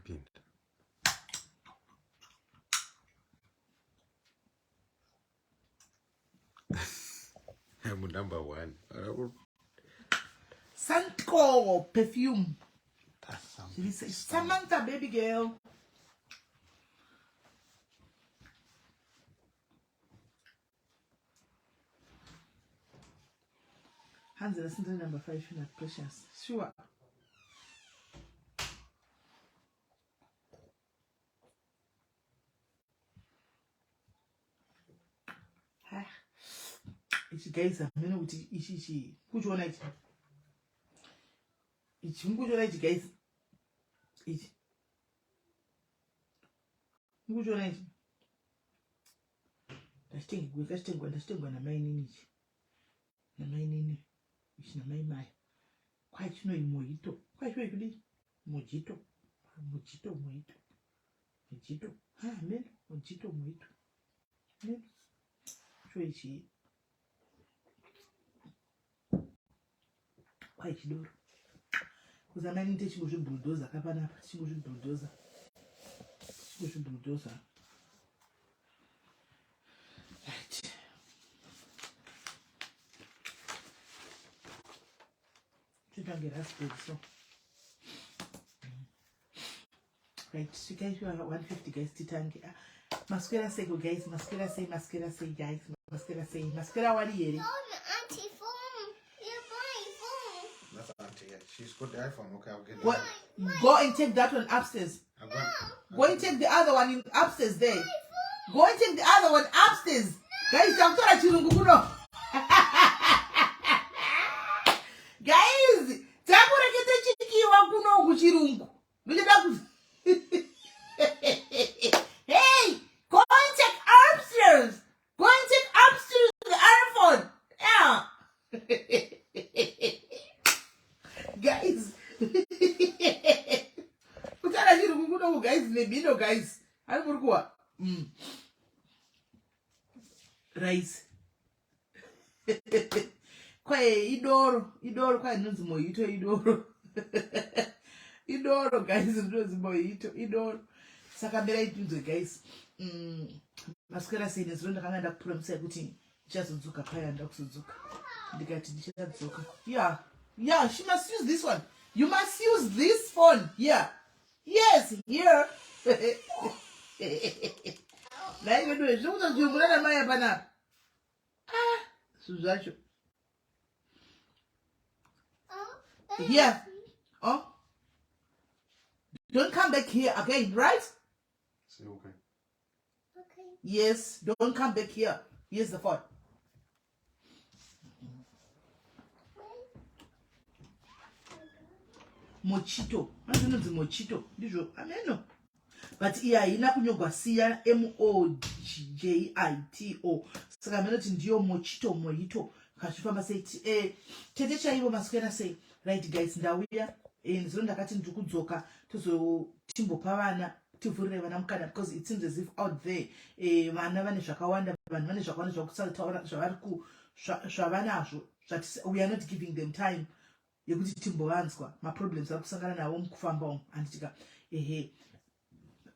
Inopinda. I'm number one. Sanko perfume. Samantha, baby girl. Hanzi listen to number 5 na Precious. Sure. Ha. Ichi guys, hameno kuti ichi ichi kuchiona ichi. Ichi mukuchiona ichi guys. Ichi. Mukuchiona ichi. Ndachitengwa ndachitengwa ndachitengwa namainini ichi. Namainini ichi namai maya. Kwai chinoi mojito. Kwai chinoi kudii? Mojito. Mojito mojito. Mojito. Ha, meno. Mojito mojito. Meno. Cho ichi. Kwai chidoro. Kuzamani ndichingozvibuldoza kapanapa, tichingozvibuldoza. Tichingozvibuldoza. Right. Titange raspberry so. Right, svikai 150 guys titange. Ah, maswera sei ko guys, maswera sei, maswera sei guys, maswera sei. Maswera wari here? Auntie phone. You buy phone. That's auntie. Yeah. She's got the iPhone. Okay, I'll get Go, that. go and take that one upstairs. I've got, Go and take the other one in upstairs there. Go and take the other one upstairs. Guys, takutora chirungu kuno. Guys, takurekete chikiwa kuno kuchirungu. Ndochida ku Hey, go and take upstairs. Go and take upstairs the iPhone. Yeah. Guys. Kutaura chirungu kuno guys nemhino guys. Ari muri kuwa. Rice. Kwaye idoro, idoro kwaye rinonzi mojito idoro. Idoro guys rinonzi mojito idoro. Saka mirai tinzwe guys. Maswera sei nezuro ndakanga ndakupromisai kuti ndichazodzoka paya ndakuzodzoka. Ndikati ndichadzoka. Yeah. Yeah, she must use this one. You must use this phone. Yeah. Yes, here. Nhai vedu zviri kutodzvingura namai apanapa. Ah, zvinhu zvacho. Here. Oh. Don't come back here again, right? Say okay. Okay. Yes, don't come back here. Here's the phone. Mochito. Anonzi mochito. Ndizvo. Ameno. But iya haina kunyogwa siya M O J I T O. Saka ameno kuti ndiyo mochito mojito. Kazvifamba sei? Tete chaivo maswera sei? Right guys, ndauya. Ndizvo ndakati ndiri kudzoka tozotimbopa vana tivhurire vana mukana because it seems as if out there vana vane zvakawanda, vanhu vane zvakawanda zvakusataura zvavari ku zvavanazvo zvati we are not giving them time yekuti timbovanzwa maproblems ari kusangana navo mukufamba umu handitika ehe.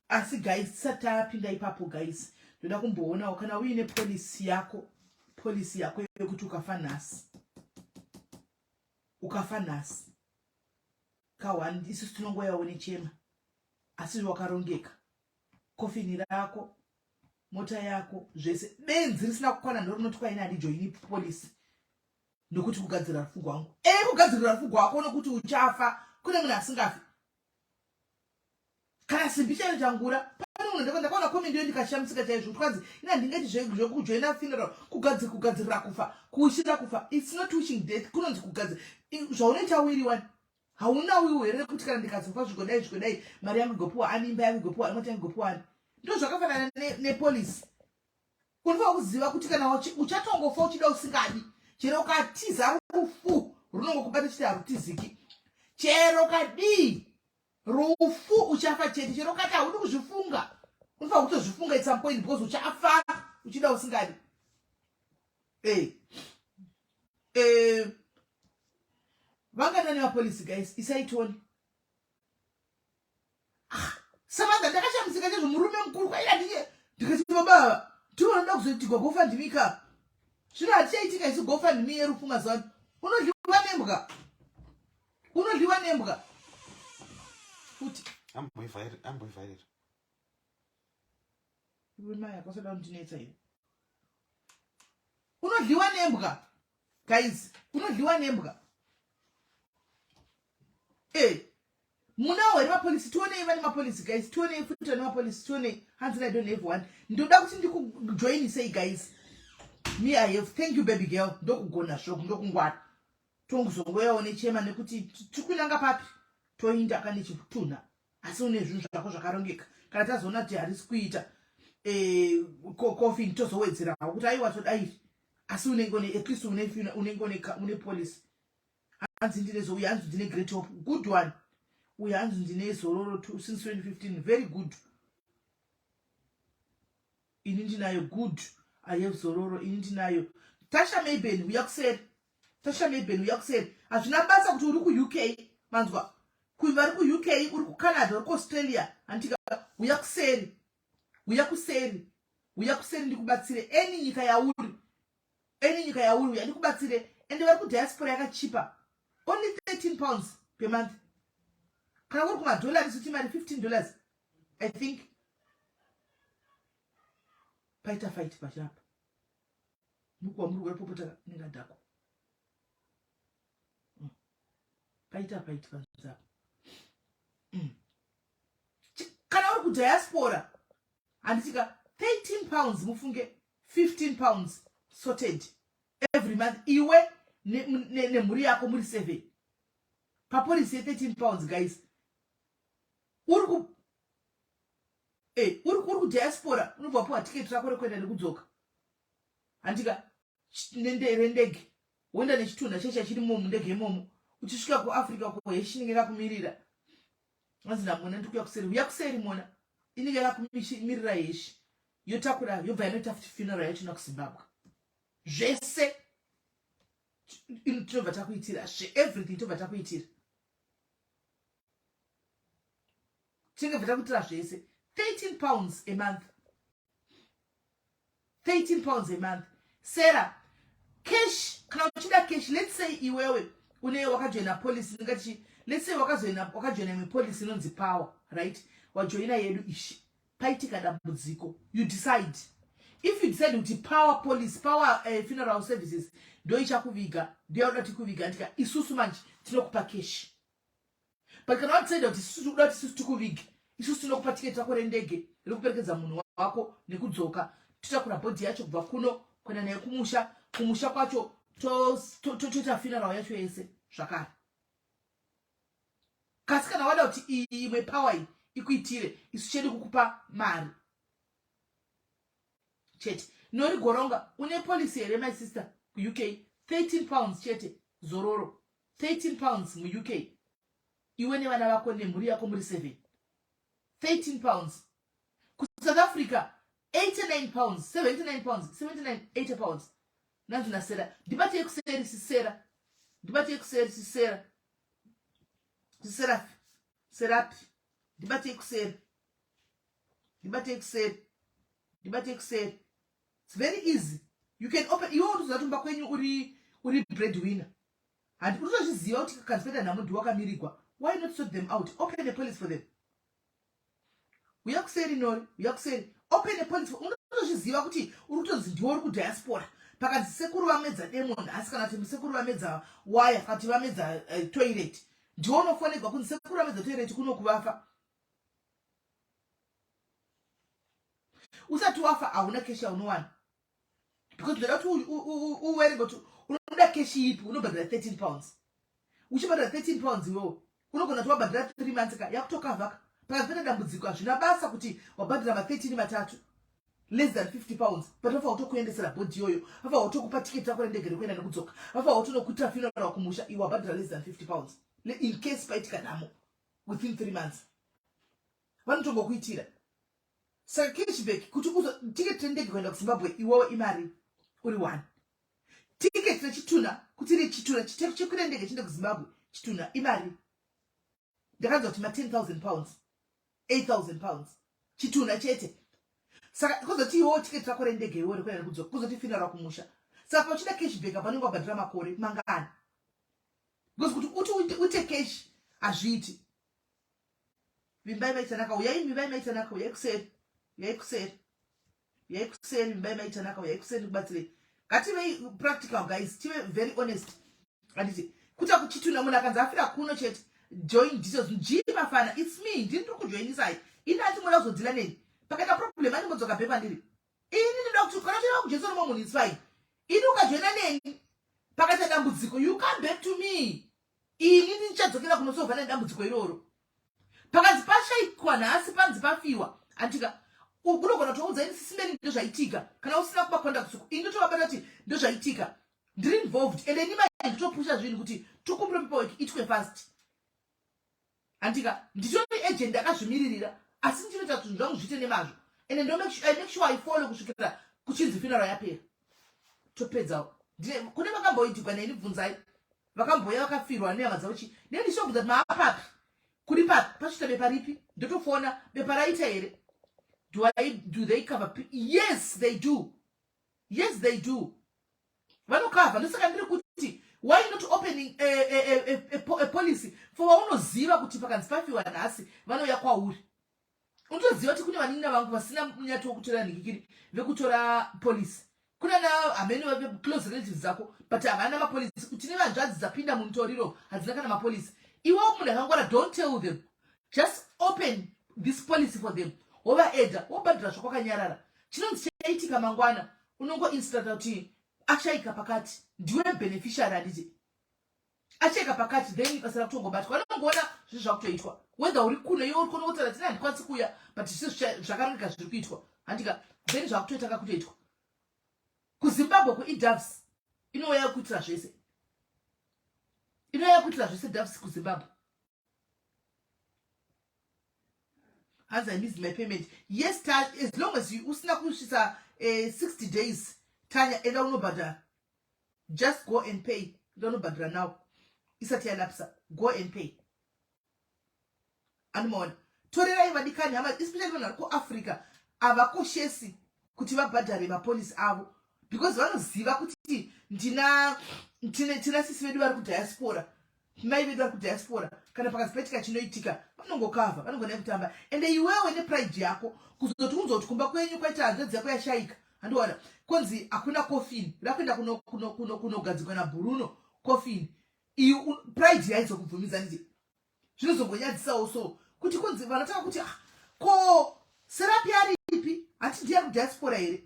Asi guys tisati tapinda ipapo guys ndoda kumboonawo kana uine policy yako, policy yako yekuti ukafa nhasi, ukafa nhasi ka1 isusu tinongoyawo nechema asi wakarongeka kofini rako mota yako zvese benzi risina kukwana ndorinoti kwaina handijoini policy nokuti kugadzirira rufu rwangu. Kugadzirira rufu rwako nokuti uchafa kune munhu asingafi kana simbi chaiyo changura. Pane munhu ndakaona comment iyo ndikashamisika chaizvo kuti kwanzi ina handingati zvekujoina funeral kugadzirira kufa kuushira kufa. It's not wishing death, kunonzi kugadzira zvaunoita wiri wani. Hauna wiwo here rekuti kana ndikazofa zvigodai zvigodai mari yangu igopiwa ani, imba yangu igopiwa ani, mota yangu igopiwa ani? Ndo zvakafanana nepolisi. Unofanira kuziva kuti kana uchatongofa uchida usingadi, chero ukatiza rufu runongokubata chete, harutiziki. Chero ukadii rufu uchafa chete, chero ukati haudi kuzvifunga unofanira kutozvifunga at some point because uchafa uchida usingadi. Vanganani vapolisi guys, isaitoni. Ah, Samantha ndakashamisika chaizvo murume mukuru kwaida ndiye ndikati baba ava ndivo vanoda kuzoitigwa gofundme ka zvino hatichaitika isu gofundme yerufu mazuva ano unodliwa nembwa unodliwa nembwa futi amboivhairira iwe mai akasada kundinetsa iwe unodliwa nembwa guys unodliwa nembwa e eh, munawo here mapolisi tionei vane mapolisi guys tionei futi vane mapolisi tionei hanzi i don't have one ndoda kuti ndikujoinisei guys me i have thank you baby girl ndokugona zvoko ndokungwara tongozongoyawo nechema nekuti tikunanga papi toinda kane chitunha asi une zvinhu zvako zvakarongeka kana tazoona kuti harisi kuita eh, coffin tozowedzerawo kuti aiwa todairi asi unenge une at least unenge une policy hanzi ndine uyu hanzi ndine great hope good one uyu hanzi ndine zororo since 2015 very good ini ndinayo good i have zororo ini ndinayo tasha mayben uya kuseri tasha mayben uya kuseri hazvina basa kuti uri kuuk manzwa vari kuuk uri kucanada uri kuaustralia handitika uya kuseri uya kuseri uya kuseri ndikubatsire any nyika yauri any nyika yauri uya ndikubatsire ende vari kudiaspora yakachipa only 13 pounds per month kana uri kumadollar isuti mari 15 dollars i think paita fight pachapa mukuwa muri kuepopota nengadhako mm. paita fight panzapa mm. kana uri kudiaspora handitika 13 pounds mufunge 15 pounds sorted every month iwe nemhuri yako muri 7 papolisi ye13 pounds guys uri ku eh, uri uri kudiaspora unobva wapiwa tiketi rako rekuenda nekudzoka handika rendege woenda nechitunha checha chiri momo mundege imomo uchisvika kuafrica ko heshi inenge yakakumirira anzi namona ndikuya kuseri uya kuseri mona inenge yakakumirira heshi yotakura yobva yanoita futi funeral yacho nakuzimbabwe zvese tinobva takuitira zve everything tobva takuitira tinenge bva takuitira zvese 13 pounds a month 13 pounds a month sarah cash kana uchida cash let's say iwewe une wakajoina policy ndingati let's say wakazoina wakajoina imwe policy inonzi power right wajoina yedu ishi paitika dambudziko you decide if you decide kuti power policy power uh, funeral services ndo ichakuviga ndoyauda tikuviga ndika isusu manje tinokupa cash but kana wadecide kuti isusu tikuda kuti isusu tikuvige isusu tinokupa tiketi rako rendege rekuperekedza munhu wako nekudzoka totakura bhodhi yacho kubva kuno kuenda naye kumusha kumusha kwacho toita funeral yacho yese zvakare kasi kana wada kuti iyi imwe power iyi ikuitire isu chedu kukupa mari chete nori goronga une policy here my sister kuuk 13 pounds chete zororo 13 pounds muuk iwe nevana vako nemhuri yako muri 7 13 pounds kusouth africa 89 pounds 79 pounds 79 80 pounds nanzi nasera ndibatei kuseri sisera ndibatei kuseri sisera siserafi serapi ndibatei kuseri ndibatei kuseri ndibatei kuseri its very easy you can open iwe unotoziva kuti mumba kwenyu uri uri bread winner handi unotozviziva kuti kakanzipeta nhamo ndiwe wakamirigwa why not sort them out open a police for them uya kuseri nori uya kuseri open a police unotozviziva kuti uri kutonzi ndiwe uri kudiaspora pakanzi sekuru vamedza demo nhasi kana kuti sekuru vamedza waya kana kuti vamedza uh, toilet ndiwe unofonegwa kunzi sekuru vamedza toilet kuno kuvafa usati wafa hauna keshi yaunowana because ndoda kuti uwerenge kuti unoda keshi ipi unobhadhara 13 pounds uchibhadhara 13 pounds iwewo unogona kuti wabhadhara 3 months ka yakutokavhaka pakati pene dambudziko hazvina basa kuti wabhadhara ma13 matatu less than 50 pounds but vafa kutokuendesera bhodhi iyoyo vafa kutokupa tiketi rako rendege rekuenda nekudzoka vafa kutonokuitira funeral kumusha iwe wabhadhara less than 50 pounds in case paitika nhamo within 3 months vanotongokuitira saka cashback kuti uzo ticket rendege kuenda kuzimbabwe iwewe imari uri one ticket rechitunha kuti rechitunha chekwira ndege chiende kuzimbabwe chitunha imari ndakanzwa kuti ma 10 000 pounds £8000 chitunha chete. Saka kuzoti iwewo tiketi rako rendege iwewo rekuenda nekudzoka, kuzoti funeral kumusha. Saka pauchida cash back apa unenge wabhadhira makore mangani? Because kuti uti uite cash hazviiti. Vimbai maitanaka, uyai vimbai maitanaka, uyai kuseri, uyai kuseri, uyai kuseri, vimbai maitanaka, uyai kuseri ndikubatsirei. Ngativei practical guys, tive very honest. Handiti kuta kuchituna munhu akanzi afira kuno chete. Join details G mafana, it's me, ndini ndiri kujoinisai. Ini ati moda kuzodzila neni. Pakaita problem andimodzoka back kwandiri. Ini ndinoda kuti kana uchida kujoinisa nomwe munhu it's fine. Ini ukajoina neni pakaita dambudziko you come back to me. Ini ndichadzokera kunosovha nedambudziko iroro. Pakanzi pashaikwa nhasi panzi pafiwa. Andika unogona kutoudza ini sisi Mary ndozvaitika. Kana usina kuba contact uku ini ndotovabata kuti ndozvaitika. Ndiri involved and ini mai nditopusha zvinhu kuti tokumbira paperwork itwe fast. Andika nditori agent akazvimiririra asi ndinoita kuti zvinhu zvangu zviite nemazvo. And ndo make sure, I make sure I follow kusvikira kuchinzi funeral yapera. Topedzawo. Kune vakamboitigwa neni bvunzai. Vakambouya vakafirwa nehama dzavo chi. Neni ndichobvunza kuti maapapi? Kuri papi? Pasvita bepa ripi? Ndotofona bepa raita here? Do they cover? Yes, they do. Yes, they do. Vanokavha. Ndosaka ndiri kuti why not opening a policy for vaunoziva kuti pakanzi pafiwa nhasi vanouya kwauri. Unotoziva kuti kune vanin'ina vangu vasina munyato wekutora nhikikiri vekutora policy. Kuna na hamene close relatives dzako but havana mapolisi. Tine vanzvadzi dzapinda mumitoriro hadzina kana mapolisi. Iwe munhu akangwara, don't tell them. Just open this policy for them. Wovaedha, wobhadhara zvako wakanyarara. Chinonzi chaitika mangwana unongo instructa kuti ashaika pakati, ndiwe beneficiary handiti? Acheka pakati then basa rakutongobatwa. Vanongoona zvinhu zvakutoitwa. Whether uri kuno iwe uri kuno wotaura tine handikwanisi kuuya but zvese zvakarongeka zviri kuitwa. Handika then zvakutoita kakutoitwa. KuZimbabwe kuiDoves inouya kuitira zvese. Inouya kuitira zvese Doves kuZimbabwe. Hanzi I missed my payment. Yes, as long as you usina kusvitsa 60 days, Tanya, enda unobhadhara. Just go and pay. Enda unobhadhara now. Isati yalapsa. Go and pay. Anomaona. Torerai vadikani hama, especially vanhu vari kuAfrica, havakoshesi kuti vabhadhare mapolisi avo because vanoziva kuti tina sisi vedu vari kudiaspora, mai vedu vari kudiaspora, kana pakanzi paitika chinoitika vanongokavha, vanongona kutamba. Ende iwewe nepride yako kuzoti unzwa kuti kumba kwenyu kwaita hanzvadzi yako yashaika, handiwana konzi hakuna coffin rakuenda kunogadzikwa naBruno coffin iyi, pride yaizokubvumidza nditi zvinozongonyadzisawo so kuti kunzi vanotanga kuti ah, ko serapi aripi hati ndiye kudiaspora here?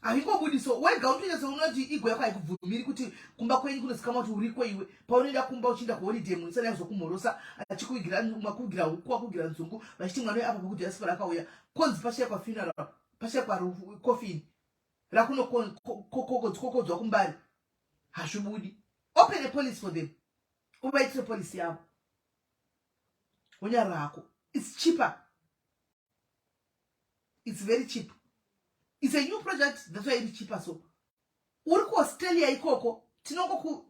Haingobudi so wega unotonyatsa unoti igo yako haikubvumiri kuti kumba kwenyu kunozikanwa kuti uriko iwe. Paunoenda kumba uchienda kuholiday munhu usana kuzokumhorosa achikuvigira makuvigira huku akuvigira nzungu vachiti mwana uyu apa pekudiaspora akauya konzi pashaikwa funeral pashaikwa coffin rakunokokodzwa kumbari hazvibudi. Open a policy for them, uvaitire policy yavo wonyarara hako. It's cheaper, it's very cheap. It's a new project, that's why iri cheaper. So uri kuAustralia ikoko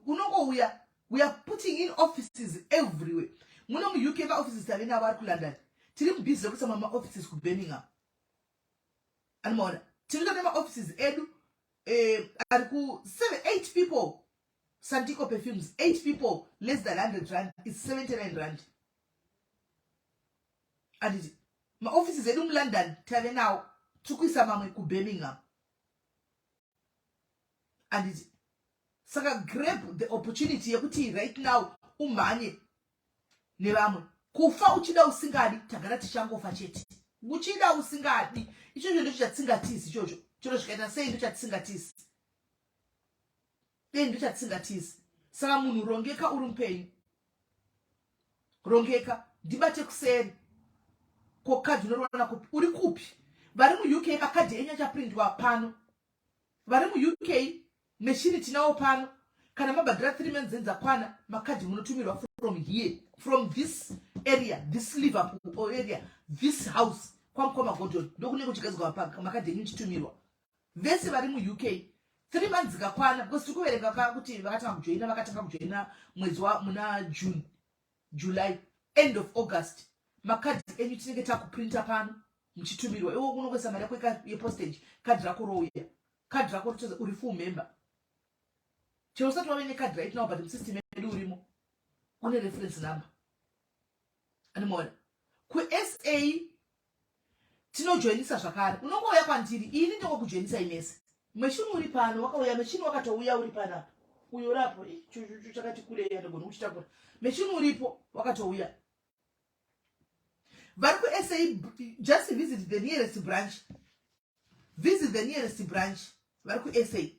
unongouya. We are putting in offices everywhere. Muno muUK maoffices tave navo ari kuLondon, tiri mubhizi rekuisa mamwe maoffices kuBirmingham. Anomaona tiri nemaoffices edu ari ku 7 8 people. Santico Perfumes, 8 people, less than 100 rand, is 79 rand. Anditi maoffices edu muLondon tave nawo, tiri kuisa mamwe kuBirmingham. Anditi saka grab the opportunity yekuti right now umhanye nevamwe. Kufa uchida usingadi tagara tichangofa chete, uchida usingadi. Ichocho ndicho chatisingatizi ichocho, chero zvikaita sei ndo chatisingatizi dei ndo chatisingatizi. Saka munhu rongeka uri mupenyu, rongeka ndibate kuseri. Ko kadhi unoriwana kupi? Uri kupi? Vari muUK makadhi enyu achaprindwa pano. Vari muUK machine tinawo pano. Kana mabhadhira 3 months dzakwana, makadhi munotumirwa from here, from this area, this Liverpool area, this house kwamukoma Gordon, ndokunenge kuchigadzirwa makadhi enyu chitumirwa vese vari muUK 3 months dzikakwana, because tiri kuverenga ka kuti vakatanga kujoina, vakatanga kujoina mwedzi wa muna June, July, end of August. Makadhi enyu tinenge takuprinta pano, muchitumirwa. Iwe unongoisa mari yako yepostage, kadhi rako rouya, kadhi rako rotoza uri full member. Chero usati wave nekadhi right now, but musystem yedu urimo, une reference number. Animaona kuSA tinojoinisa zvakare. Unongouya kwandiri ini, ndongokujoinisai mese. Machine uri pano, wakauya machine, wakatouya uri panapa, uyo urapo chakati kurei, andigoni kuchitakura. Machine uripo, wakatouya. Vari kuSA, just visit the nearest branch, visit the nearest branch. Vari kuSA,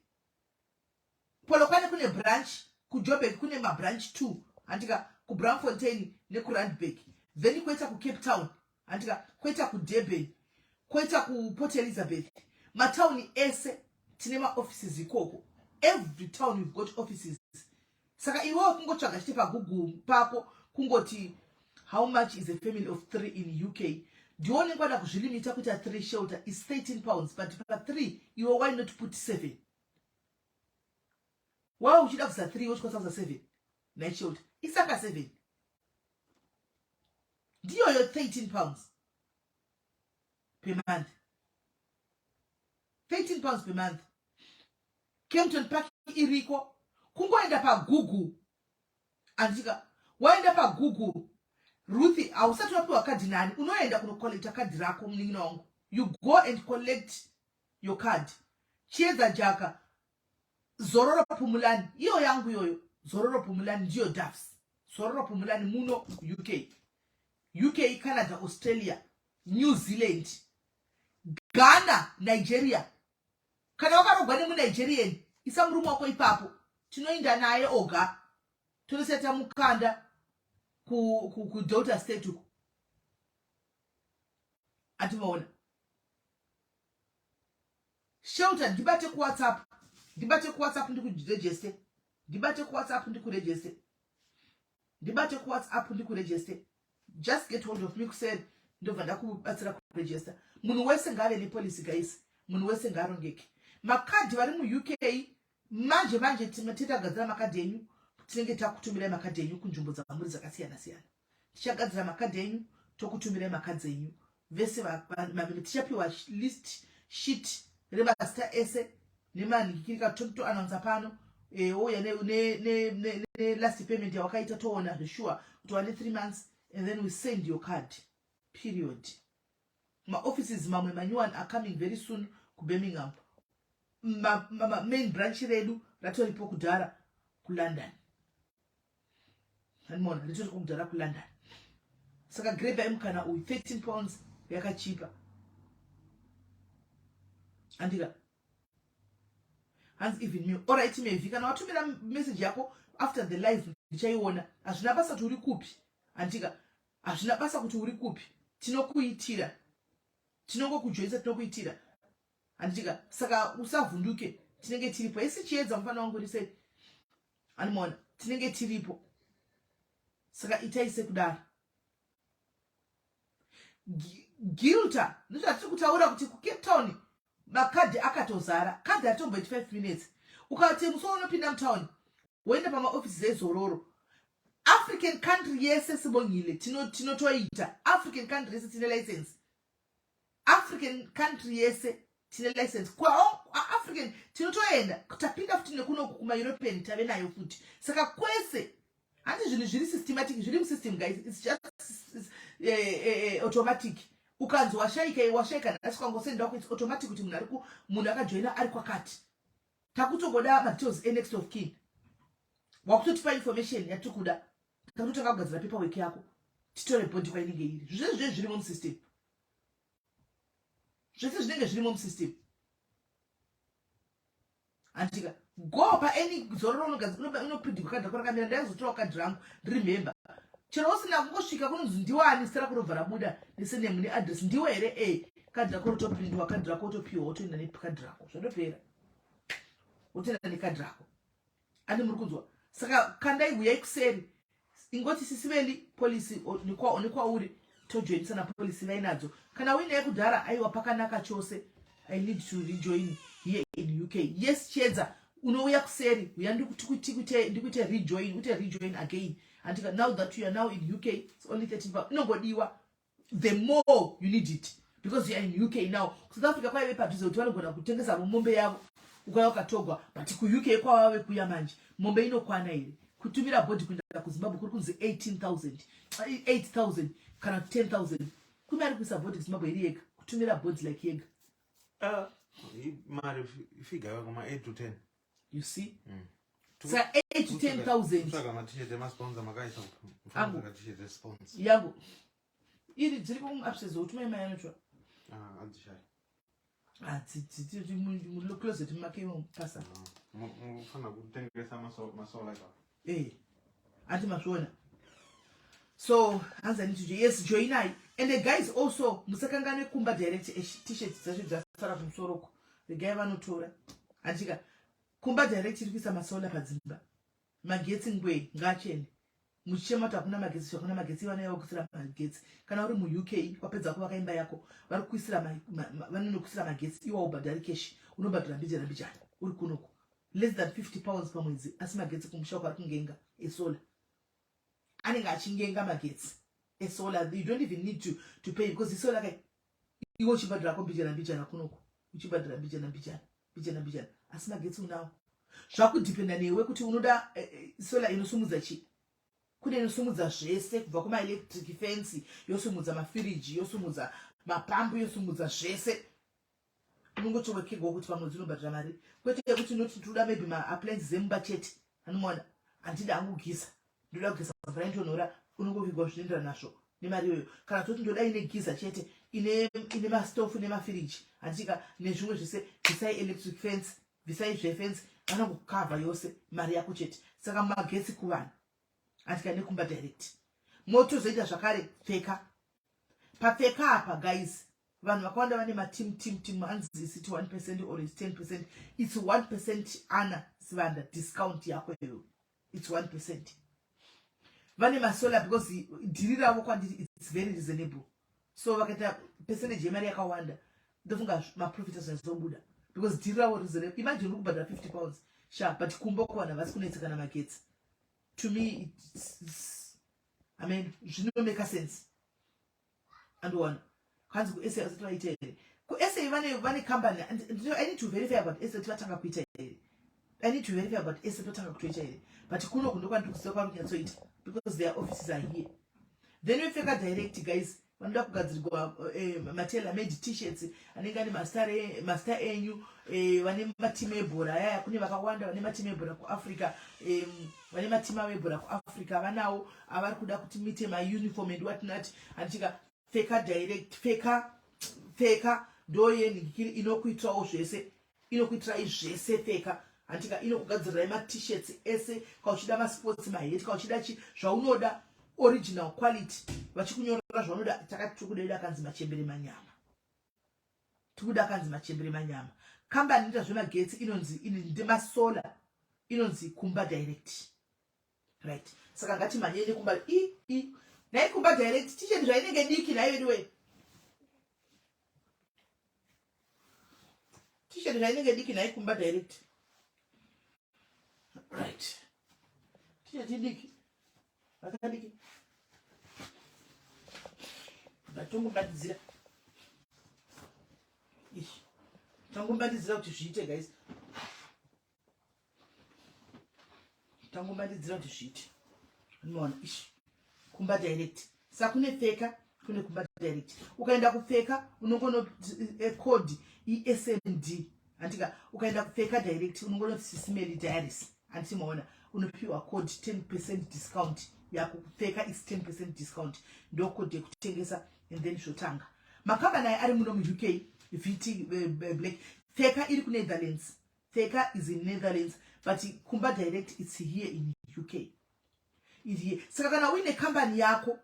Polokwane kune branch, kuJoburg kune mabranch two, handika? KuBraamfontein nekuRandburg. Then kwoita kuCape Town, handika? Kwoita kuDurban, kwoita kuPort Elizabeth. Matauni ese tine maoffices ikoko. Every town we've got offices. Saka iwewo kungotsvaga chete paGoogle pako, kungoti "How much is a family of three in UK?" Ndione kwada kuzvilimita kuita three. Shelter is £13, but pa3 iwe why not put seven? Why uchida kuisa 3, wochikwanisa kuisa 7 night shelter? Isaka 7, ndiyoyo £13 per month, £13 per month. Kempton Park iriko. Kungoenda paGoogle, andika? Waenda paGoogle, Ruth, hausati wapiwa kadhi nani? Unoenda kunocollecta kadhi rako, munin'ina wangu. You go and collect your card. Chiedza Jaka, Zororo Pumulani, iyo yangu iyoyo. Zororo Pumulani ndiyo Doves. Zororo Pumulani muno UK, UK, Canada, Australia, New Zealand, Ghana, Nigeria. Kana wakarogwa nemuNigerian, isa murume wako ipapo, tinoinda naye oga, tonoseta mukanda kuDelta State uko. Atimaona shelter, ndibate kuWhatsApp, ndibate kuWhatsApp ndikuregister, ndibate kuWhatsApp ndikuregister, ndibate kuWhatsApp ndikuregister. Just get hold of me kuseri, ndobva ndakubatsira kuregister. Munhu wese ngaave nepolicy, guys. Munhu wese ngaarongeke. Makadhi, vari muUK, manje manje titagadzira makadhi enyu. Tinenge takutumirai makadhi enyu kunzvimbo dzamuri dzakasiyana siyana. Tichagadzira makadhi enyu, tokutumirai makadhi enyu vese. Tichapiwa list sheet remazita ese nemanhikirika, toannounsa pano. Ouya nelast payment yawakaita, toona zvesure kuti wane 3 months, and then we send your card, period. Maoffices mamwe manew one are coming very soon kuBirmingham. Main branch redu ratoripo kudhara kuLondon. Animona ritoripo kudhara kuLondon. Saka grabhai mukana uyu. £13 yakachipa, andika? Hanzi even me. Alright, Mevi, kana watumira message yako after the live, ndichaiona. Hazvina basa kuti uri kupi, andika? Hazvina basa kuti uri kupi, tinokuitira, tinongokujoisa, tinokuitira, handitika? Saka usavhunduke, tinenge tiripo. Isi Chiedza, mufana wangu, rise animona, tinenge tiripo. Saka itai sekudaro. Gilta, ndozvatiri kutaura kuti kuCape Town makadhi akatozara. Kadhi haritomboiti 5 minutes. Ukati musi waunopinda mutown, woenda pamaofisi eZororo. African country yese, Sibongile, tinotoita African country yese, tine license. African country yese tine license. African tinotoenda, tapinda futi nekunoku kumaEuropean, tave nayo futi. Saka kwese, handi zvinhu zviri systematic, zviri musystem, guys. It's just automatic. Ukanzi washaika, washaika nhasi, kwangosenda wako, it's automatic kuti munhu ari munhu akajoina ari kwakati. Takutongoda madetails enext of kin. Wakutotipa information yatiri kuda, takutotanga kugadzira paperwork yako, titore body kwainenge iri. Zvese zvinenge zvirimo musystem, zvese zvinenge zvirimo musystem, handika? Go paany Zororo, unoprindirwa kadhi rako rakamira. Ndaizotora kadhi rangu ndiri member. Chero usina kungosvika, kunonzi ndiwani, zita rako robva rabuda nesurname neaddress. Ndiwe here? E kadhi rako rotoprindwa, kadhi rako wotopiwa, wotoenda nekadhi rako, zvatopera, wotoenda nekadhi rako. Andi muri kunzwa? Saka kandai, huyai kuseri, ingoti sisiveli policy nekwauri, tojoinisana policy vainadzo. Kana uinaye kudhara, aiwa, pakanaka chose. I need to rejoin here in UK. Yes, Chiedza, unouya kuseri, uya ndikuite rejoin, uite rejoin again, andika? Now that you are now in UK, it's only 13. Inongodiwa. The more you need it because you are in UK now. South Africa kwaive padhuze kuti vanogona kutengesa mombe yavo ukauya ukatogwa, but kuUK kwavave kuya manje mombe inokwana here kutumira bhodhi kuenda kuZimbabwe? Kuri kunzi 18,000, 8000 kana 10,000. Kune ari kuisa bhodhi kuZimbabwe iri yega, kutumira bhodhi like yega. Mari figure kuma 8 to 10. You see? Saka 8 to 10,000. Kutsvaga matisheti emasponsor makaisa. Angu. Matisheti esponsor. Yangu iri dziri kumuupstairs wotuma imai anotsva. Ah, adzishai. Mucloset make pasa. Mufanira kutengesa masola ipapo. Eh, ati mazviona. So hanzi, I need to join. Yes, joinai. And the guys also, musakanganwe Kumba Direct. T-shirt dzacho dzasara kumusoroko, regai vanotora. Andika Kumba Direct iri kuisa masola padzimba. Magetsi ngwee ngaachene. Muchichema kuti hakuna magetsi, hakuna magetsi, vana yavo kuisira magetsi. Kana uri muUK, wapedza kuvaka imba yako, vari kuisira, vanonokuisira magetsi. Iwa ubhadhari cash, unobhadhara mbijana mbijana. Uri kunoku less than £50 pamwedzi, asi magetsi kumusha uko ari kungenga esolar, anenge achingenga magetsi esolar. You don't even need to pay because isolar kai. Iwe uchibhadhara ko mbijana mbijana kunoku, uchibhadhara mbijana mbijana, mbijana mbijana, asi magetsi unawo. Zvakudhipenda newe kuti unoda solar inosumudza chii. Kune inosumudza zvese kubva kumaelectric fence, yosumudza mafiriji, yosumudza mapambu, yosumudza zvese. Unongotowekegwa kuti pamwedzi unobhadhara mari, kwete yekuti unoti toda maybe maappliances emumba chete. Anomaona, handidi hangu geyser, ndoda kugeza mvura inotonhora. Unongokegwa zvinoenderana nazvo nemari iyoyo. Kana toti ndoda ine geyser chete, ine mastofu nemafiriji, handitika, nezvimwe zvese, bvisai electric fence, bvisai zvefence, vanongokavha yose mari yako chete. Saka magetsi kuvanhu, handika, neKumba Direct. Motozoita zvakare Pfeka. Papfeka apa, guys, vanhu vakawanda vane mateam, team, team. Hanzi isiti 1% or is 10%? It's 1%, ana Sivanda, discount yako iyoyo. It's 1%. Vane masolar because deal ravo kwandiri, it's very reasonable. So vakaita percentage yemari yakawanda, ndofunga maprofit azobuda because deal ravo reasonable. Imagine uri kubhadhara £50 sha, but kumba kuvanhu havasi kunetsekana magetsi. To me it's, I mean, zvinomeka sense. Andowana kanzi kuSA vasati vaita here? KuSA vane company. I need to verify about SA kuti vatanga kuita here. I need to verify about SA totanga kutoita here, but kuno kundo kuziva kwari kunyatsoita because their offices are here. Then vepfeka Direct, guys, vanoda kugadzirwa matailor made T-shirts anenge ane mastar enyu, vane matimu ebhora ayaya. Kune vakawanda vane matimu ebhora kuAfrica, vane matimu avo ebhora kuAfrica vanawo avari kuda kuti muite mauniform and what not. Handitika Pfeka Direct, Pfeka ndo yenhikiri inokuitirawo zvese, inokuitirai zvese Pfeka. Handika inokugadzirirai maT-shirts ese, kauchida masports maheti, kauchida chi zvaunoda, original quality, vachikunyorera zvaunoda. Takati tikuda akanzi Machembere Manyama, tikuda akanzi Machembere Manyama. Kambani inoita zvemagetsi inonzi ndemasolar, inonzi Kumba Direct, right? Saka ngatimhanyei neKumba i i nhai Kumba Direct T-shirt zvainenge diki nhai vedu wei. T-shirt zvainenge diki nhai Kumba Direct, right? T-shirt idiki vakadiki, ndatongobatidzira ishi, tangobatidzira kuti zviite, guys, tangobatidzira kuti zviite. Unoona ishi Kumba Direct. Saka kune Pfeka, kune Kumba Direct. Ukaenda kuPfeka unongono code iSMD, handika? Ukaenda kuPfeka Direct unongonoti Sis Melly Diaries, handiti maona? Unopiwa code 10% discount yako. Kupfeka is 10% discount, ndo code yekutengesa. And then zvotanga makambani aya ari muno muUK, VT Black. Pfeka iri kuNetherlands. Pfeka is in Netherlands, but Kumba Direct, it's here in UK, is here. Saka kana uine kambani yako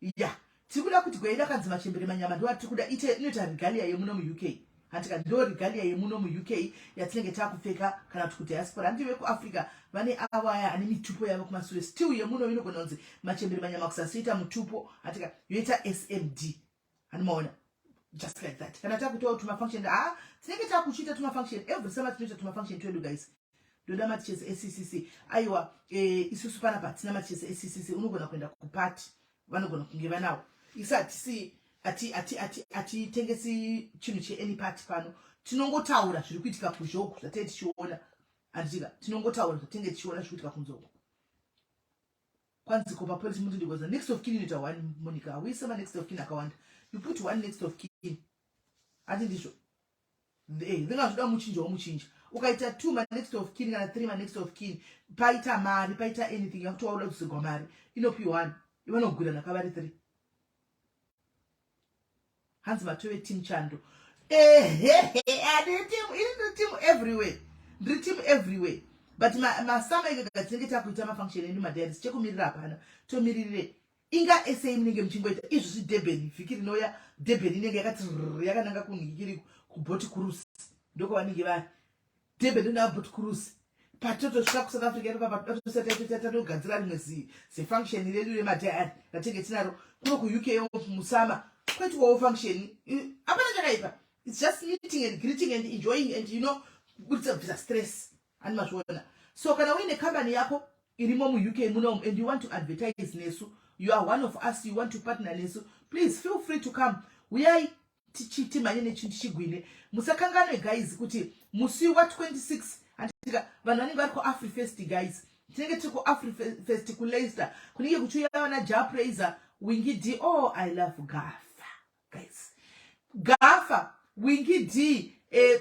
ya tiri kuda kuti gwaida kanzi Machembere Manyama, ndo atiri kuda ite inoita regalia yemuno muUK, handika? Ndo regalia yemuno muUK yatinenge takupfeka kana kuti kudiaspora. Handi vekuAfrica vane avo aya ane mitupo yavo kumasure. Still yemuno inogona kunzi Machembere Manyama, kusasoita mutupo, handika? Yoita SMD, handimaona? Just like that. Kana takuitawo tumafunction, ha, tinenge takuchiita tumafunction every summer, tinoita tumafunction twedu, guys. Ndoda maT-shirts eCCC. Aiwa, isusu panapa hatina maT-shirts eCCC. Unogona kuenda kupati, vanogona kunge vanawo. Isu hatisi. Atitengesi chinhu cheany party pano. Tinongotaura zviri kuitika kuzhe uku zvatee tichiona, handitika? Tinongotaura zvatinge tichiona zviri kuitika kunze uku. Kwanzi ko papolisi mutondikoza next of kin inoita one. Monica, hauise manext of kin akawanda. You put one next of kin, hati ndizvo? Ndingazvida muchinja womuchinja. Ukaita two manext of kin kana three manext of kin, paita mari, paita anything yakuti wauda kudzosegwa mari, inopiwa one. Ivanogwirana kavari three. Hanzi matove team Chando. Ehehe, handiri team ini, ndiri team everywhere, ndiri team everywhere. But masama ikega tinenge takuita mafunction edu madiaries. Chekumirira hapana, tomiririre inga esa munenge muchingoita izvozvi. Durban vhiki rinouya, Durban inenge yakati yakananga kunhikiri kuboat cruise, ndokwavanenge vari. Durban ndona boat cruise. Patotosvika kuSouth Africa tatogadzira rimwe zifunction redu remadiary ratinge tinaro kuno kuUK. Musama kweitwawo function, hapana chakaipa. It's just meeting and greeting and enjoying and kubudisa bvisa stress, hani mazviona? So kana uine kambani yako irimo muUK munomu and you want to advertise nesu, you are one of us, you want to partner nesu, please feel free to come. Uyai timhanye nechinhu tichigwine. Musakanganwe guys kuti musi wa26, handitika, vanhu vanenge vari kuAfrifest. Guys, tinenge tiri kuAfrifest kuLeicester, kunenge kuchiuya vana Jah Prayzah, Winky D. Oh, I love Gafa, guys. Gafa, Winky D,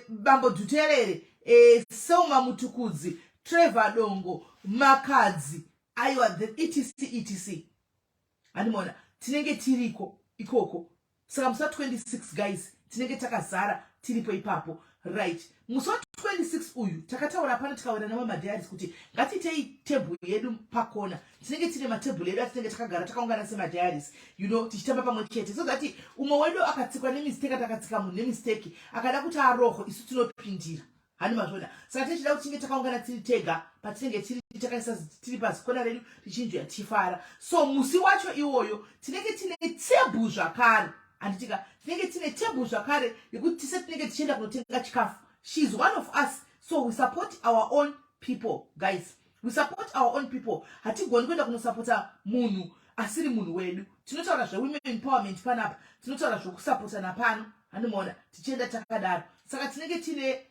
Bambo Dhuterere, Selma Mutukudzi, Trevor Dongo, Makadzi, aiwa, the etc etc, handimona? Tinenge tiriko ikoko. Saka musi wa26 guys, tinenge takazara tiripo ipapo, right? Musi wa26 uyu takataura pano, tikawira namamadiaries kuti ngatiitei tebhuru yedu pakona. Tinenge tine matebhuru edu atinenge takagara takaungana semadiaries, tichitamba pamwe chete, so that umwe wedu akatsikwa nemistake, takatsika munhu nemistake, akada kuti arohwe, isu tinopindira, hani mazvona? Saka tichida kuti tinge takaungana tiri tega patinenge tiri takaisa tiri pazikona redu tichinzwa, tichifara. So musi wacho iwoyo tinenge tine tebhu zvakare, handitika? Tinenge tine tebhu zvakare yekuti tise tinenge tichienda kunotenga chikafu. She is one of us, so we support our own people, guys. We support our own people. Hatigoni kuenda kunosapota munhu asiri munhu wedu. Tinotaura zvewomen empowerment panapa, tinotaura zvokusapotana pano, handimaona? Tichienda takadaro. Saka tinenge tine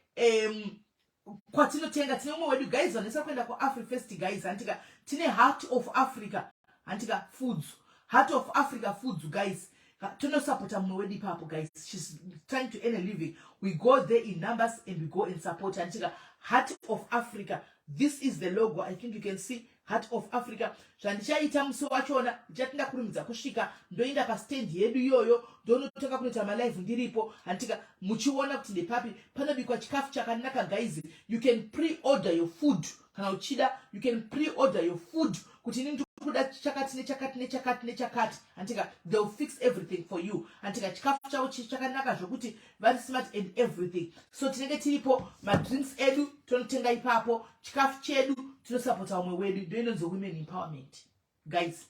kwatinotenga. Tine umwe wedu guys vanoisa kuenda kuAfrifest guys, handitika? Tine Heart of Africa, handitika, Foods. Heart of Africa Foods, guys, tonosapota mumwe wedu ipapo guys. She's trying to earn a living. We go there in numbers and we go and support, handitika? Heart of Africa, this is the logo. I think you can see Heart of Africa. Zvandichaita musi wachona, ndichati ndakurumidza kusvika, ndoenda pastand yedu iyoyo, ndonotanga kunoita malive ndiripo, handitika? Muchiona kuti ndepapi panobikwa chikafu chakanaka. Guys, you can pre-order your food kana uchida. You can pre-order your food kuti ini kuda chakati nechakati nechakati nechakati, handitika? They'll fix everything for you, handitika? Chikafu chavo chakanaka zvokuti, very smart and everything. So tinenge tiripo, madrinks edu tonotenga ipapo, chikafu chedu, tinosapota umwe wedu. Ndo inonzi women empowerment guys,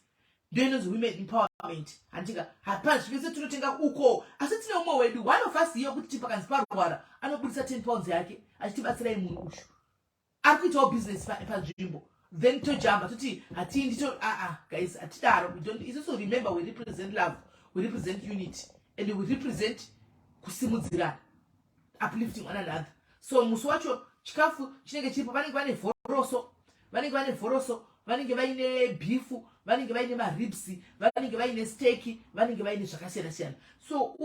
ndo inonzi women empowerment, handika? Hapana zvese tinotenga uko, asi tine umwe wedu, one of us here, kuti pakanzi parwara anobudisa £10 yake achitibatsirai. Munhu uyu ari kuitawo business panzvimbo, then tojamba toti hatindi to aa. Guys, hatidaro. We don't. Isusu, remember, we represent love, we represent unity and we represent kusimudzirana, uplifting one another. So musi wacho chikafu chinenge chiripo. Vanenge vane vhoroso, vanenge vane vhoroso, vanenge vaine bhifu, vanenge vaine maribs, vanenge vaine steak, vanenge vaine zvakasiyana siyana. So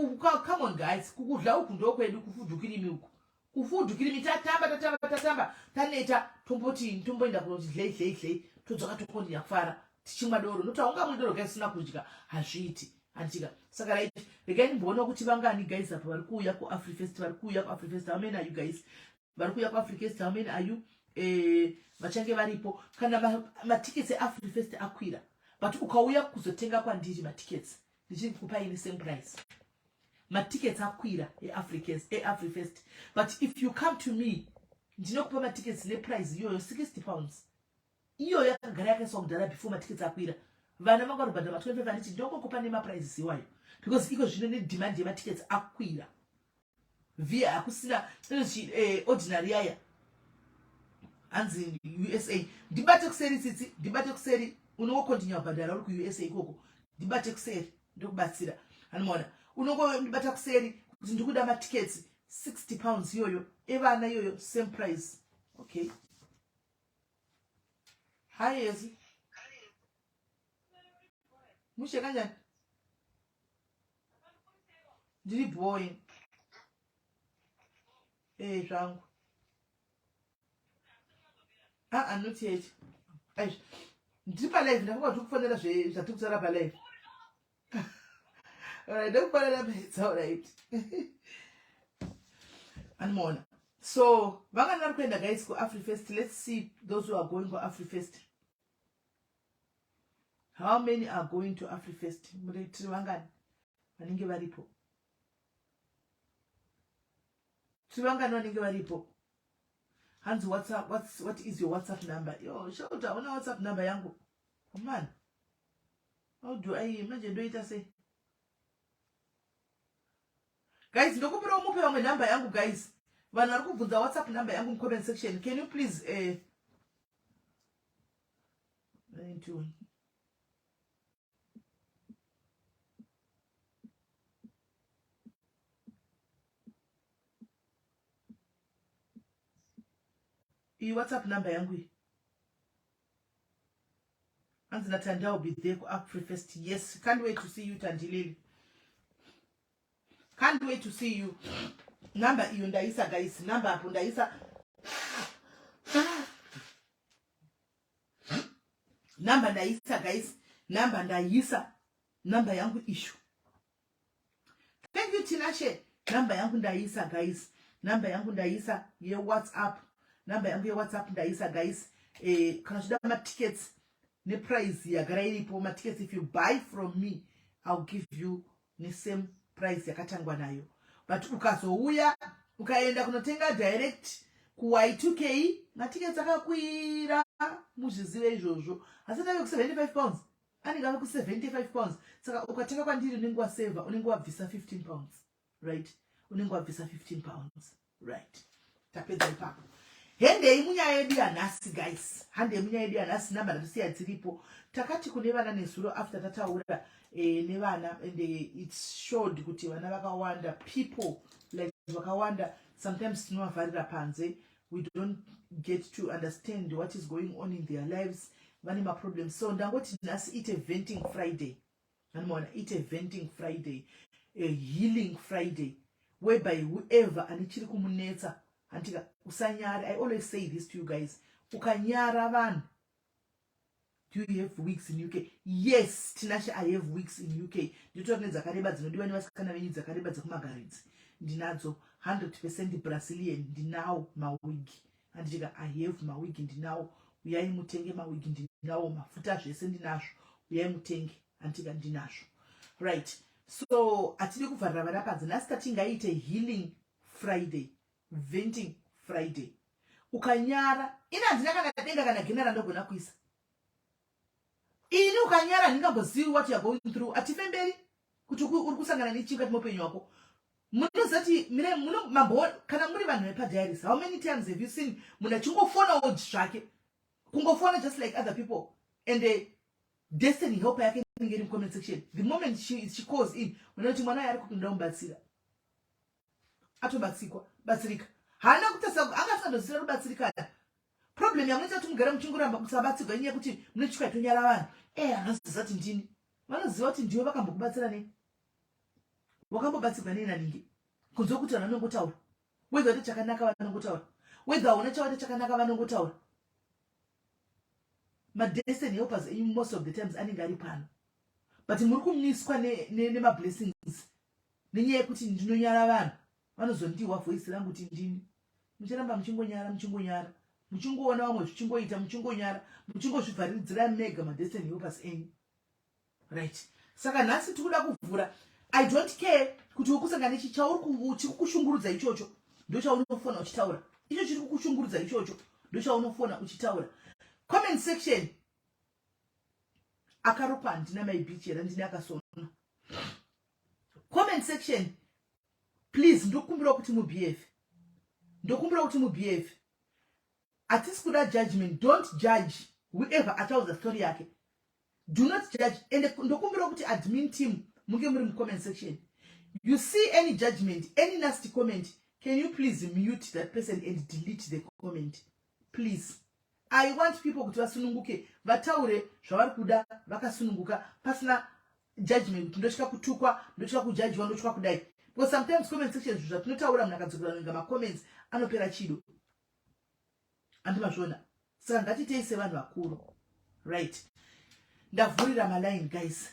come on guys, kukudla uku ndokwedu, kufudhukirimi uku, kufudhukirimi. Tatamba, tatamba, tatamba, taneta, tomboti tomboenda kunoti dlei dlei dlei, todzoka, tokondinya kufara tichimwa doro, nokuti haungamwi doro guys usina kudya, hazviiti, handitika? Saka right, regai ndimboona kuti vangani guys apa vari kuuya kuAfrifest. Vari kuuya kuAfrifest, how many are you guys vari kuuya kuAfrifest? How many are you vachange varipo? Kana matickets eAfrifest akwira, but ukauya kuzotenga kwandiri matickets, ndichikupai nesame price. Matickets akwira eAfrifest, but if you come to me, ndinokupa matickets neprice iyoyo, £60 iyoyo yakagara yakaiswa kudhara before matickets akwira. Vana vanga varibhadhara ma25, anditi? Ndongokupa nemaprices iwayo because iko zvino nedemand yematickets akwira, via hakusina ordinary yaya. Hanzi USA, ndibate kuseri. Tsitsi, ndibate kuseri. Unongokontinua bhadhara uri kuUSA ikoko. Ndibate kuseri, ndokubatsira, anomaona? Unongondibata kuseri kuti ndikuda matickets, 60 pounds iyoyo, evana iyoyo, same price. Okay, hi Yezi, mushe kanjani? Ndiri boy ee zvangu. Aa, not yet. Aizvi ndiri palive, ndafunga kuti kufonera zvatiri kutaura palive. Alright, ndikufonera pedza. Alright, animaona. So vangani vari kuenda, guys, kuAfrifest? Let's see those who are going kuAfrifest. How many are going to Afrifest? Muri tiri vangani vanenge varipo? Tiri vangani vanenge varipo? Hanzi WhatsApp, what is your WhatsApp number? Yo, shauta, hauna WhatsApp number yangu? Man, how do I manje? Ndoita sei, guys? Ndokumbirawo mupe vamwe number yangu, guys. Vanhu vari kubvunza WhatsApp number yangu mucomment section, can you please 92 iyi WhatsApp number yangu iyi. Hanzi naTandi, will be there kuAfrifest. Yes, can't wait to see you, Tandilili, can't wait to see you. Number iyo ndaisa, guys, number apo ndaisa number, ndaisa, guys, number ndaisa, number yangu ishu. Thank you, Tinashe. Number yangu ndaisa, guys, number yangu ndaisa yeWhatsApp, number yangu yeWhatsApp ndaisa, guys. Kana uchida matickets neprice yagara iripo matickets, if you buy from me, I'll give you nesame price yakatangwa nayo. But ukazouya ukaenda kunotenga direct kuY2K, matickets akakwira, muzvizive izvozvo. Asi ndave ku75 pounds, anenge ave ku75 pounds. Saka ukatenga kwandiri unenge waseva, unenge wabvisa 15 pounds, right? Unenge wabvisa 15 pounds, right? Tapedza ipapo. Hendei munyaya yedu yanhasi, guys, handei munyaya yedu yanhasi. Namba ndatosiya dziripo. Takati kune vana nezuro after tataura nevana, and it showed kuti vana vakawanda, people like vakawanda, sometimes tinovavharira panze. We don't get to understand what is going on in their lives. Vane maproblems. So ndangoti nhasi ite venting Friday, anomaona, ite venting Friday, a healing Friday, whereby whoever ane chiri kumunetsa, handika, usanyare. I always say this to you guys, ukanyara vanhu. Do you have wigs in UK? Yes, Tinashe, I have wigs in UK. Nditori nedzakareba dzinodiwa nevasikana venyu, dzakareba dzekumagaridzi ndinadzo, 100% Brazilian. Ndinawo mawigi, handitika? I have mawigi, ndinawo. Uyai mutenge mawigi, ndinawo. Mafuta, zvese ndinazvo, uyai mutenge, handitika? Ndinazvo, right? So hatidi kuvharira vana panze nhasi. Tati ngaiite healing Friday, venting Friday. Ukanyara, ini handina kana denga kana gena randogona kuisa ini. Ukanyara, handingambozivi what you are going through. Hatifemberi kuti uri kusangana nechii mukati meupenyu wako. Munozati mire muno mambo, kana muri vanhu vepadiaries, how many times have you seen munhu achingofonawo zvake, kungofona just like other people, and destiny helper yake inenge iri mucomment section? The moment she calls in, munoti mwana uyo ari kutoda mubatsira, atobatsikwa, batsirika. Haana kutasa anga asingandozisira kubatsirikana. Problem yamunoita kuti mugare muchingoramba kusabatsirwa inyaya yekuti munotya tonyara vanhu. Anoziva kuti ndini, vanoziva kuti ndiwe. Vakambokubatsira nei? Wakambobatsirwa nei naningi? Kunze kwekuti vanhu vanongotaura, whether waita chakanaka vanongotaura, whether hauna chawaita chakanaka vanongotaura. Madestiny helpers enyu most of the times anenge ari pano, but muri kumiswa nemablessings nenyaya yekuti ndinonyara vanhu, vanozondiwa voice rangu kuti ndini. Mucharamba muchingonyara, muchingonyara, muchingoona vamwe zvichingoita, muchingonyara, muchingozvivharidzira mega madestiny helpers enyu, right? Saka nhasi tikuda kuvhura. I don't care kuti uri kusangana nechi chauri chiri kukushungurudza, ichocho ndo chaunofona uchitaura. Icho chiri kukushungurudza, ichocho ndo chaunofona uchitaura. Comment section, akarukwa handina, maibichera ndine akasona. Comment section, please, ndokumbira kuti mubehave, ndokumbira kuti mubehave. Hatisi kuda judgment. Don't judge whoever achaudza story yake. Do not judge. And ndokumbira kuti admin team munge muri mucomment section. You see any judgment, any nasty comment, can you please mute that person and delete the comment, please? I want people kuti vasununguke, vataure zvavari kuda vakasununguka, pasina judgment kuti ndotya kutukwa, ndotya kujajiwa, ndotya kudai. Because sometimes comment section, zvinhu zvatinotaura, munhu akadzokera noinga macomments anopera chido. Andimazviona. Saka ngatitei sevanhu vakuru. Right, ndavhurira maline, guys,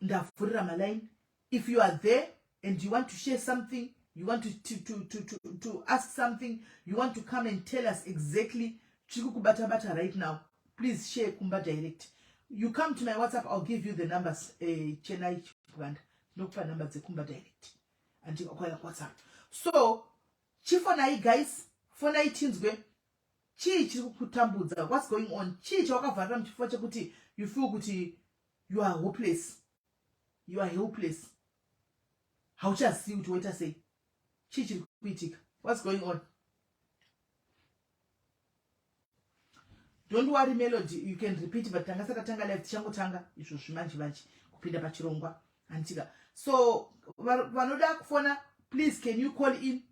ndavhurira maline. If you are there and you want to share something, you want to ask something, you want to come and tell us exactly chiri kukubata bata right now, please share Kumba Direct. You come to my WhatsApp, I'll give you the numbers. Chenai Chipwanda, ndinokupa number dzeKumba Direct andikauya kuWhatsApp. So chifonai, guys, fonai tinzwe chii chiri kukutambudza. What's going on? Chii chawakavharira muchifua chekuti you feel kuti you are hopeless, you are helpless, hauchazivi kuti woita sei? Chii chiri kuitika? What's going on? Don't worry, Melody, you can repeat, but tanga sakatanga live, tichangotanga izvozvi manje manje kupinda pachirongwa, handitika? So vanoda kufona, please, can you call in,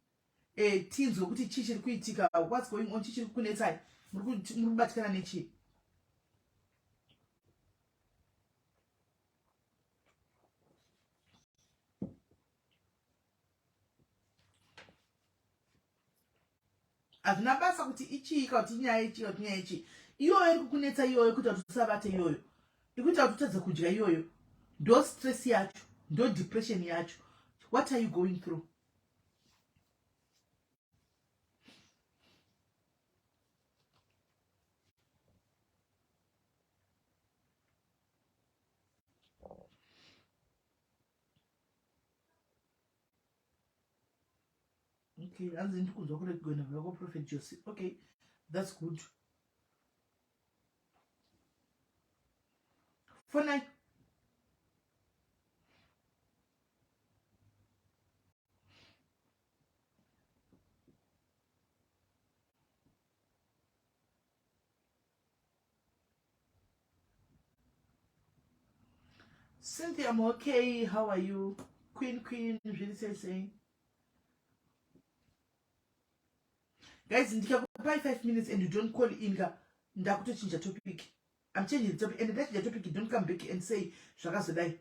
tinzwe kuti chii chiri kuitika? What's going on? Chii chiri kukunetsai? Muri kubatikana nechii? Hazvina basa kuti ichii, kana kuti inyaya ichii, kana kuti inyaya ichii. Iyoyo iri kukunetsa, iyoyo kuita kuti usavate, iyoyo ikuita kuti utadze kudya, iyoyo ndo stress yacho, ndo depression yacho. What are you going through? Okay, hanzi ndikunzwa kure kuenda vako, Prophet Josi. Okay, that's good. Fonai. Cynthia, I'm okay. How are you? Queen, Queen, zviri sei sei? Guys, ndikakupai 5 minutes and you don't call in ka, ndakutochinja topic. I'm changing the topic, and ndachinja topic, don't come back and say zvakazodai.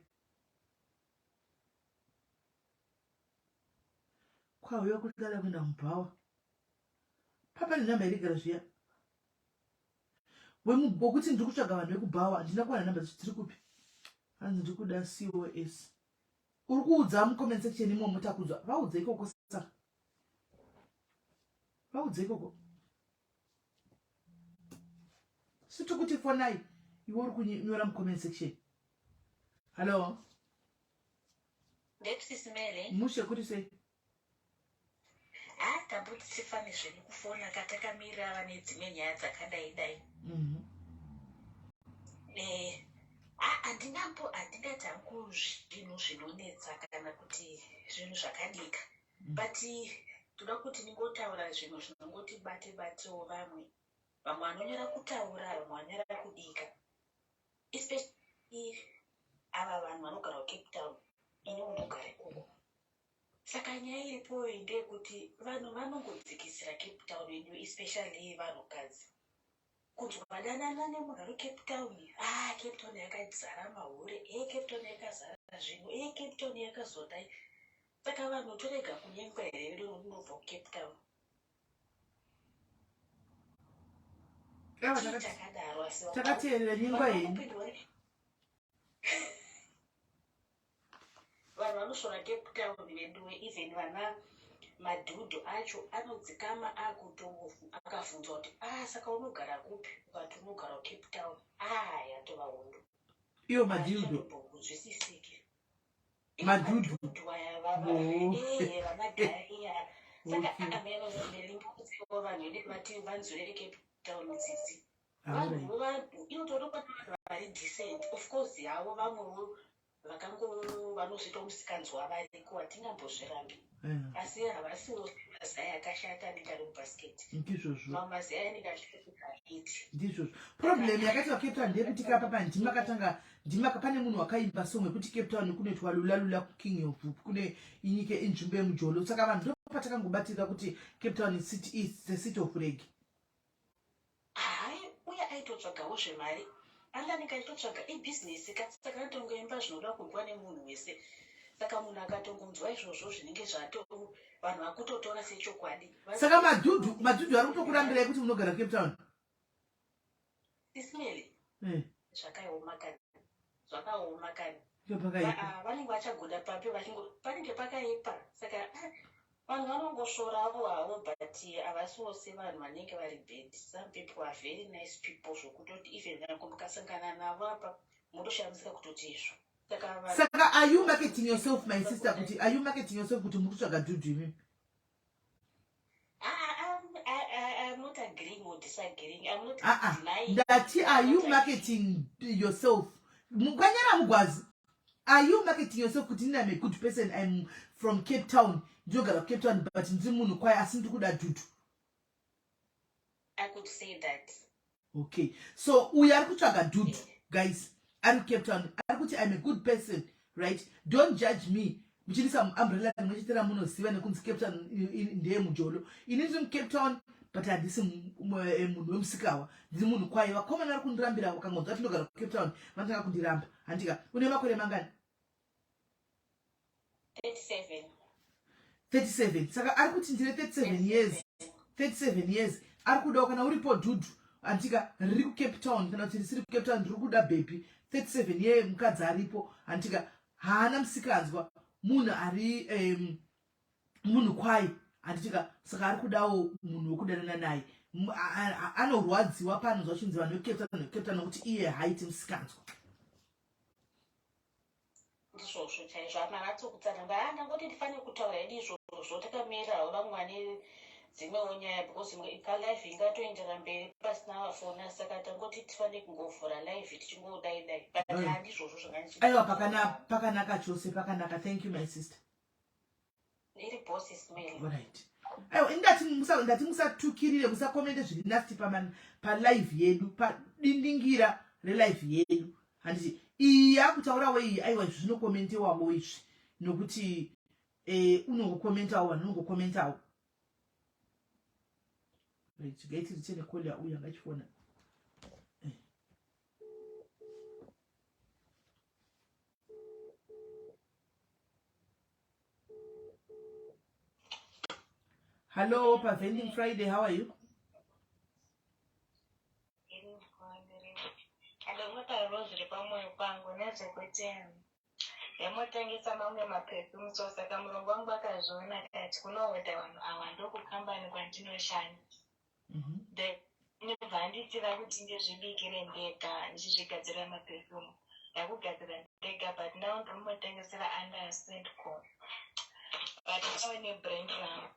Kwauya kudada kuenda mubhawa. Papa nenhamba irigara zviya. Wekuti ndiri kutsvaga vanhu vekubhawa, handina kuwana nhamba dziri kupi. Hanzi ndiri kuda COS. Uri kuudza mucomment section imomo, takudzwa. Vaudze ikoko saka. Vaudze ikoko. Situkuti fonai, iwe uri kunyora mucomment section. Hello. Ndepsisimele. Mushe, kuri sei? Ah, tamboti tifane zvedu kufona katakamirira vane dzimwe nyaya dzakadai dai. Eh, handingambo handingati hangu zvinhu zvinonetsa kana kuti zvinhu zvakadika, but toda kuti ndingotaura zvinhu zvinongoti bate batewo vamwe. Vamwe vanonyara kutaura, vamwe vanonyara kudika, especially ava vanhu vanogara kuCape Town. Ini unogara ikoko, saka nyaya iripoyo ndeyekuti vanhu vanongodzikisira Cape Town yedu, especially vanhukadzi. Kunzwa vadanana nemunhu ari Cape Town, ah, Cape Town yakazara mahure, e Cape Town yakazara zvinhu, e Cape Town yakazodai. Saka vanhu torega kunyengwa here vedu unobva kuCape Town? Ewa, Chii chakadaro? Asi takateerera nyengwa vanhu henyu. Vanhu vanosvora Cape Town veduwe. Even vana madhudhu acho anodzikama akuto akabvunzwa kuti, "Ah, saka unogara kupi?" Ukati unogara kuCape Town, ah, yatova hondo. Iwo madhildho. Kunzwisisike. Madhudhu. Madhudhu aya. Oh. Vanagaya. Saka amenomelingakudziwo vanhu ede vati vanzwere Cape Town tsitsi. Vanhu inotoda vanhu vari decent, of course havo. Vamwewo vakango vanozviita musikanzwa variko, hatingambozvirambi, asi havasiwo. mazai akashata anenge ari mubasket. Ndizvozvo. Mamwe mazai anenge achitosvika hiti. Ndizvozvo. Problem yakaitwa Cape Town ndeyekuti kapapa ndimakatanga ndimaka pane munhu wakaimba song yekuti Cape Town kunoitwa lula lula kuking of kune inyike inzvimbo yemujolo saka vanhu ndopatangobatirira kuti Cape Town is city is the city of reggae. Hayi uye aitotsvagawo zvemari anga anenge achitotsvaga ibhizinesi ka saka anotongoimba zvinoda kunzwa nemunhu wese saka munhu akatongonzwa izvozvo zvinenge zvato vanhu vakutotora sechokwadi. Saka madhudhu madhudhu ari kutokurambirai kuti munogara kuCape Town? Sismeli Eh. Zvakaoma kani zvakaoma kani. Pakaipa. Vanenge vachagoda papi vachingo panenge pakaipa saka vanhu vanongosvorawo havo but havasi vose vanhu vanenge vari bad. Some people are very nice people zvokutoti even nyangwe mukasangana navo apa motoshamisika kutoti izvo. Saka vanhu Saka are you marketing yourself my sister kuti are you marketing yourself kuti muri kutsvaga dhudhu imimi? I'm not agreeing or disagreeing. I'm not Ah, ah. denying. Ndati are you marketing yourself? Mukanyara mugwazi. Are you marketing yourself kuti ini I'm a good person I'm from Cape Town ndinogara kuCape Town but ndiri munhu kwaye asi ndiri kuda dhudhu. I could say that. Okay. So uyu ari kutsvaga dhudhu guys ari kuCape Town ari kuti I'm a good person right don't judge me muchindiisa muumbrella rimwe chete ramunoziva nekunzi Cape Town ndeye mujolo ini ndiri muCape Town but handisi munhu wemusikawa ndiri munhu kwaye vakomana vari kundirambira vakangonzwa kuti ndogara kuCape Town vanotanga kundiramba handika une makore mangani 37. 37 saka ari kuti ndine 37 years 37 years ari kudawo kana uripo dhudhu handika riri kucape town kana kuti risiri kucape town ndiri kuda bhebhi 37 ye mukadzi aripo handika haana musikanzwa munhu ari munhu kwaye handitika saka ari kudawo munhu wekudanana naye anorwadziwa panonzwa chinzi vanhu vekucape town vekucape town nokuti iye haaiti musikanzwa. Ndizvozvo chaizvo amanatso kutsanangura ah ndangoti ndifanire kutaura hedu izvozvo takamirirawo vamwe vane dzimwewo nyaya because imwe kalive ingatoendera mberi pasina vafona saka tangoti tifanire kungovhura live tichingodai dai but handizvozvo zvanga Aiwa, pakanaka chose, pakanaka. Thank you my sister. Iri boss smell. Alright. Aiwa, ini ndati musatukirire musakomente zviri nasty palive yedu padindingira relive yedu handiti iyi yakutaurawo iyi aiwa izvi zvinokomentewawo izvi nokuti unongokomentawo vanhu unongokomentawo. Right, gaiti richene call yauya ngachifona. Hello, paVending Friday, how are you? Ndinotaurawo zviri pamwoyo pangu nezvekuti ndamotengesa mamwe maperfume so saka murungu wangu akazviona akati kunohodha vanhu ava ndokukambani kwandinoshanda. Then ndobva anditira kuti ndizvibikire ndega ndichizvigadzirira maperfume. Ndakugadzira ndega but now ndinomotengesera under Sentco but ave nebrand rangu.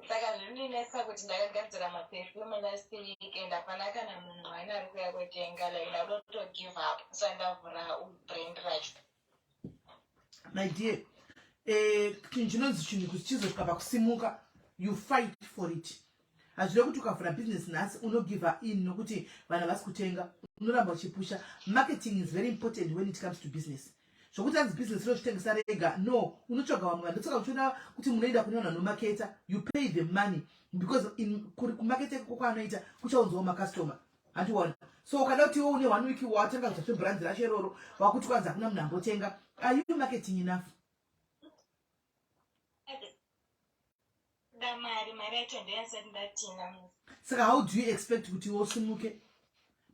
Saka zvinondinetsa kuti ndakagadzira maperfume last week and hapana kana munhu waani ari kuuya kutenga like ndakuda kuto give up so ndavhura brand racho. My dear, chinhu chinonzi chinhu kuti chizosvika pakusimuka you fight for it. Hazvirevi kuti ukavhura business nhasi unogive in nokuti vanhu havasi kutenga, unoramba uchipusha. Marketing is very important when it comes to business. Zvokuti hanzi business rozvitengesa rega no, unotsvaga vamwe vanhu. Ndosaka uchiona kuti munoenda kune vanhu vanomaketa, you pay them money because kumaketa ikoko kwaanoita kuchaunzawo macustomer. Handiona. So ukada kuti iwe une 1 week watenga kuita zvebrand racho iroro wakuti kwanzi hakuna munhu ambotenga, are you marketing enough? Da mari, mari yacho ndeyasati ndatina. Saka how do you expect kuti iwe usimuke?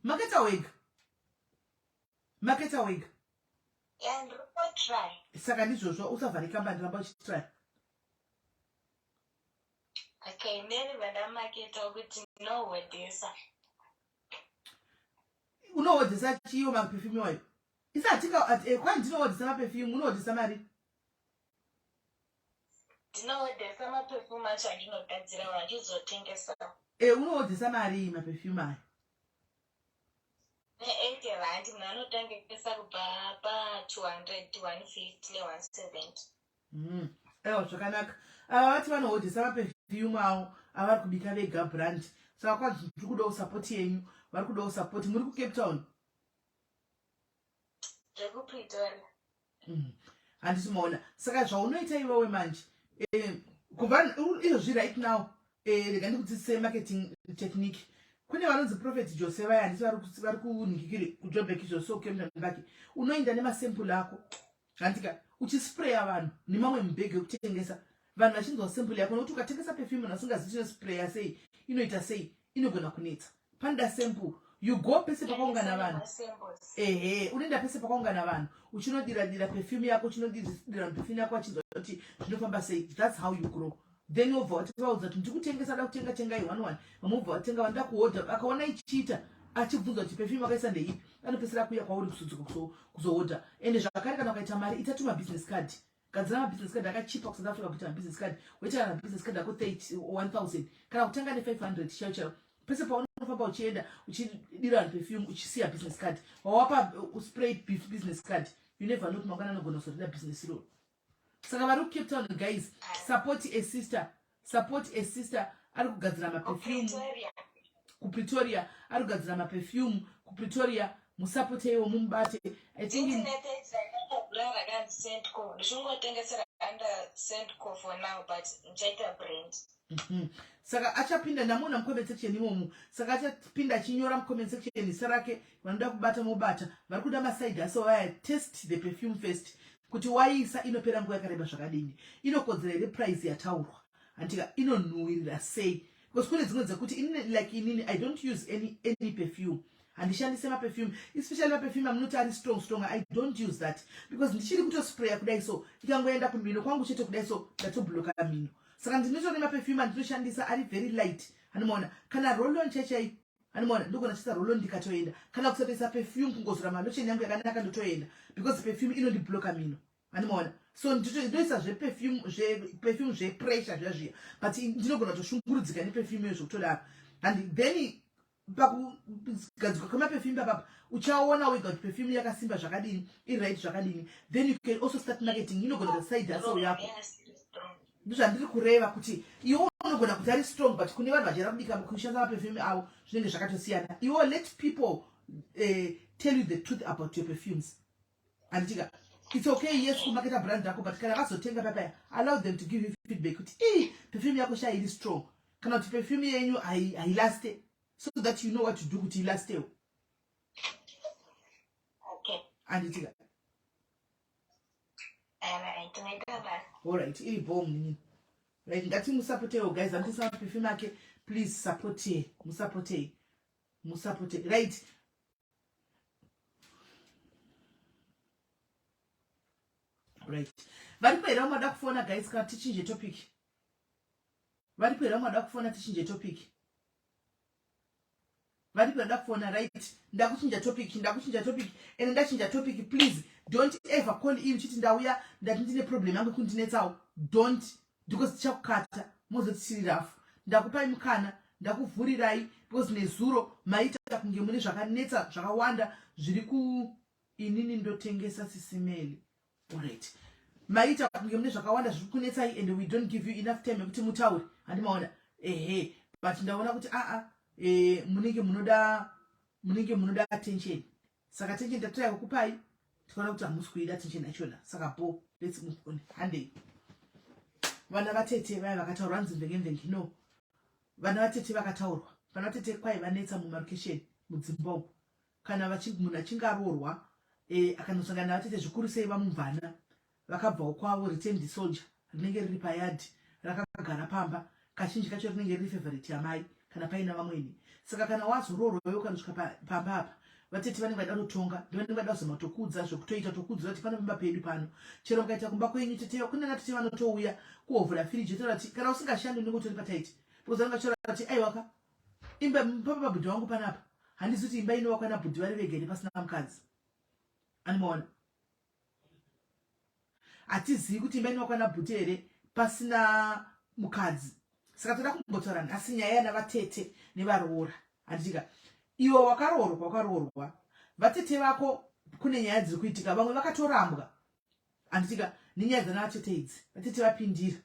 Maketa wega. Maketa wega. Yeah, ndiri kutry. Saka ndizvozvo usavhare kambani ramba uchitry. Okay, neni vandamaketa kuti ndinohodhesa. Unohodhesa chiyo maperfume wayo? Isa hatika kwani ndinohodhesa maperfume, unohodhesa mari? Ndinohodhesa maperfume acho andinogadzira vachizotengesa. Unohodhesa mari maperfume ayo? Ne80 rand munhu anotengesa kubva pa200, 150 ne170. Aiwa, zvakanaka. Ava vati vanohodhesa maperfume. maperfume avo avari kubika vega brand. Saka kwanzi ndiri kudawo support yenyu, vari kudawo support. Muri kuCape Town? Zvekupretoria. Handiti maona? Saka zvaunoita iwewe manje, kubva izvozvi right now, rega ndikudzidzise marketing technique. Kune vanonzi Prophet Jose vaya, handiti vari kunhikikiri kuJobek izvo, so Cape Town vake unoenda nemasample ako, handika, uchispraya vanhu nemamwe mubhegi ekutengesa, vanhu vachinzwa sample yako. Nokuti ukatengesa perfume munhu asingazivi tinospraya sei, inoita sei, inogona kunetsa. Panoda sample. You go pese pakaungana vanhu. Masamples. Ehe, unoenda pese pakaungana vanhu uchinodira dira perfume yako, uchinodira perfume yako, achinzwa kuti zvinofamba sei. That's how you grow. Then wobva wativaudza kuti ndikutengesa, da kutenga, tengai one one. Vamwe vobva vatenga, vanoda kuhodha. Akaona ichiita, achibvunza kuti perfume wakaisa ndeipi, anopesera kuuya kwauri kusudzuka kuzohodha. Ende zvakare, kana ukaita mari, itatu mabusiness card. Gadzira mabusiness card, akachipa kuSouth Africa kuita mabusiness card. Woita kana business card ako 1000 kana kutanga ne500 chaiyo chaiyo. Pese paunofamba uchienda uchidira vanhu perfume, uchisiya business card, wawapa spray business card, you never know kuti mangwana anogona kuzorida business iroro. Saka vari kuCape Town, guys, support a sister, support a sister. Ari kugadzira maperfume. Pretoria. KuPretoria. Ari kugadzira maperfume kuPretoria. Musapoteiwo, mumubate. I think Ndine page rakakagura rakanzi Sentco. Ndichingotengesera under Sentco for now, but ndichaita brand. Saka achapinda, ndamuona mucomment section imomo. Saka achapinda achinyora mucomment section zita rake. Vanoda kubata mobata. Vari kuda maside aso vaya, test the perfume first kuti waisa inopera nguva yakareba zvakadini, inokodzera here price yataurwa, handika, inonhuhwirira sei. Because kune dzimwe dzekuti inini, like inini, I don't use any perfume. Handishandise maperfume, especially maperfume amunoti ari strong strong. I don't use that because ndichiri kutospraya kudai so, ikangoenda kumhino kwangu chete kudai so, ndatobloka mhino. Saka ndinotora nemaperfume andinoshandisa ari very light, handimaona? Kana roll-on chaichai, handimaona? Ndogona chiisa roll-on ndikatoenda, kana kusatoisa perfume, kungozora malotion yangu yakanaka, ndotoenda, because perfume inondibloka mhino, handimaona? So ndinoisa zveperfume zvepressure zviya zviya, but ndinogona kutoshungurudzika neperfume iyo zvekutodaro. And then pakugadzirwa kwemaperfume papapa, uchaona wega kuti perfume yakasimba zvakadini, iright zvakadini. Then you can also start marketing. Inogona kuita side hustle yako. Yes, strong. Ndozvandiri kureva kuti iwe unogona kuti ari strong, but kune vanhu vachida kubika kushandisa maperfume avo zvinenge zvakatosiyana. Iwo, let people tell you the truth about your perfumes, handitika? It's okay, yes, kumaketa brand yako, but kana vazotenga papaya, allow them to give you feedback kuti ii, perfume yako sha iri strong, kana kuti perfume yenyu hailaste, so that you know what to do kuti ilastewo. Okay. Handitika? Alright, maita basa. Alright, iri bom nini. Right, ngatimusapotewo guys. Andisa maperfume ake, please support, musapotei, musapote. Right, right. Varipo here vamada kufona, guys, kana tichinje topic? Varipo here vamada kufona, tichinje topic? Varipo vada kufona? Right, ndakuchinja topic, ndakuchinja topic. Ende ndachinja topic, please don't ever call in uchiti ndauya, ndati ndine problem yangu kundinetsawo. Don't, because tichakukata, mozoti tiri rafu. Ndakupai mukana, ndakuvhurirai because nezuro maita kunge mune zvakanetsa zvakawanda zviri ku. Inini ndotengesa, Sisi Meli. Alright, maita kunge mune zvakawanda zviri kunetsai and we don't give you enough time yekuti mutaure, handimaona? Ehe, but ndaona kuti aa, munenge munoda attention. Saka attention tataya kukupai, tikaona kuti hamusi kuida attention yachona. Saka bo, let's move on. Handei. Vana vatete vaya vakataurwa, hanzi mvengemvenge. No, vana vatete vakataurwa, vana vatete kwai vanetsa mumarokesheni, mudzimba umu. Kana munhu achinge aroorwa, akanosangana navatete, zvikuru sei vamumvana vakabvawo kwavo, returned soldier rinenge riri payadhi rakagara pamba, kazhinji kacho rinenge riri favorite yamai kana paina vamweni. Saka kana wazoroorwa iwe, ukanosvika pamba apa, vatete vanenge vada kutotonga, ndivanenge vada kuzama kutokudza zvekutoita, tokudza kuti pano pamba pedu pano. Chero mukaita kumba kwenyu, tete, kune natete vanotouya kuhovhura firiji, otaura kuti kana usingashandi unenge utori pataiti, because vanenge vachitaura kuti aiwaka, imba papa pabhudhi wangu panapa. Handisi kuti imba inovakwa nabhudhi vari vega here pasina mukadzi? Animaona? Hatizivi kuti imba inovakwa nabhuti here pasina mukadzi. Saka toda kumbotaura nhasi nyaya yana vatete nevaroora, handitika? Iwe wakaroorwa, wakaroorwa, vatete vako kune nyaya dziri kuitika. Vamwe vakatorambwa, handitika, nenyaya dzana vatete idzi. Vatete vapindira.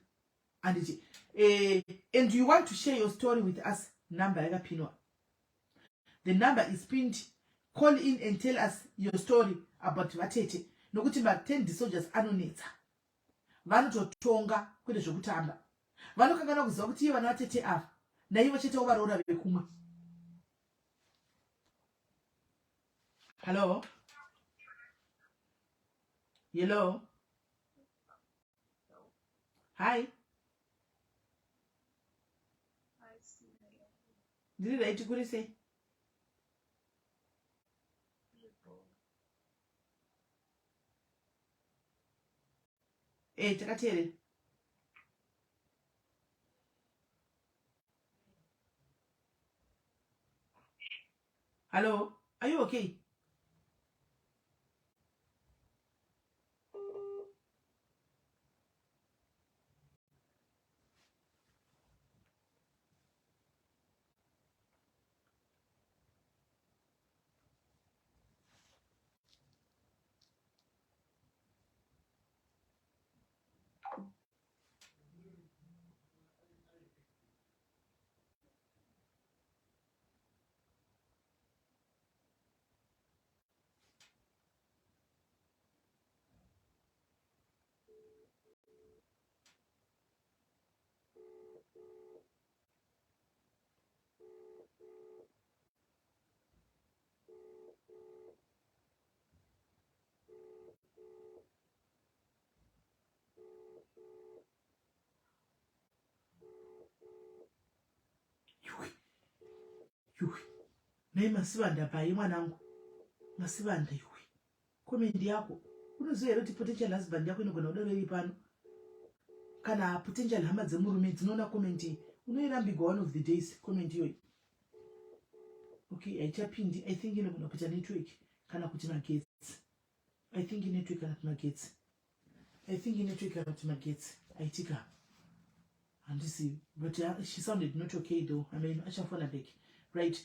Anditi and you want to share your story with us, number yakapinwa. The number is pinned. Call in and tell us your story about vatete, nokuti ma10 soldiers anonetsa, vanototonga kwete zvekutamba. Vanokanganwa kuziva kuti iye vana vatete ava naivo chetewo varoora vekumwe. Hello, hello, hi. Ndiri right, kuri sei? Takateerera. Hello, are you okay? Yuwi, yuwi, nai Masivanda pai mwanangu Masivanda, yuwi, comment yako. Unoziva here kuti potential husband yako inogona kudaro iri pano, kana potential hama dzemurume dzinoona comment iyi? Unoirambigwa one of the days comment iyoyi. Okay, haichapindi. I think inogona kuita network kana kuti magetsi. I think network kana kuti magetsi. I think network kana kuti magetsi aitika, handizivi, but she sounded not okay though. I mean, achafona back, right?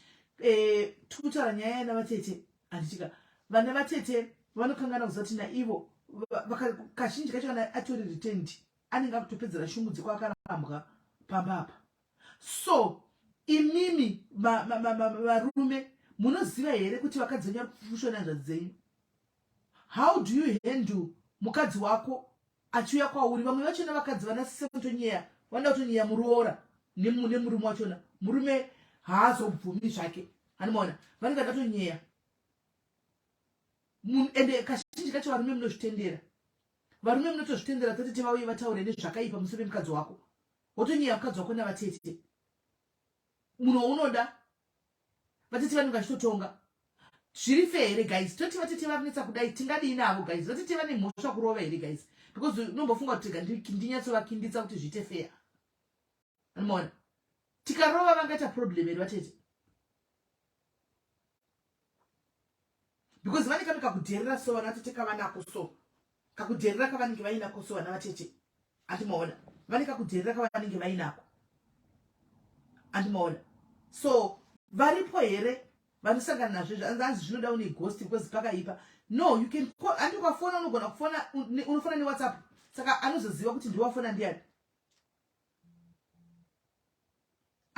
Tikutaura nyaya yana vatete, handitika? Vana vatete vanokangana kuziva kuti naivo kazhinji kacho kana atori retained anenge akutopedzera shungu dzekwakarambwa pamba apa. So imimi varume munoziva here kuti vakadzi venyu vari kufushwa nehanzvadzi dzenyu? How do you handle mukadzi wako achiuya kwauri? Vamwe vachona vakadzi vanasise kutonyeya, vanoda kutonyeya muroora nemurume wachona. Murume haazobvumi zvake, anomaona vanenge vada kutonyeya. Ende kazhinji kacho varume munozvitendera, varume munotozvitendera. Tatete vauye vataure nezvakaipa musoro pemukadzi wako, wotonyeya mukadzi wako navatete, munhu waunoda. Vatete vanenge vachitotonga zviri fair here, guys? Toti vatete vari kunetsa kudai, tingadii navo, guys? Vatete vane mhosva kurova here, guys? Because unombofunga kuti rega ndinyatsovakinditsa kuti zviite fair. Anomaona tikarova vangaita problem here vatete? Because vane kame kakudherera, so vana vatete kavanako, so kakudherera kavanenge vainako, so vana vatete, andimaona vane kakudherera kavanenge vainako, andimaona. So varipo here vanosangana nazvo izvo? Anzi zvinoda une ghost because pakaipa. No, you can call, andi ukafona unogona kufona, unofona neWhatsApp, saka anozoziva kuti ndiwafona ndiani,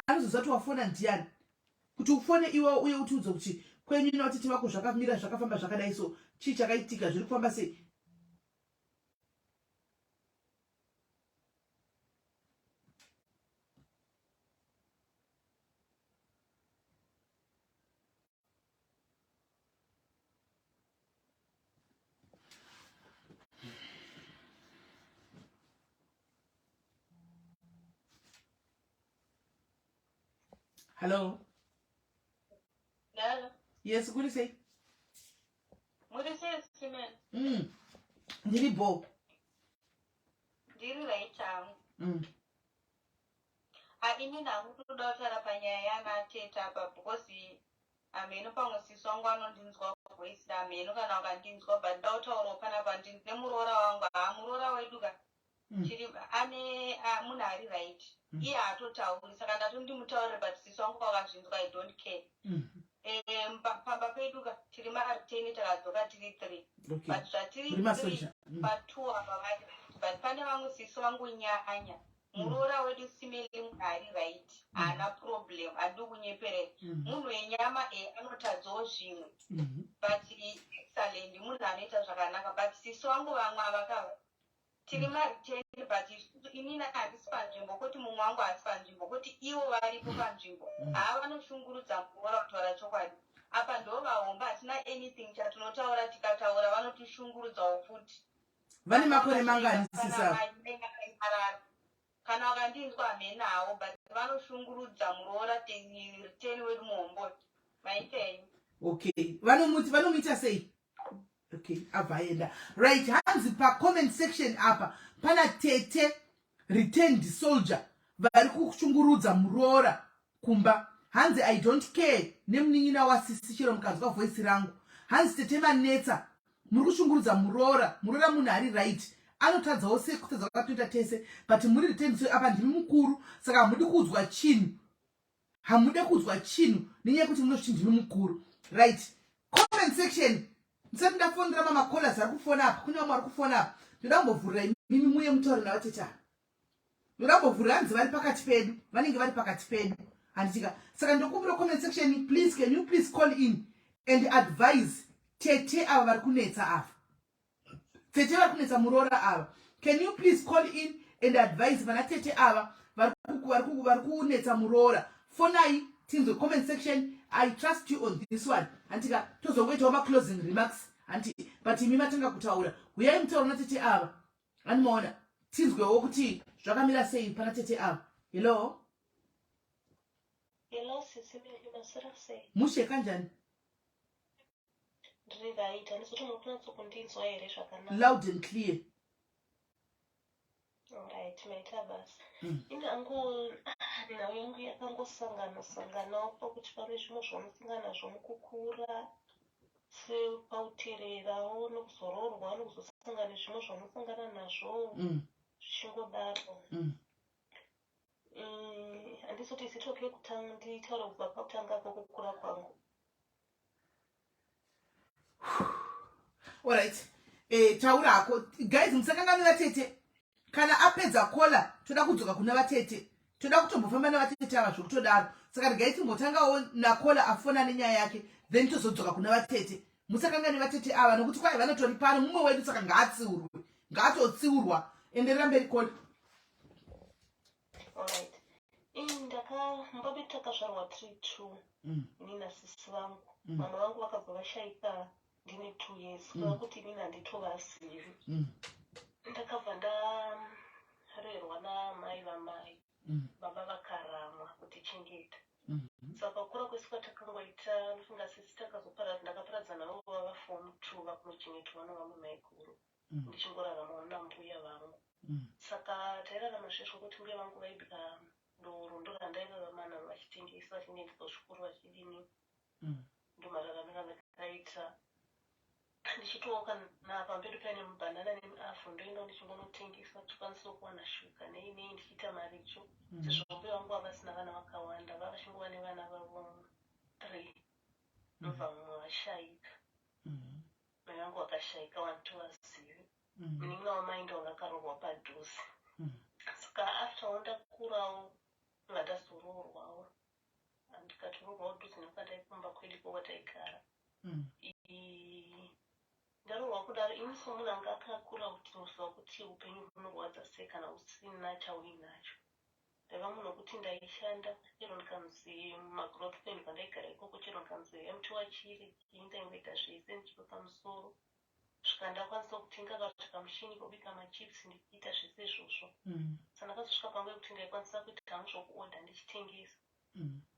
anozoziva kuti wafona ndiani. Kuti ufone iwe uye utiudze kuti kwenyu navatete vako zvakamira, zvakafamba zvakadai, so chii chakaitika, zviri kufamba sei? Hello. Hello. Yes, kuri sei? Muri sei, Simon? Ndiri bo. Ndiri right hangu. Ah, ini nangu kutoda kutaura panyaya yana tete apa because hameno pamwe sisi wangu anondinzwa voice, hameno kana wakandinzwa, but nda kutaurawo panapa ndine muroora wangu. Haa, muroora wedu ka tiri ane munhu ari right. Iye haatotauri, saka ndatondimutaurire, but sisi wangu vakazvinzwa, I don't care. Pamba pedu ka tiri maarteni, takadzoka tiri three. But zvatiri Muri three masoja. Patwo apa vari, but pane vamwe sisi vangu nyanya. Muroora wedu Simeli ari right, haana problem, handidi kunyeperera. Munhu wenyama e anotadzawo zvimwe, but excellent, munhu anoita zvakanaka. But sisi wangu vamwe avakava tiri mareturn, but isusu, inini handisi panzvimbo, kuti mumwe wangu haasi panzvimbo, kuti ivo varipo panzvimbo. Haa, vanoshungurudza muroora, kutaura chokwadi. Apa ndo vahomba, hatina anything chatinotaura. Tikataura vanotishungurudzawo futi. Vane makore mangani sisa? Kana vakandinzwa, hamenawo, but vanoshungurudza muroora return wedu muhombo. Maitenyi. Okay, vanomuti vanomuita sei? Okay, abva aenda. Right, hanzi pacomment section apa pana tete returned soldier vari kushungurudza muroora kumba. Hanzi, "I don't care nemunin'ina wasisi, chero mukanzwa voice rangu." Hanzi, "Tete manetsa, muri kushungurudza muroora. Muroora munhu ari right, anotadzawo sekutadza kwatinoita tese, but muri returned so apa ndimi mukuru, saka hamudi kuudzwa chinhu, hamude kuudzwa chinhu nenyaya yekuti munozviti ndimi mukuru." Right, comment section, ndisati ndafonera mamacallers ari kufona apa, kune vamwe vari kufona apa, ndoda kumbovhurira imimi muye mutaure navatete ava. Ndoda kumbovhurira, hanzi vari pakati pedu, vanenge vari pakati pedu, handitika? Saka ndokumbira comment section, please, can you please call in and advise tete ava vari kunetsa ava, tete vari kunetsa muroora ava? Can you please call in and advise vana tete ava vari kunetsa muroora? Fonai tinzwe. Comment section, I trust you on this one, handika? Tozongoitawo maclosing remarks, hanti? But imi matanga kutaura, huyai mutaura natete ava, handimaona? Tinzwewo kuti zvakamira sei pana tete ava. Hello. Hello, sisi Meli, maswera sei? Mushe, kanjani? Ndiri right, handisi kuti muri kunyatso kundinzwa here zvakanaka? Loud and clear. Alright, maita basa. Ini hangu nhau yangu yakangosangana sanganawo pakuti pane zvimwe zvaunosangana nazvo mukukura, sepautererawo nokuzoroorwa, nokuzosangana nezvimwe zvaunosangana nazvo, zvichingodaro. Handisi kuti is it okay kutanga nditaure kubva pakutanga kwokukura kwangu? Alright, taura hako. Guys, musakanganwira tete, kana apedza caller toda kudzoka kuna vatete, toda kutombofamba navatete ava zvokutodaro. Saka regai timbotangawo nacaller afona nenyaya yake, then tozodzoka kuna vatete. Musakangani vatete ava, nokuti kwai vanotori pano mumwe wedu, saka ngaatsiurwe, ngaatotsiurwa. Enderera mberi, caller. Alright. Ini ndaka mumba medu takazvarwa tiri two, ini nasisi vangu. Mama vangu vakabva vashaika ndine 2 years, kureva kuti inini handitovazivi. Ndakabva ndarerwa namai vamai. Baba vakaramwa kutichengeta. Saka kukura kwese kwatakangoita, ndofunga sisi ndakaparadzana navo vava form two, vakunochengetwa nevamwe maiguru, ndichingoraramawo nambuya vangu. Saka tairarama zvezvo kuti mbuya vangu vaibika doro, ndo randairarama navo, vachitengesa, vachindiendesa kuzvikoro, vachidini. Ndomararamiro andakaita, ndichitoka napambedu paine mubhanana nemuavho, ndoenda ndichingonotengesa kuti tikwanise kuwana shuga nei nei, ndichiita maricho, sezvo mbuya vangu vavasina vana vakawanda, vava vachingova nevana vavo three, ndobva mumwe vashaika. Mai vangu vakashaika, wanditovazivi. Munin'ina wamai ndo vakaroorwa padhuze. Saka after ndakurawo, ndobva ndazoroorwawo, ndikatoroorwawo dhuze nekwandaikumba kwedu kwataigara. Ndaroorwa kudaro, ini somunhu anga akakura, kuti unoziva kuti upenyu hunorwadza sei kana usina chauinacho. Ndaiva munhu wekuti ndaishanda, chero ndikanzi mumagrowth pain kwandaigara ikoko, chero ndikanzi empty wachiri chii, ndaingoita zvese ndichiva pamusoro, svika ndakwanisa kutenga kamushini kobika machips, ndichiita zvese izvozvo. Saka ndakazosvika panguva yekuti ndaikwanisa kuita hangu zvokuodha ndichitengesa.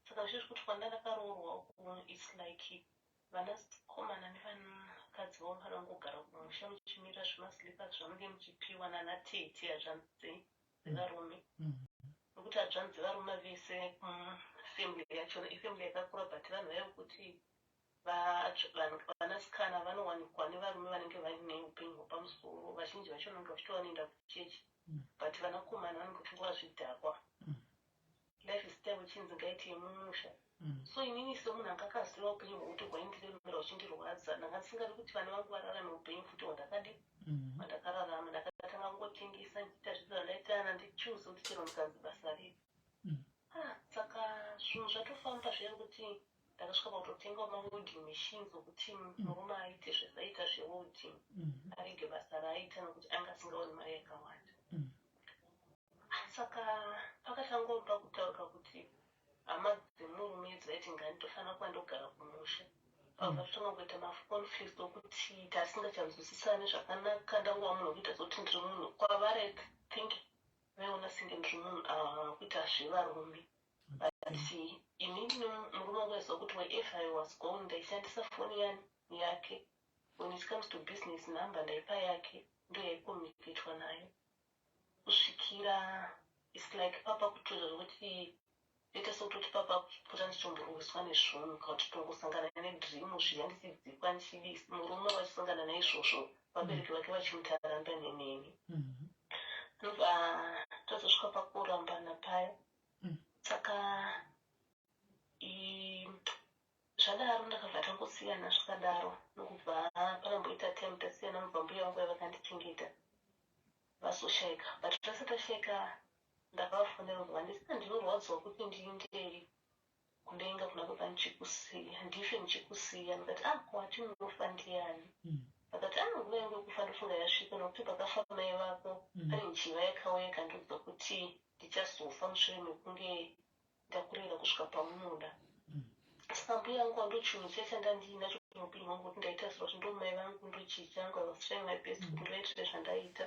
Saka zvezvi kuti kwanda ndakaroorwa uku, it's like vanakomana nevanakadzi vavo vanofanira kungogara kumusha, muchimirira zvemaslippers zvamunenge muchipiwa nanatete, hazvanzi dzevarume, nokuti hazvanzi dzevarume vese family yachona ifamily yakakura, but vanhu vaive kuti vanasikana vanowanikwa nevarume vanenge vaine upenyu hwepamusoro. Vazhinji vacho vanenge vachitova vanoenda kuchechi, but vanakomana vanenge vachingova zvidhakwa. Lifestyle chinzi ngaite yemumusha. So inini semunhu anga akaziva upenyu hwokuti hwaindiremera, huchindirwadza, ndanga ndisingadi kuti vana vangu vararame upenyu futi hwandakadi hwandakararama. Ndakatanga Ndakatanga kungotengesa ndichiita zvinhu zvandaita nandichuze kuti chero ndikanzi basa ripi. Ah, saka zvinhu zvatofamba zviya kuti ndakasvika pakutotengawo mawelding machines okuti murume aite zvesaita zvewelding, arege basa raaita nokuti anga asingaoni mari yakawanda. Saka pakatangomba kutaurika kuti hama dzemurume dzaiti nganditofanira kuva ndogara kumusha, pabva totanga kuita maconflicts okuti tasingachanzwisisani zvakanaka. Ndangova munhu wekuita sekuti ndiri munhu kwavari, I think vaiona senge ndiri munhu kuita zvevarume, but inini murume wangu aiziva kuti wherever I was going ndaishandisa foni yani yake. When it comes to business number, ndaipa yake, ndo yaicommunicatwa nayo kusvikira its like papa kutoita zvokuti ita sekutoti papa kupota ndichomborwiswa nezvunhu kana kuti tongosangana nedream zviya ndichidzikwa ndichidii, murume vachisangana naizvozvo, vabereki vake vachimuti aramba neneni. Ndobva tazosvika pakurambana paya. Saka zvadaro ndakabva tangosiyana zvakadaro, nokubva panamboita time tasiyana, mubva mbuya vangu vakandichengeta vazoshayika. But tasati tashayika ndakavafonera kubva ndisina, ndinorwadziwa kuti ndiinde kudenga kuna baba ndichikusiya, ndife ndichikusiya. Ndikati, "Ah, kwati munofa ndiani?" Vakati, "Ah, nguva yangu yekufa ndofunga yasvika, nokuti pakafa mai vako pane njiva yakauya ikandiudza kuti ndichazofa mushure mekunge ndakurera kusvika paunoda." Saka mbuya vangu ndo chinhu chiya chandandiinacho muupenyu hwangu kuti ndaitarisira kuti ndo mai vangu, ndo chii changu. I was trying my best kuti ndivaitire zvandaita.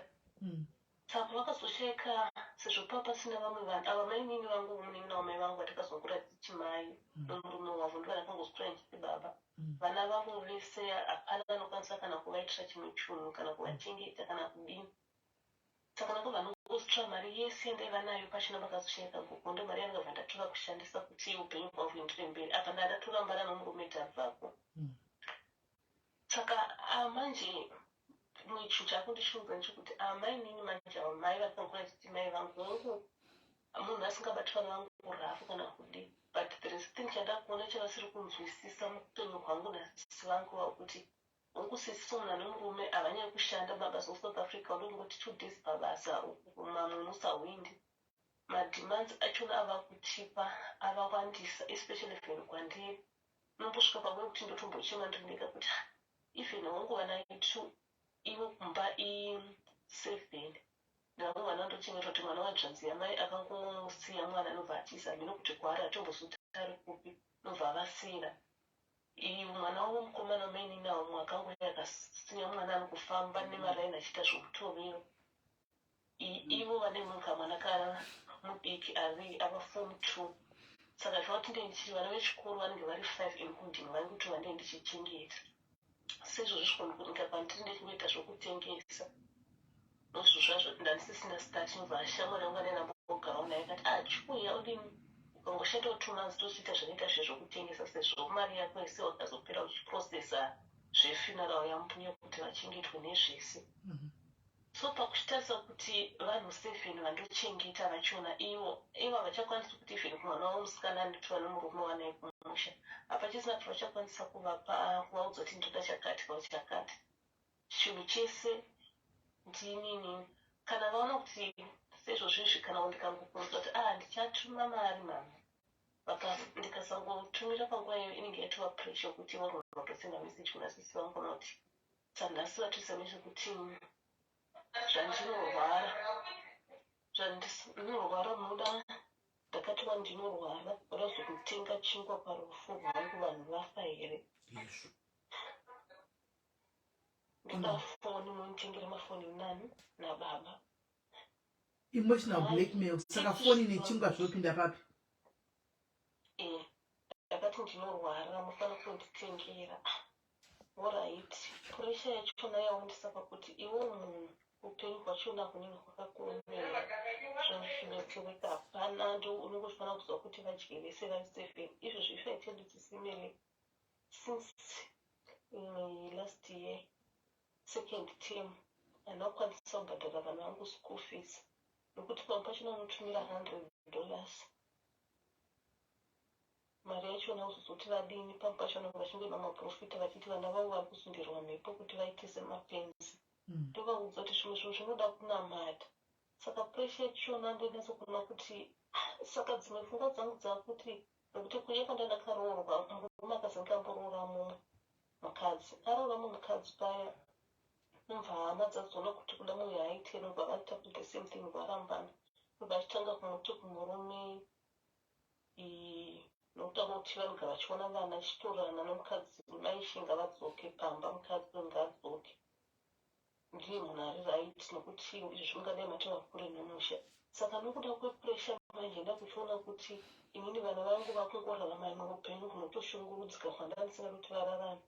Saka pavakazoshayika, sezvo papa pasina vamwe vanhu, ava mainini vangu, munin'ina wamai vangu vatakazokura tichi mai nomurume wavo, ndo vandakangozokura ndichiti baba. Vana vavo vese hapana anokwanisa kana kuvaitira chimwe chinhu kana kuvachengeta kana kudini. Saka ndakabva ndongozitora mari yese yandaiva nayo pachina pakazoshayika gogo, ndo mari yandakabva ndatora kushandisa kuti upenyu hwavo huendere mberi. Apa ndandatorambana nomurume tabvako. Saka manje chimwe chinhu chakundishungudza ndechekuti amainini manje ava mai vakangura chiti mai vangu, hongu munhu asingabati vana vangu rafu kana kudii, but there is thing chandakuona chavasiri kunzwisisa muupenyu hwangu nasisi vangu vakuti, hongu sisi somunhu ane murume havanyanyi kushanda mabasa oSouth Africa, unongoti 2 days pabasa, mamwe musahwindi. Mademands achona ava kutipa avawandisa, especially even kwandiri. Unombosvika pamwe kuti ndotombochema ndiri ndega kuti, "Ah, even hongu vana itu ivo kumba i7, ndavamwe vana ndochengeta kuti mwana wadzvanzi yamai akangosiya mwana anobva atiza, hameno kuti kwaari, atombozoti ari kupi, nobva avasiyira iyi mwana wavo mukomana wamaininawo mumwe akangouya akasiya mwana ari kufamba nemaraini achiita zvomutoriro." Ivo vane mumwe kamwana kara mudiki ari ava form 2. Saka zvava kuti ndee ndichiti vana vechikoro vanenge vari 5 including vari kuti vandee ndichichengeta sezvozvo svikondinika pandiri ndechingoita zvokutengesa nozvo zvazvo ndandisisina start. Inobva shamwari yangu anendambogarawo naye akati, "Ah, chiuya udini, ukangoshandawo 2 months tochiita zvinoita zvezvokutengesa, sezvo mari yako yese wakazopera uchiprocessa zvefuneral yambuya kuti vachengetwe nezvese." So pakuchitarisa kuti vanhu 7 vandochengeta vachona ivo ivo havachakwanisi kuti even kumwana wavo musikana anditora nomurume wanaye kumusha, hapachisina kuti vachakwanisa kuvapa, kuvaudza kuti ndoda chakati kana chakati. Chinhu chese ndinini. Kana vaona kuti sezvozvizvi, kana ndikangokuudza kuti, "Ah, ndichatuma mari mama," ndikasangotumira panguva iyoyo, inenge yatova pressure kuti vanogona kutosenda message kuna sisi vangu, kana kuti sanhasi vatoisa nezvekuti zvandinorwara, zvandinorwara munoda ndakatiwa ndinorwara, voda kuzokutenga chingwa parufu rwangu, vanhu vafa here? Yeshu. Ndoda foni, munotengera mafoni nani nababa. Emotional blackmail. Saka foni nechingwa zvinopinda papi? Ndakati ndinorwara, mufanira kunditengera. Alright, pressure yachona yaundisa pakuti iwo munhu upenyu hwachona hunenge hwakakuomera, zvinoteveka hapana, ndo unongofanira kuziva kuti vadye vese vari 7. Izvozvo if I tell you tisimele, since last year second term handina kukwanisa kubhadhara vana vangu school fees, nokuti pamwe pachona unotumira $100, mari yachona uzozoti vadini. Pamwe pachona vachingoenda mumaprofita vachiti vana vavo vari kusundirwa mhepo kuti vaite semapenzi. Ndovaudza kuti zvimwe zvinhu zvinoda kunamata. Saka pressure yachona ndonyatso kuona kuti saka dzimwe pfungwa dzangu dzakuti nekuti kuye kwanda ndakaroorwa murume akazenge amboroora mumwe mukadzi aroora mumwe mukadzi paya nobva hama dzazoona kuti kuda mumwe haaite nobva vaita kuti the same thing varambana nobva achitanga kumuti kumurume nokutanga kuti vanogara vachiona vana achitorana nomukadzi maishinga vadzoke pamba mukadzi uyu ngaadzoke ndiye munhu ari right nokuti izvi zvingadai matova kure nomusha. Saka nokuda kwepressure manje ndakuchiona kuti inini vana vangu vakungorarama imwe upenyu hunotoshungurudzika hwandandisina kuti vararame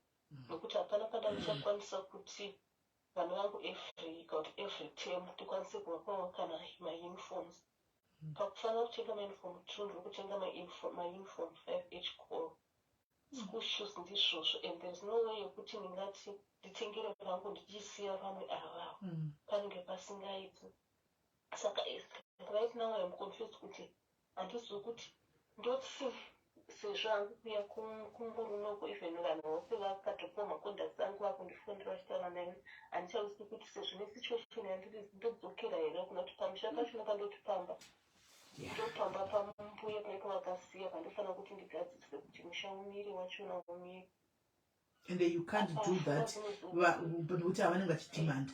nokuti hapana pandandichakwanisa kuti vana vangu every kana kuti every term tikwanise kuvapawo kana mauniforms. Pakufanira kutenga mauniform two ndiri kutenga mauniform five echikoro, school shoes ndizvozvo, and there is no way yekuti ndingati nditengere vangu ndichisiya vamwe avavo. Panenge pasingaiti. Saka right now I'm confused kuti handizivi kuti ndoti sezvo hangu kuya kumurume uko even vanhu vose vakatopiwa macontacts angu vakundifonera vachitaura nani handichazivi kuti sezvo nesituation yandiri ndodzokera here kuna kuti pamusha pachona pandoti pamba ndopamba pambuya paiko vakasiya pandofanira kuti ndigadzirise kuti musha umire wachona umire. And you can't do that nekuti havanenge vachidhimanda.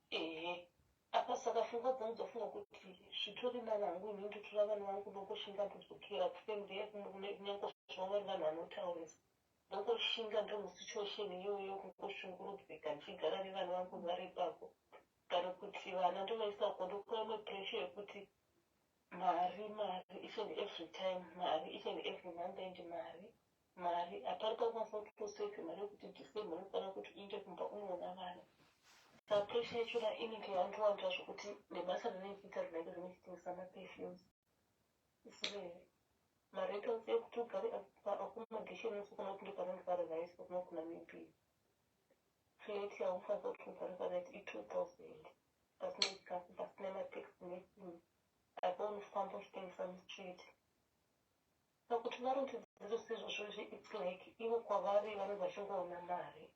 Ehe, apa saka pfungwa dzangu dzafunga kuti zvitori nani hangu ini ndotora vana vangu ndongoshinga ndodzokera kufamily kunyange zvavo vari vanhu vanotaurisa ndongoshinga ndomusituation iyoyo kungoshungurudzika ndichigara nevana vangu vari ipapo kana kuti vana ndovaisako ndokuva imwe pressure yekuti mari mari each and every time mari each and every month and mari mari hapari pakukwanisa kuti tosevhe mari yekuti December unofanira kuti uinde kumba unoona vana. Saka pressure yachona inenge yandowanda zvokuti nebasa rinoiita rinenge rinochitengesa maperfumes isire marentals ekuti ugare paaccommodation unofana kuti ndoparent paradise kuna kuNamibia flat yaunofanira kuti ugare parent i-2000 pasina chikafu pasina matax nechii apa unofamba uchitengesa mustreet. Pakuti varondedzero sezvozvo it's like ivo kwavari vanenge vachingoona mari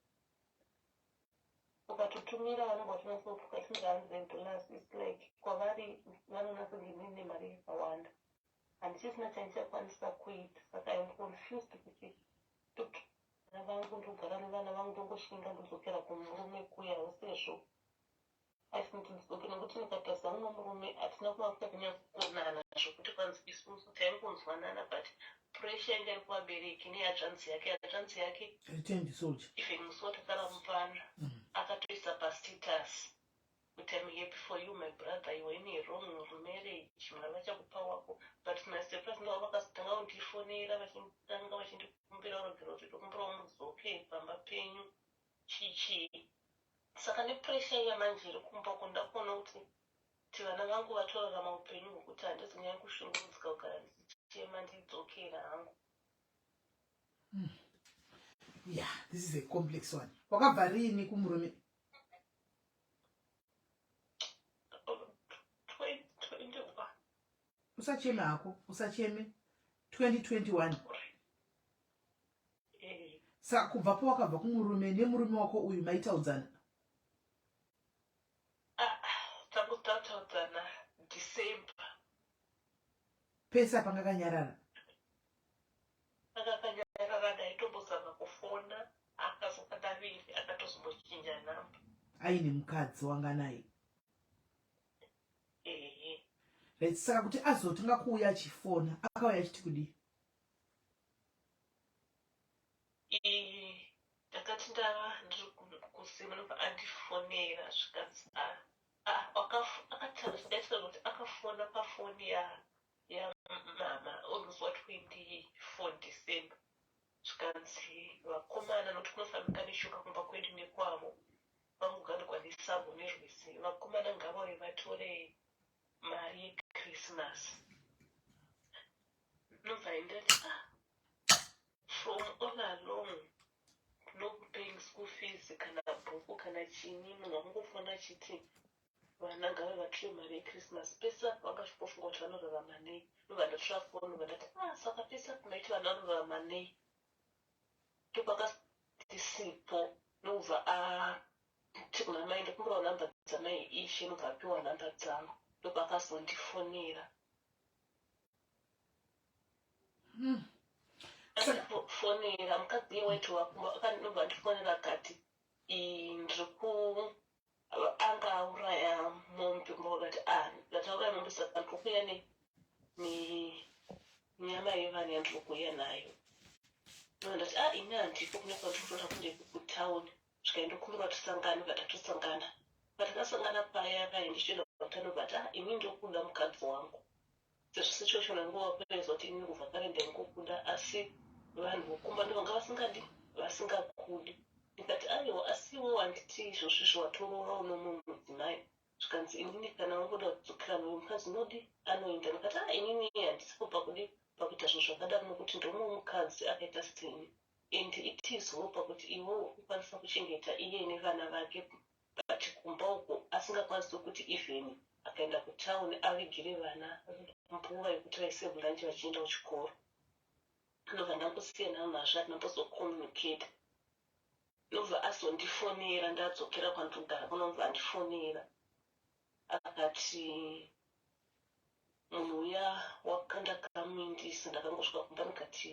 ukatotumira vanenge vachinatsa kuti ukatumira $100 it's like kwavari vanoona senge inini mari yakawanda handichisina chandichakwanisa kuita. Saka I'm confused kuti vana vangu ndogara nevana vangu ndongoshinga ndodzokera kumurume kuyawo sezvo asina kuti nekuti ndikatarisa mumwe murume hatina kuva kunyatsokonana zvokuti kwanzi isusu taingonzwanana but pressure yanga iri kuvabereki nehanzvanzi yake hanzvanzi yake Returned soldier. Even musi watakarambana akatoisa pastatus kuti, "I'm happy for you, my brother. You were in a wrong marriage. Mwari vachakupa wako." But my surprise ndavo vakazotanga kundifonera vachitanga vachindikumbira urogero kuti tokumbirawo mudzoke pamba penyu chichii. Saka nepressure iya manje iri kumba uko ndakuona kuti vana vangu vatorarama upenyu hwekuti handizonyanya kushungurudzika kugara ndichichema ndidzokera hangu. Yeah, this is a complex one. Wakabva riini kumurume? 2021. Usacheme hako, usacheme. 2021? Eh. Saka kubva pawakabva kumurume nemurume wako uyu maitaudzana? Ah, tangu tataudzana December. Pese apanga kanyarara? Akakanyarara ndaitombozama kufona akazokadaviri akatozombochinja namba. Aine mukadzi wanga naye? Ehe. Right, saka kuti azotanga kuuya achifona akauya achiti kudii? Ndakati ndava ndiri kusima nobva andifonera zvikanzi akataura kuti akafona pafoni yamama musi wa24 December zvikanzi vakomana nokuti kunofambika neshoka kumba kwedu nekwavo vangogarirwa nesango nerwizi vakomana ngavauye vatore mari yeChristmas. Nobva ndati ah from all along no paying school fees kana bhuku kana chini munhu akungofona achiti vana ngave vatore mari yeChristmas pese apo vanga vachingofunga kuti vanorarama nei. Ndobva ndatora foni ndobva ndati ah saka pese apo maiti vana vanorarama nei ndopakatisipo ndobva kuna mai ndokumbirawo nhamba dzamai ishe ndobva apiwa nhamba dzangu ndobva akazondifonera hmm. Akandifonera mukadzi iye waiti wakumba akanobva andifonera akati ndiri ku anga auraya mombe kumba kwakati ah ndatauraya mombe saka ndiri kuuya nenyama yevana yandiri kuuya nayo. Ndati ah ini handiko kune kwandiri kutoda kunde kutown zvikai ndokumbira tisangane patatosangana patakasangana paya paye ndichitoenda kutano but ah ini ndokuda mukadzi wangu sezvo situation yangu wakuedza kuti ini kubva kare ndaingokuda asi vanhu vokumba ndovanga vasingadi vasingakudi ndikati aiwa asi iwe wanditi izvozvi izvo watoroora uno mumwe mudzimai zvikanzi inini kana wangoda kudzokera mumwe mukadzi unodi anoenda ndikati a inini handisipo pakudi pakuita zvinhu zvakadaro nokuti ndomumwe mukadzi akaita seni and it is well pakuti iwe ukukwanisa kuchengeta iye nevana vake but kumba uko asingakwanisi kuti even akaenda kutown avigire vana mbuva yekuti vaise lunch vachienda kuchikoro ndobva ndangosiyana nazvo atinambozocommunicate ndobva azondifonera ndadzokera kwandogara kunobva andifonera akati munhu uya wakandakamuindisa ndakangosvika kumba ndikati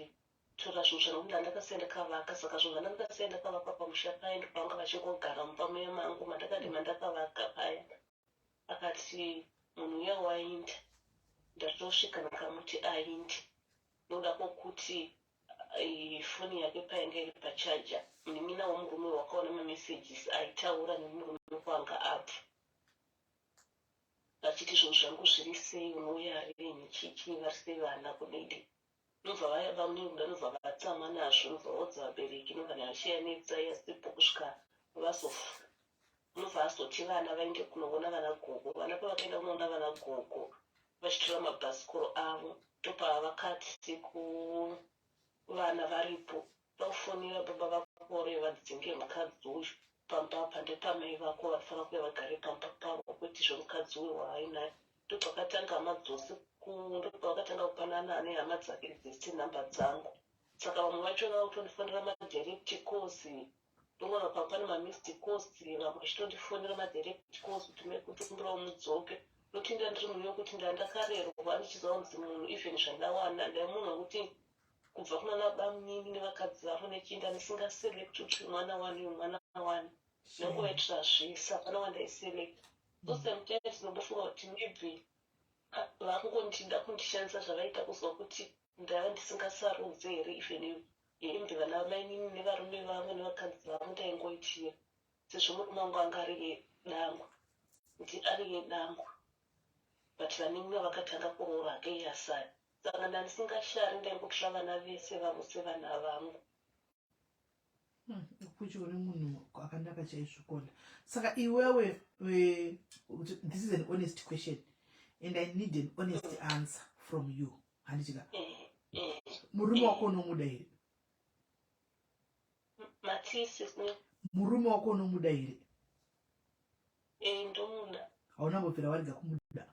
tora zvinhu zvangu ndandakasiya ndakavaka saka zvinhu zvandakasiya ndakavaka pamusha paya ndopavanga vachingogara mumba muya mangu mandakati mandakavaka paya akati munhu uya wainda ndatosvika ndikamuti ainde noda kwokuti foni yake painge iri pachaja munin'ina womurume wakaona mamessages aitaura nemurume kwanga abva vachiti zvinhu zvangu zviri sei unouya rini chichii vari sei vana kudidi nobva vaya bamunini nobva vatsamwa nazvo nobva vaudza vabereki nobva nyashiyanetsa yasipo kusvika vazofa nobva azoti vana vaende kunoona vana gogo vana pavakaenda kunoona vana gogo vachitora mabhasikoro avo ndopavakati kuvana varipo vakufonera baba vakore vadzinge mukadzi uyu pamba apa ndepamai vako vanofanira kuuya vagare pamba pavo kwete zvemukadzi uyu waainaye ndopakatanga hama dzose ndopavakatanga kupanana nehama dzake dzese nhamba dzangu saka vamwe vacho vakutondifonera madirect calls ndongoona pa pane mamissed calls vamwe vachitondifonera madirect calls kuti mekutokumbirawo mudzoke nokuti nda ndiri munhu wekuti ndandakarerwa ndichiziva kunzi munhu even zvandawana ndai munhu wekuti kubva kunana bamunini nevakadzi vavo nechinda ndisingaselect kuti mwana wani uyu mwana wani nekuvaitira zvese hapana wandaiselect so sometimes ndinombofunga kuti maybe vakungondida kundishandisa zvavaita kuzwa kuti ndava ndisingasarudze here even hembe vana mainini nevarume vavo nevakadzi vavo ndaingoitira sezvo murume wangu anga ari yedangwe kuti ari yedangwe but vanin'ina vakatanga kuroora hake iye asari saka ndandisingashari ndaingotora vana vese vavo sevana vangu Kuti uri munhu akanaka chaizvo kona saka iwewe eh, this is an honest question and i need an honest answer from you handitika murume wako unomuda here murume wako unomuda here eh, ndomuda hauna mbobvira warega kumuda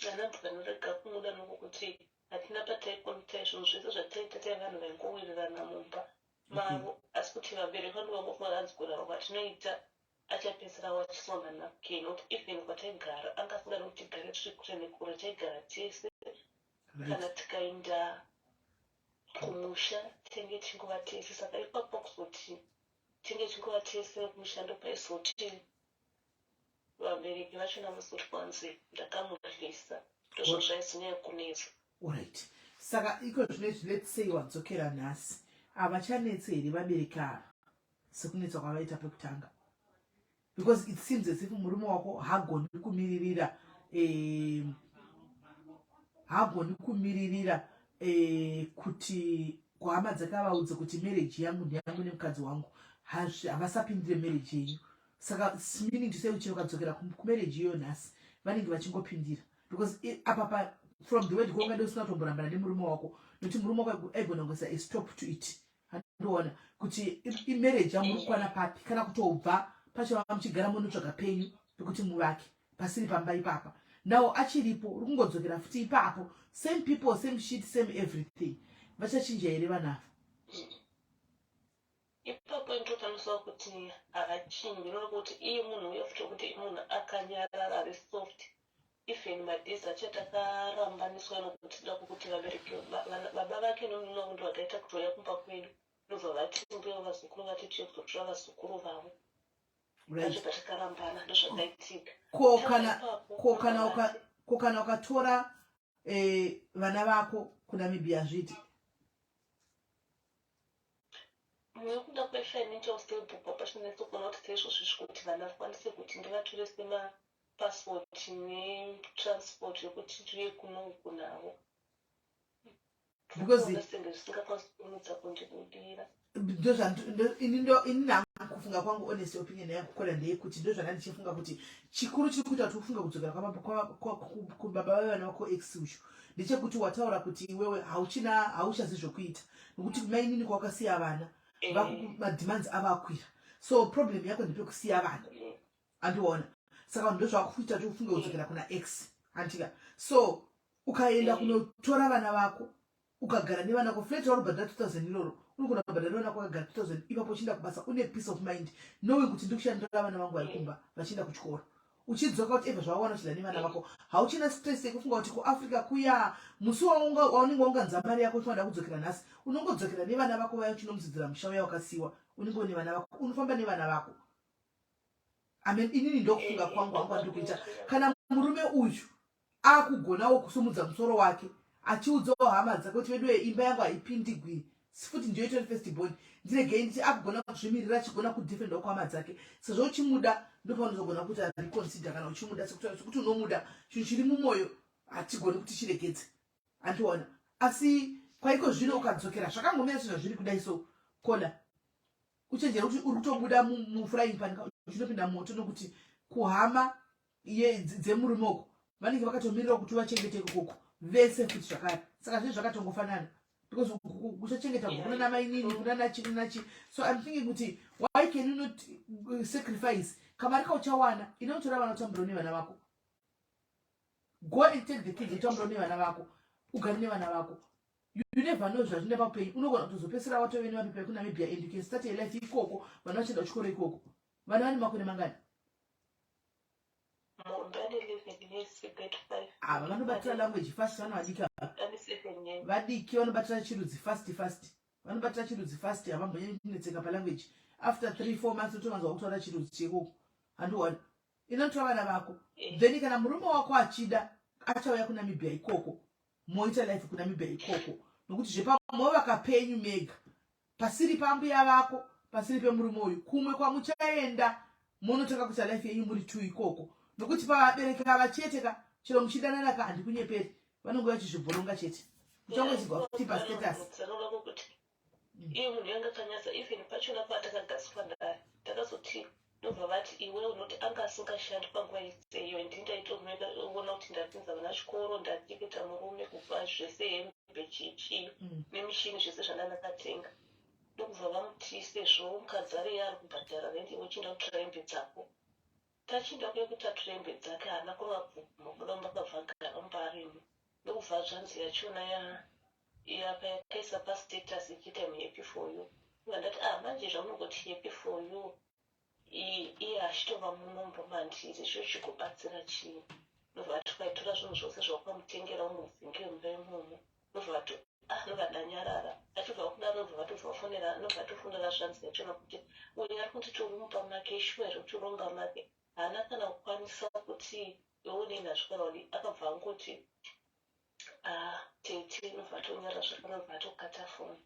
Ndakabva ndarega kumuda nokuti hatina pataikonita zvinhu zvese zvataiita taiva vanhu vaingowirirana mumba mavo asi kuti vabereki vangu vangofunga hanzi kurara kwatinoita achapedzisira wachisonga napkin nokuti even kwataigara anga asingadi kuti tigare tiri kure nekure taigara tese kana tikaenda kumusha tenge tichingova tese saka ipapo kuzoti tinge tichingova tese kumusha ndopaizoti vabereki vachona vozoti kwanzi ndakamuryisa ndozvo zvaizonyanya kunetsa Alright. Saka iko zvino izvi let's say wadzokera nhasi. Havachanetsi here vabereki ava sekunetsa kwavaita pekutanga? Because it seems as if murume wako haagoni kumiririra eh, haagoni kumiririra eh, kuti kuhama dzake avaudze kuti marriage yangu ndeyangu nemukadzi wangu havasapindire marriage yenyu saka meaning to say kuti ukadzokera kumarriage iyoyo nhasi vanenge vachingopindira because apa pa from the word go ungade usina kutomborambana nemurume wako nokuti murume wako aigona kungoisa a stop to it handiona kuti imarriage yamuri kukwana papi kana kutobva pacho muchigara munotsvaga penyu pekuti muvake pasiri pamba ipapa now achiripo uri kungodzokera futi ipapo same people same shit same everything vachachinja here vanhu ava ipapo point unofanisa kuti havachinji, nokuti iye munhu uye futi wekuti munhu akanyarara, ari soft. Even madays acho takarambaniswa nokuti da kuti vabereki baba vake nomunun'una wangu ndo vakaita kuti vauya kumba kwedu, ndobva vati mbuya vazukuru vati tiye kuzotora vazukuru vavo. Acho patakarambana ndozvakaitika. Ko kana ko kana uka ko kana ukatora vana vako kuNamibia, hazviiti? Nekuda kwefinancial stable pachinetso kuona kuti seizvozvizvi kuti vana vakwanise kuti ndivatore semapassport netransport yekuti tiuye kunoku navo. Because senge zvisingakwanisi kurumidza kundibudira. Ini nangu kufunga kwangu, honest opinion yangu kukora ndeyekuti ndozvanda ndichifunga kuti chikuru chiri kuita kuti ufunge kudzokera kubaba vevana vako ex uyu ndechekuti wataura kuti iwewe hauchina, hauchazi zvokuita, nokuti mainini kwawakasiya vana mademands avo akwira. So problem yako ndepekusiya vana, andiona? Saka ndozvakuita kuti ufunge kudzokera kuna ex, andika? So ukaenda kunotora vana vako, ukagara nevana vako, flat rauri kubhadhara 2000 iroro, unogona kubhadhara nevana vako wakagara 2000 ipapo, uchienda kubasa une peace of mind, knowing kuti ndikushandira vana vangu vari kumba vachienda kuchikoro. Uchidzoka kuti eva zvawawana uchidya nevana vako, hauchina stress yekufunga kuti kuAfrica kuya musi waunenge waunganza mari yako uchinoda kudzokera nhasi. Unongodzokera nevana vako vaya, uchinomudzidzira musha uya wakasiyiwa. Unenge une vana vako, unofamba nevana vako. Amen. Inini ndokufunga kwangu hangu andiri kuita. Kana murume uyu akugonawo kusumudza musoro wake achiudzawo hama dzake kuti veduwe, imba yangu haipindigwi futi, ndiyo itori first born, ndiregei nditi akugona kuzvimirira, achigona kudefendawo kuhama dzake, sezvo uchimuda, ndopaunozogona kuti areconsider. Kana uchimuda, sekuti unomuda, chinhu chiri mumwoyo hatigoni kuti chiregedze, andiona? Asi kwaiko zvino ukadzokera zvakangomira sezvazviri kudai, so kola uchenjera kuti uri kutobuda mufrying pan uchinopinda moto, nokuti kuhama dzemurume uko vanenge vakatomirira kuti uvachengete ikoko vese futi zvakare. Saka zvinenge zvakatongofanana because kuchachengeta kuna namainini, kuna nachi, kuna nachi. So I'm thinking kuti why can you not sacrifice kamari kauchawana inotora vana, utamburawo nevana vako? Go and take the kids, utamburawo nevana vako, ugare nevana vako. You never know zvazvinoda paupenyu. Unogona kutozopesera watove nevapepa ekuNamibia and you can start a life ikoko, vana vachienda kuchikoro ikoko. Vana vane makore mangani? Munhu ane 11 years, grade 5. Ava vanobatira language fast, vana vadiki ava. Ane 7 years. Vadiki vanobatira chirudzi fast fast, vanobatira chirudzi fast, havambonyanyi kunetseka palanguage. After 3, 4 months utovanzwa kutaura chirudzi chekoko, handiwani? Inotora vana vako. Then kana murume wako achida, achauya kuNamibia ikoko, moita life kuNamibia ikoko, nokuti zvepamova penyu mega, pasiri pambuya vako, pasiri pemurume uyu, kumwe kwamuchaenda munotanga kuita life yenyu muri two ikoko, nokuti pavabereki ava chete ka, chero muchidanana ka, handikunyeperi, vanonge vachizvibhoronga chete, uchangoisirwa futi pastatus. Kuti iye munhu yanga kanyatsa, even pachona patakagariswa ndare, takazoti ndobva vati iwe unoti anga asingashandi panguva iseyo, ndini ndaitoona kuti ndapinza vana chikoro, ndachengeta murume kubva zvese, hembe, chichii, nemishini, zvese zvandandakatenga. Ndokubva vamuti sezvo mukadzi ariye ari kubhadhara rendi, iwe chienda kutora hembe dzako. Tachinda kuya kuti atore hembe dzake, haana kuvabvuma kubuda mumba, akabva agara mumba arimo. Ndokubva zvanzi yachona yapa yakaisa pastatus ichiita "I'm happy for you". Ndobva ndati, "Ah, manje zvamunongoti happy for you, iye achitova munombo mandiri, zvo chikubatsira chii?" Ndobva vati kwaitora zvinhu zvose zvaukamutengera umudzinge mumba imomo. Ndobva vati, ah, ndobva ndanyarara. Achibva kudaro, ndobva vatobva vafonera, ndobva vatofonera zvanzi yachona kuti uyu ari kunditi uri mumba make, shuwa here kuti uri mumba make? Haana kana kukwanisa kuti iwe nazvikana udi. Akabva angoti, "Ah, tete." Ndobva atonyarara zvakare, ndobva atokata foni.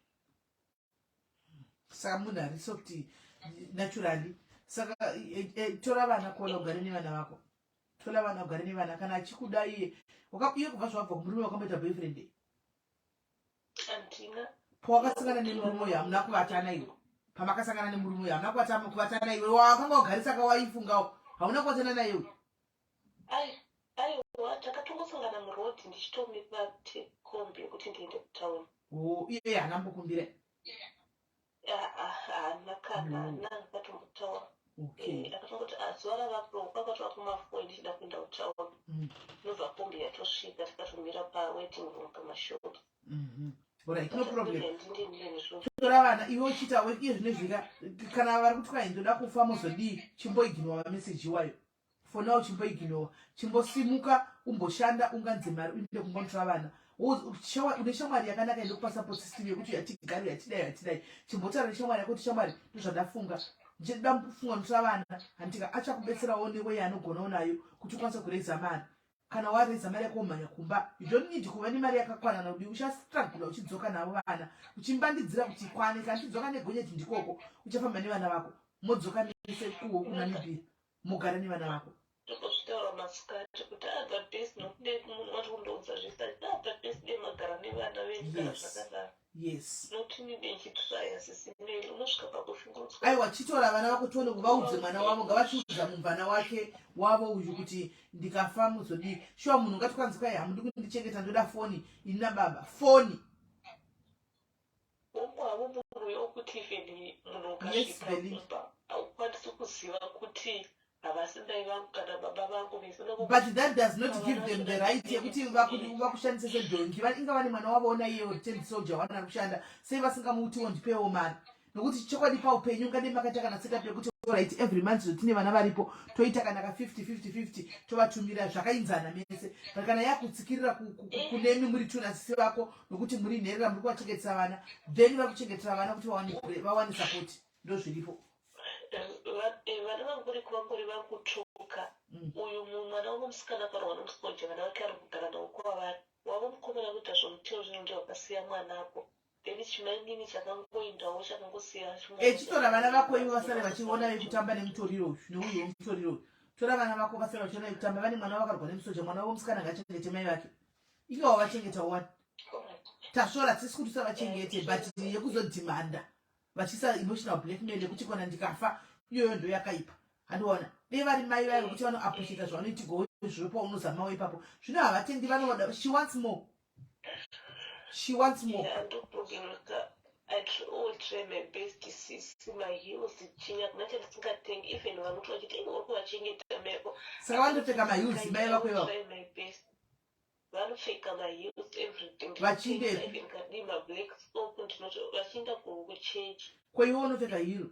Saka munhu ari soft naturally. Saka tora vana kuona, ugare nevana vako. Tora vana, ugare nevana. Kana achikuda iye, iye kubva zvawabva kumurume, wakamboita boyfriend? Handina. Pawakasangana nemurume uyu, hamuna kuvatana iwe? Pamakasangana nemurume uyu, hamuna kuvatana iwe? Wakanga wagarisa kawaifungawo, hauna kuvatana naye uyu? Aiwa, takatongosangana muroad ndichitomira kombi yekuti ndiende kutauni. O, iye haana mbokumbira? Haana kana, haana akatombotaura. Akatongoti zuva ravapo kwakatova kuma4, ndichida kuenda kutauni, ndobva kombi yatosvika, tikatomira pawaiting room pamashops. Alright, no problem. Tora vana iwe uchiita iye zvino zvika kana vari kuti kwai ndoda kufa mozodii chimboiginowa mameseji iwayo. For now chimboiginowa. Chimbosimuka umboshanda unganze mari uinde kumbonotora vana. Une shamwari yakanaka inokupa support system yekuti yatigare yatidai yatidai. Chimbotaura neshamwari yako kuti shamwari ndozvandafunga. Ndichida kufunga notora vana handika achakubetserawo newe yaanogonawo nayo kuti ukwanise kureza mari. Kana wareza mari yako womhanya kumba you don't need kuva nemari yakakwana nokudi uchastrugula uchidzoka navo vana uchimbandidzira kuti kwane kana chidzoka negonyeti ndikoko uchafamba nevana vako modzoka mese kuwo kunamibia mogara nevana vako. Ndokuzvitaura masikati kuti ah but best nokude munhu wati kundoudza zvese achiti ah but best dai magara nevana venyu kana zvakadaro. Yes. Not need ndichitraya sisi Mary unosvika pakushungurudzwa. Aiwa chitora vana vako tione kuvaudze mwana wavo ngavachiudza mumvana wake wavo uyu kuti ndikafa muzodii. Shuwa munhu ungati kwanzi kwai hamudi kundichengeta ndoda foni ini nababa foni. Hongu havo munhu uyo okuti even munhu ukasvika kumba haukwanisi kuziva kuti havasi mai vangu kana baba vangu vese but that does not give them the right yekuti vakushandise sedhongi inga vane mwana wavo ona iye returned soldier wana ari kushanda sei vasingamuutiwo ndipewo mari nokuti chokwadi paupenyu ungade makaita kana setup yekuti right every month zvotine vana varipo toita kana ka 50 50 50 tovatumira zvakainzana mese but kana yakutsikirira kunemi muri two nasisi vako nokuti muri nherera muri kuvachengetesa vana then vari kuchengetera vana kuti vawane support ndozviripo eh, vana vangori kuvangori vakutuka mm. uyu mwana wavo musikana akarwa nomusoja vana vake ari kugara navo kwavari wavo mukomana kuita zvomuteo zvino ndiye wakasiya mwana apo then chimainini chakangoindawo chakangosiya echitora eh, vana vako ivo vasare vachiona vekutamba nemutoriro uyu neuyu wemutoriro uyu tora vana vako vasare vachiona vekutamba vane mwana vakarwa nemusoja mwana wavo musikana ngachengete mai vake inga wavachengeta wani tasvora tisi kuti usavachengete but yekuzodhimanda vachiisa emotional blackmail yekuti kona ndikafa iyoyo ndo yakaipa handiona dei vari mai vayo vekuti vanoappreciata zvavanoitigwa zviro paunozamawo ipapo zvino havatendi vanoda she wants more she wants more yeah, I all try my best sisi maheels chinya kuna chandisingatengi even vanoti vachiti uri kuvachengeta meko saka vanotopfeka maheels mai vako ivavo Vanopfeka maheels everything. Vachiindepi? Even kadii mablack soap ndinoto vachienda kuchurch. Ko iwe unopfeka heel?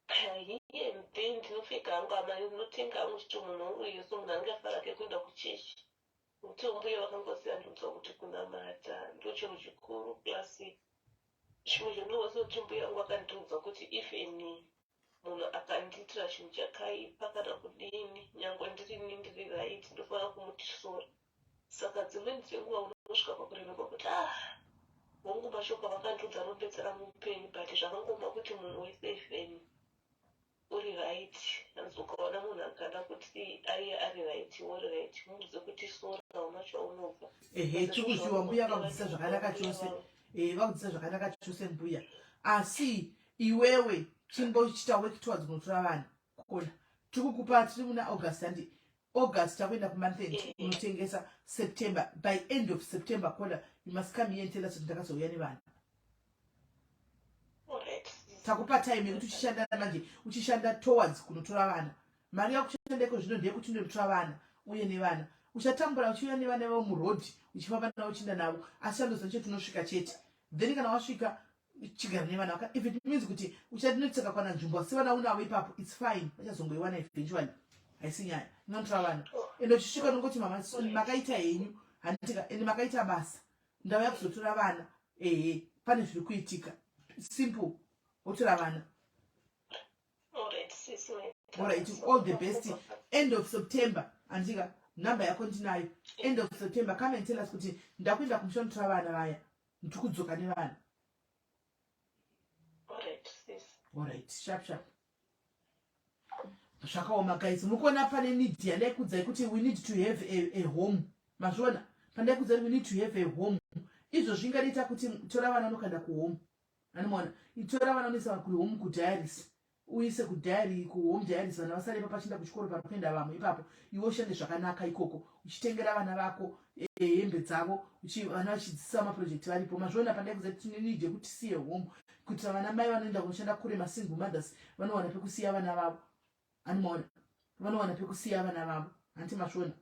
Here and then ndinopfeka hangu amai ndinotenga hangu chito munhu uyu so munhu anenge afara ke kuenda kuchurch. Nokuti mbuya vakangosiyandudzwa kuti kunamata ndochinhu chikuru plus chimwe chandinoziva kuti mbuya vangu vakandiudza kuti if any munhu akandiitira chinhu chakaipa kana kudini nyangwe ndirini ndiri right ndofanira kumuti sorry saka dzimweni dzenguva unosvika pakuremerwa kuti ah hongu mashoko avakandiudza anobetsera muupenyu but zvakangooma kuti munhu wese even uri right hanzi ukaona munhu akada kuti aiye ari right uri right muudze kuti sora hauna chaunobva ehe tikuziwa mbuya vakudzisa zvakanaka chose ehe vakudzisa zvakanaka chose mbuya asi iwewe chimbochita work towards kunotora vana kona tikukupa tiri muna august handi august takuenda kumonth end eh. unotengesa september by end of september kona you must come here and tell us kuti ndakazouya nevana takupa time yekuti uchishanda manje uchishanda towards kunotora vana mari yakushanda iko zvino ndeyekuti unotora vana uye nevana uchatambura uchiuya nevana vavo muroad uchifamba navo uchienda navo asi chandoziva chete unosvika chete then kana wasvika chigara nevana vaka if it means kuti uchadinotseka kwana nzvimbo asi vana unavo ipapo its fine vachazongoiwana eventually haisi nyaya inotora vana ende uchisvika unongoti mama makaita henyu handitika ende makaita basa ndauya kuzotora vana ehe pane zviri kuitika simple wotora vana Alright, all the best. End of September, andika number yako ndinayo. End of September, come and tell us kuti ndakuenda kumusha notora vana vaya. Ndikudzoka nevana. Alright, sis. Alright, sharp sharp. Zvakaoma guys, mukuona pane need yandaikudzai kuti we need to have a, a home. Mazviona? Pandaikudzai we need to have a home. Izvo zvingadiita kuti tora vana nokanda kuhome. Anomaona? Itora vana unoisa kuhome kudiaries. Uise kudiary kuhome diaries vana vasare ipapo vachienda kuchikoro pari kuenda vamwe ipapo. Iwe ushande zvakanaka ikoko uchitengera vana vako eh, hembe dzavo vana vachidzidzisa maproject varipo. Mazviona pandai kuza tine need yekuti tisiye home kuitira vana mai vanoenda kunoshanda kure masingle mothers vanowana pekusiya vana vavo. Anomaona? Vanowana pekusiya vana vavo. Hanti mazviona?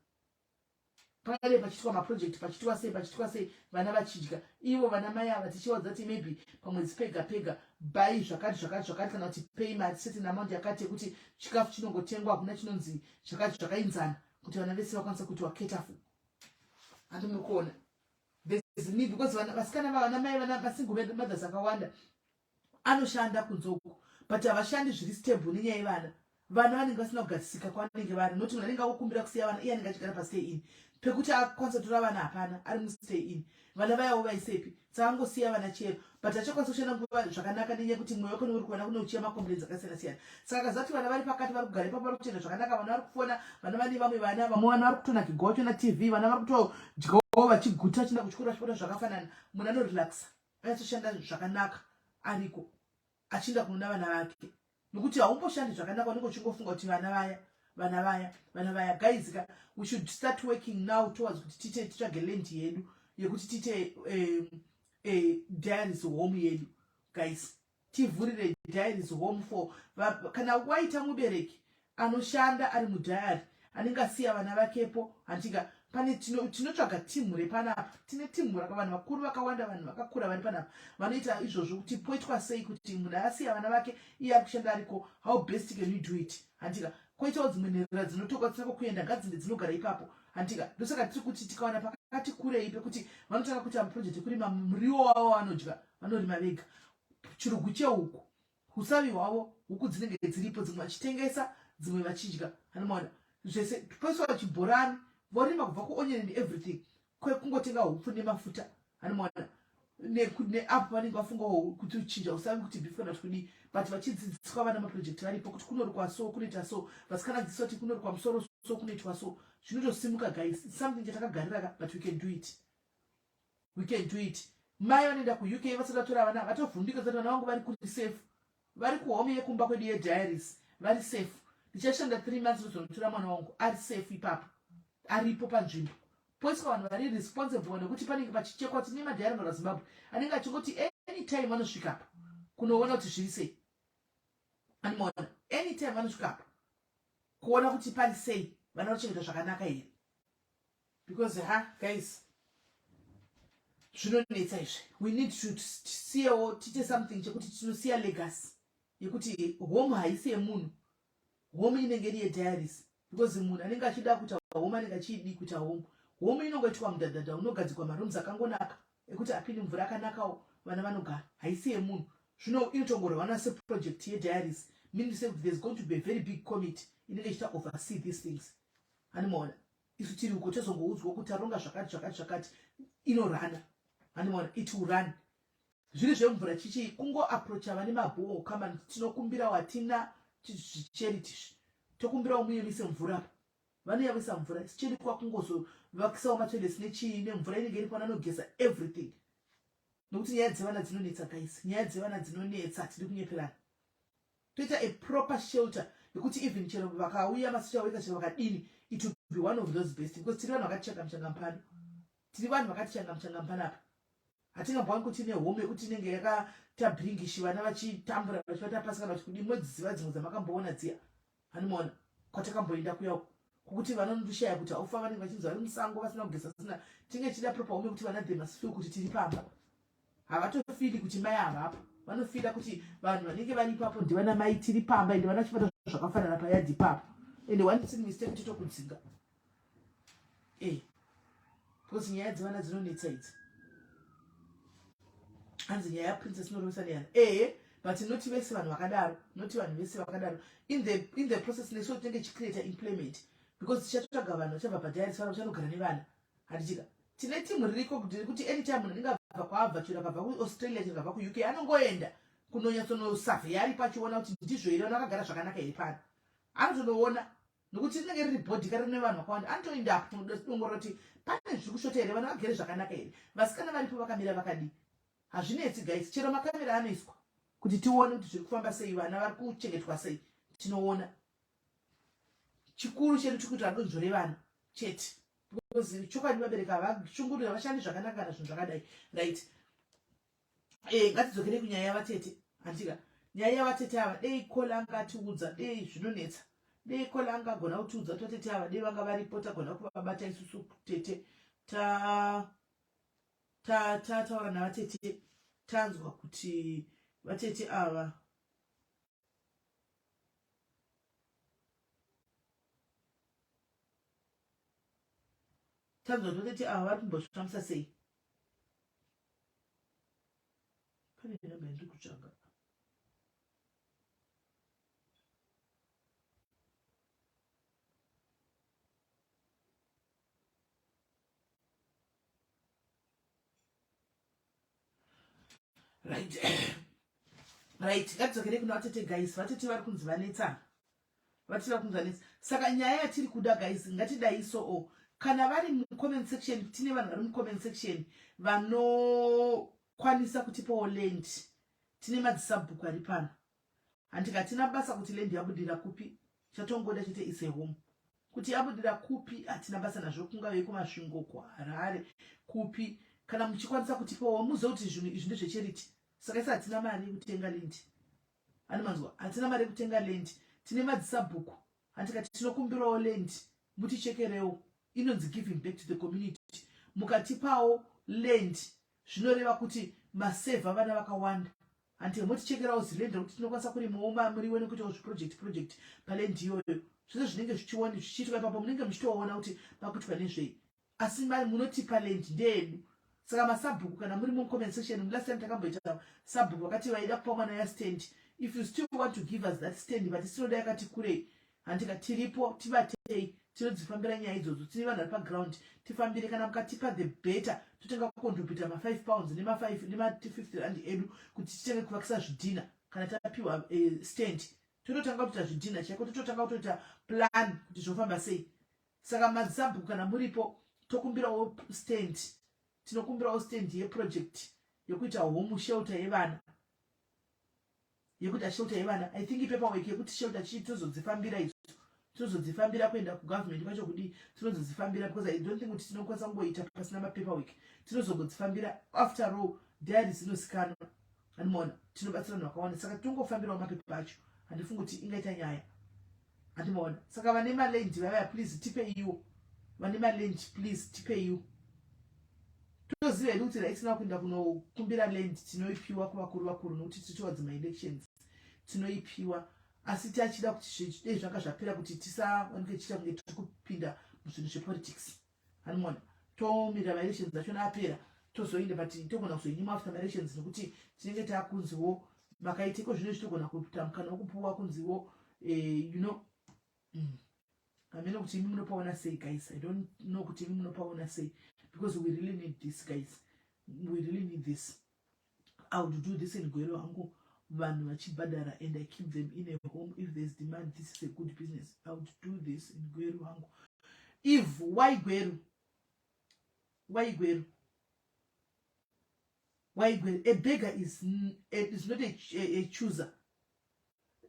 Pangadai pachiitwa maproject, pachiitwa sei, pachiitwa sei, vana vachidya ivo vana mai ava, tichivaudza kuti maybe pamwedzi pega pega buy zvakati zvakati zvakati, kana kuti pay mari certain amount yakati yekuti chikafu chinongotengwa, hakuna chinonzi zvakati zvakainzana, kuti vana vese vakwanisa kuti wacater for. Handi muri kuona there's need, because vana vasikana vana mai, vana masingle mothers akawanda anoshanda kunze uko, but havashandi zviri stable nenyaya yevana. Vana vanenge vasina kugadzisika kwavanenge vari, noti munhu anenge akukumbira kusiya vana, iye anenge achigara pastay in, pekuti akwanisa kutora vana hapana, ari mustay in. Vana vayawo vaisepi? Saka angosiya vana chero, but achakwanisa kushanda nguva zvakanaka nenyaya yekuti mwoyo wake uri kuvana kune uchiya macomplaints akasiyana siyana. Saka akaziva kuti vana vari pakati, vari kugara ipapo, vari kutenda zvakanaka, vana vari kufona, vana vane vamwe vana, vamwe vana vari kutonakigwa vachiona TV, vana vari kutodyawo vachiguta, vachienda kuchikoro vachipota zvakafanana, munhu anorelaxa, anyatsoshanda zvakanaka ariko achienda kunoona vana vake, nokuti haumboshandi zvakanaka unenge uchingofunga kuti vana vaya, vana vaya, vana vaya. Guys ka, we should start working now towards kuti tiite, titsvage land yedu yekuti tiite diaries home yedu. Guys, tivhurire diaries home for kana waita mubereki anoshanda ari mudiary anenge asiya vana vakepo, handika? Pane tinotsvaga timu repanapa. Tine timu raka vanhu vakuru vakawanda, vanhu vakakura vari panapa vanoita izvozvo, kuti poitwa sei kuti munhu asiya vana vake iye ari kushanda ariko. How best can we do it, handika? Koitawo dzimwe nherera dzinotokwanisako kuenda, ngadzinde dzinogara ipapo, handika? Ndosaka tiri kuti tikawana pakati kurei pekuti vanotanga kuita maproject ekurima muriwo wavo vanodya, vanorima vega chirugu chehuku, usavi hwavo, huku dzinenge dziripo, dzimwe vachitengesa, dzimwe vachidya, anomaona zvese. Poiswa chibhorani, vorima kubva kuonion and everything, kwekungotenga hupfu nemafuta, anomaona? Neapo vanenge vafungawo kuti uchinja usavi kuti beef kana kuti kudii, but vachidzidziswa vana maproject varipo kuti kunorukwa so, kunoita so, vasikana dzidziswa kuti kunorukwa musoro so, kunoitwa so, zvinotosimuka. Guys, it's something chatakagarira, but we can do it, we can do it. Mai vanoenda kuUK vasati vatora vana vatovhundika zati vana vangu vari kuri safe, vari kuhome yekumba kwedu yediaries, vari safe. Ndichashanda 3 months, ndozonotora mwana wangu ari safe ipapo, aripo panzvimbo. Poiswa vanhu vari responsible, nekuti panenge pachichekwa. Tine madiary mara Zimbabwe anenge achingoti anytime vanosvikapo kunoona kuti zviri sei, anomaona? Anytime vanosvikapo kuona kuti pari sei, vana vachengeta zvakanaka here, because ha, guys, zvinonetsa izvi. We need to siyewo, tiite something chekuti tinosiya legacy yekuti home haisi yemunhu, home inenge iri yediaries, because munhu anenge achida kuita home anenge achidi kuita home. Home inongoitwa mudhadhadha, unogadzikwa marooms akangonaka ekuti apinde mvura akanakawo, vana vanogara. Haisi yemunhu zvino, inotongorwana seproject yediaries, meaning to say there's going to be a very big committee inenge ichita oversee these things, handimaona? Isu tiri uko tozongoudzwa kuti taronga zvakati zvakati zvakati, inorana, handimaona? It will run. Zviri zvemvura chichi kungoapproacha vane mabhoho company, tinokumbirawo, hatina zvicharity, tokumbirawo muyemise mvura apa. Vanoyavisa mvura chedu, kwakungozovakisawo matoilets nechii, nemvura inenge iripo, vanogeza everything, nokuti nyaya dzevana dzinonetsa. Guys, nyaya dzevana dzinonetsa, tiri kunyeperana. Toita a proper shelter yekuti even chero vakauya masocial workers, chero vakadini, it will be one of those best, because tiri vanhu vakati changamuchangampano, tiri vanhu vakati changamuchangampanapa. Hatingambowani kuti ine home yekuti inenge yakaita bhiringishi, vana vachitambura, vachivata pasi kana kuti kudi. Modziziva dzimwe dzamakamboona dziya, hanimaona kwatakamboenda kuya uko kokuti vanondoshaya kuti haufa, vanenge vachinzi vari musango, vasina kugeza, vasina. Tinge chida proper home yekuti vana, they must feel kuti tiri pamba. Havatofeeli kuti mai havapo, vanofeela kuti vanhu vanenge vari ipapo ndivana mai, tiri pamba, ende vana vachibata zvakafanana payadhi ipapo. Ende one sin mistake, totokudzinga, because nyaya dzevana dzinonetsa idzi. Hanzi nyaya yaPrincess inorovesa neyana. Ehe, but noti vese vanhu vakadaro, noti vanhu vese vakadaro. In the process nesuwo tinenge tichicreata employment, because tichatsvaga vanhu vachabva padiaries, vana vachanogara nevana, handitika? Tine timu ririko kuti anytime munhu anenge abva kwaabva, chero akabva kuAustralia, chero akabva kuUK, anongoenda kunonyatsonosavheya aripo, achiona kuti ndizvo here, vana vakagara zvakanaka here pano. Anotonoona, nokuti rinenge riri bhodhi kari rine vanhu vakawanda. Anotoendapo kunodongorora kuti pane zviri kushota here, vana vagere zvakanaka here, vasikana varipo vakamira vakadii. Hazvinetsi, guys. Chero makamera anoiswa kuti tione kuti zviri kufamba sei, vana vari kuchengetwa sei, tinoona. Chikuru chedu tiri kuita donzvo revana chete, because chokwadi vabereki havashungurira, vashandi zvakanaka kana zvinhu zvakadai, right? Ngatidzokerei kunyaya yavatete, handika? Nyaya yavatete ava, dei kola angatiudza, dei zvinonetsa. Dei kola anga agona kutiudza kuti vatete ava dei vanga varipo tagona kuvabata isusu tete ta tataura navatete tanzwa kuti vatete ava tanzwa kuti vatete ava vari kumbozvifambisa sei. Pane namba yandiri kutsvaga. Right. Right, ngatidzokere kuna vatete guys. Vatete vari kunzi vanetsana. Vatete vari kunzi vanetsa. Saka nyaya yatiri kuda guys, ngatidai so o. Kana vari mucomment section, tine vanhu vari mucomment section vanokwanisa kutipawo land. Tine madzisabhuku ari pano. Handika hatina basa kuti land yabudira kupi. Chatongoda chete is a home. Kuti yabudira kupi hatina basa nazvo kungave kuMasvingo, kuHarare, kupi. Kana muchikwanisa kutipawo muzive kuti zvinhu izvi ndezvecharity. Saka isi hatina mari yekutenga land. Ani manzwa? Hatina mari yekutenga land. Tine madzisabhuku. Handika tinokumbirawo land mutichekerewo. Inonzi giving back to the community. Mukatipawo land zvinoreva kuti masevha vana vakawanda. Hanti motichekerawo ziland rekuti tinokwanisa kurimawo muriwo nekuitawo zviproject project paland iyoyo. Zvese zvinenge zvichioni zvichiitwa ipapo munenge muchitoona kuti pakuitwa nezvei. Asi mari munotipa land ndeyedu. Saka masabhuku kana muri mucomment section last time takamboita sabhuku vakati vaida kupa mwana ya stand. If you still want to give us that stand but tinoda yakati kurei. Handika tiripo tibatei tinodzifambira nyaya idzodzo tine vanhu vari paground tifambire kana mukatipa the better totenga kucontributa ma 5 pounds nema 5 nema 50 rand edu kuti titenge kuvakisa zvidhina kana tapiwa eh, stand tototanga kutoita zvidhina chaiko tototanga kutoita plan kuti zvofamba sei saka madzisabhuku kana muripo tokumbirawo stand tinokumbirawo stand yeproject yekuita home shelter yevana yekuti ashelter yevana i think ipaperwork yekuti shelter chii tozodzifambira idzo tinozodzifambira kuenda kugovernment kwacho kudii tinozodzifambira because i don't think kuti tinokwanisa kungoita pasina mapaperwork tinozogodzifambira after all diary dzinosikanwa andimaona tinobatsira vanhu vakawanda saka tongofambirawo mapepa acho handifungi kuti ingaita nyaya andimaona saka vane maland vavaya please tipeiwo vane maland please tipeiwo toziva hedu kuti raisina kuenda kunokumbira land tinoipiwa kuvakuru vakuru nokuti tiri towards maelections tinoipiwa asi tachida kuti dei zvanga zvapera kuti tisawanike tichiita kunge tiri kupinda muzvinhu zvepolitics hanimona tomirira maelections achona apera tozoenda but togona kuzoinyima after maelections nekuti tinenge takunziwo makaiteko zvino zvitogona kuita mukana wekupuwa kunziwo eh, you know mm. Hameno kuti imi munopaona sei guys. I don't know kuti imi munopaona sei because we really need this guys. We really need this. I would do this in Gweru hangu vanhu vachibhadhara and I keep them in a home if there's demand. This is a good business. I would do this in Gweru hangu. If why Gweru? Why Gweru? Why Gweru? A beggar is, is not a, a, a chooser.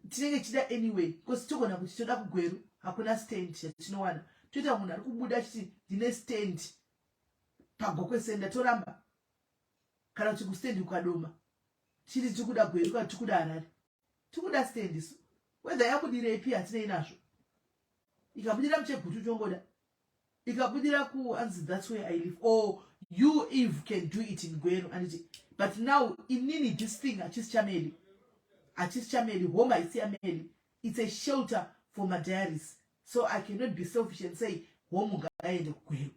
Tinenge tichida anyway because togona kuti toda kuGweru hakuna stand yatinowana toita munhu ari kubuda achiti ndine stand paGokwe senda toramba kana kuti kustand kukadoma chiti tiri kuda Gweru kana tiri kuda Harare tiri kuda stand isu whether yabudirepi hatinei nazvo ikabudira muchegutu tongoda ikabudira ku anzi that's where I live or you Eve can do it in Gweru anditi but now inini this thing hachisi chameli hachisi chameli home haisi yameli it's a shelter for my diaries so I cannot be selfish and say home ngaiende kuGweru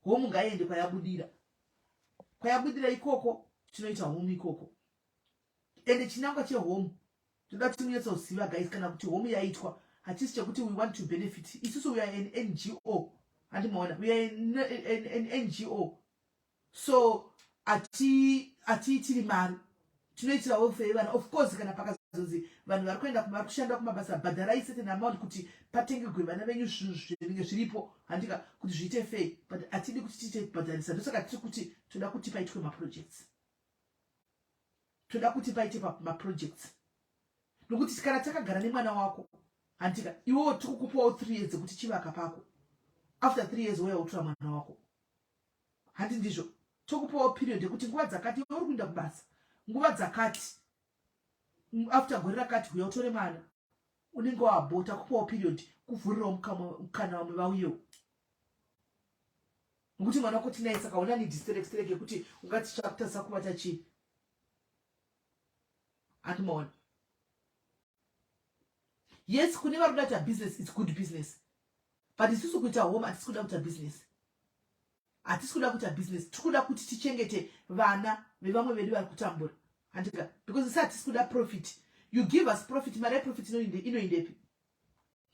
home ngaiende kwayabudira kwayabudira ikoko tinoita home ikoko ende chinangwa chehome toda kuti munyatsoziva guys kana kuti home yaitwa hachisi chekuti we want to benefit isusu we are an ngo handimaona we are an, an, an ngo so atiitiri mari tinoitira welfare yevana of course kana pakazonzi vanhu vari kuenda vari kushanda kumabasa bhadharai certain amount kuti patengegwe vana venyu zvinhu zvinenge zviripo handika kuti zviite fair but hatidi kuti tiite kubhadharisa ndosaka tiri kuti toda kuti paitwe maprojects toda kuti paite maprojects nokuti kana takagara nemwana wako handika iwewo tiri kukupawo 3 years dzekuti chivaka pako after 3 years wouya wotora mwana wako handi ndizvo tokupawo period yekuti nguva dzakati iwe uri kuenda kubasa nguva dzakati after gore rakati huya utore mwana. Unenge waabota kupawo period kuvhurirawo mukana vamwe vauyewo. Nokuti mwana wako tinaye saka una need sterek sterek yekuti ungati chakutadzisa kubata chii. Andimaona. Yes, kune vari kuda kuita business, it's good business. But isusu kuita home hatisi kuda kuita business. Hatisi kuda kuita business. Tiri kuda kuti tichengete vana vevamwe vedu vari kutambura. Handika because isi hatisi kuda profit. You give us profit, mari yeprofit inoindepi?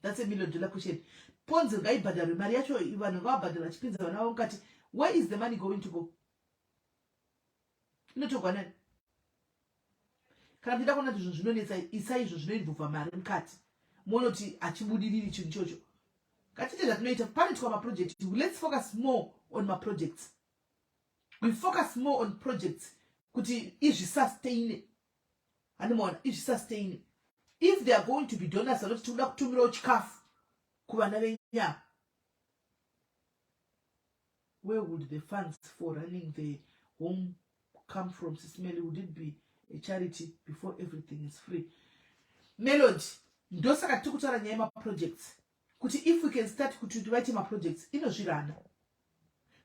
That's a million dollar question. Ponzi ngaibhadharwe mari yacho vanhu ngavabhadharwe vachipinza vana vavo mukati. Where is the money going to go? Inotogwa nani? Kana muchida kuona kuti zvinhu zvinonetsa isai izvo zvinoinvolva mari mukati muone kuti hachibudiriri chinhu ichocho. Ngatiite zvatinoita panoitwa maproject. Let's focus more on maprojects. We focus more on projects kuti izvisustain. Handimaona izvisustain. If they are going to be donors vanoti tinoda kutumirawo chikafu kuvana venyama. Where would the funds for running the home come from, Sis Melly? Would it be a charity before everything is free? Melody, ndosaka tiri kutaura nyaya yemaprojects kuti if we can start kuti vaite maprojects inozvirana.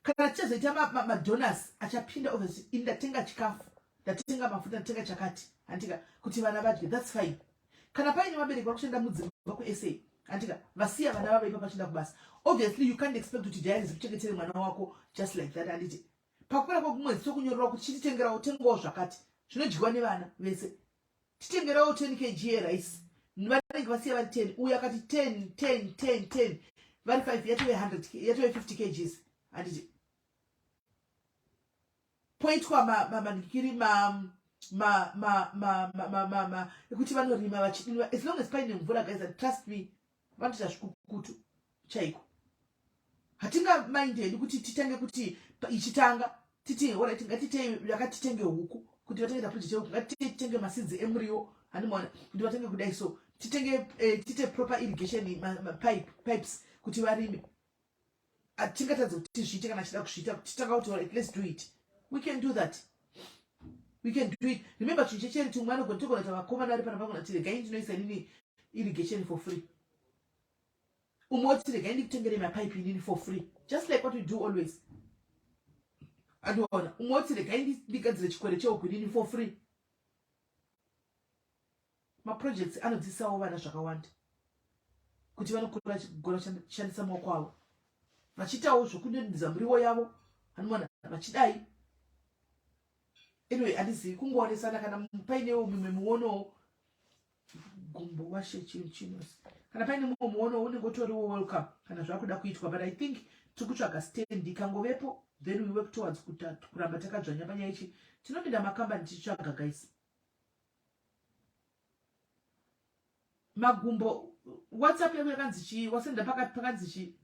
Kana tichazoita madonors achapinda obviously ini ndatenga chikafu, ndatenga mafuta, ndatenga chakati, handika kuti vana vadye, that's fine. Kana paine vabereki vari kushanda mudzimba kuSA, handika vasiya vana vavo ipapo vachienda kubasa, obviously you can't expect kuti diaries kuchengetere mwana wako just like that, handiti? Pakupera kwekumwedzi tokunyorera kuti chititengerawo, tengawo zvakati zvinodyiwa nevana vese, titengerawo 10 kg yerice, vanenge vasiya vari 10, uyu akati 10 10 10 10 vari 5 yatove 100 yatove 50 kgs, handiti? Poitwa manikiri ekuti vanorima vachidinwa, as long as paine mvura guys, and trust me vanoita zvikukutu chaiko. Hatingamaindi hedu kuti titange kuti ichitanga titi alright ngatitei yakatitenge huku kuti vatenge project yehuku, ngatitei titenge masidzi emuriwo, handimaona kuti vatenge kudai, so titenge tiite proper irrigation ma, pipe, pipes kuti varime. Hatingatadze kuti tizviite kana chida kuzviita kuti titanga kuti alright let's do it, we can do that, we can do it. Remember chinhu checharity, umwe anogona togona kuti vakomana vari pana vagona kuti regai ndinoisa inini irrigation for free, umwe oti regai ndikutengerei mapaipi inini for free, just like what we do always. Andiona umwe oti regai ndigadzire chikwere chehuku inini for free. Maprojects anodzidzisawo vana zvakawanda kuti vanokura vachigona kushandisa maoko avo, vachiitawo zvokudonhedza muriwo yavo, anoona vachidai. Anyway, handizivi kungoonesana kana painewo mimwe mionowo gumbo washe chinhu chinosi, kana paine mumwe muono unenge utoriwo welcome kana zvakuda kuitwa. But I think tiri kutsvaga stand ikangovepo, then we work towards kuramba takadzvanya panyaya ichi. Tinopinda makambani tichitsvaga guys. Magumbo, WhatsApp yako yakanzi chii? Wasenda pakati pakanzi chii?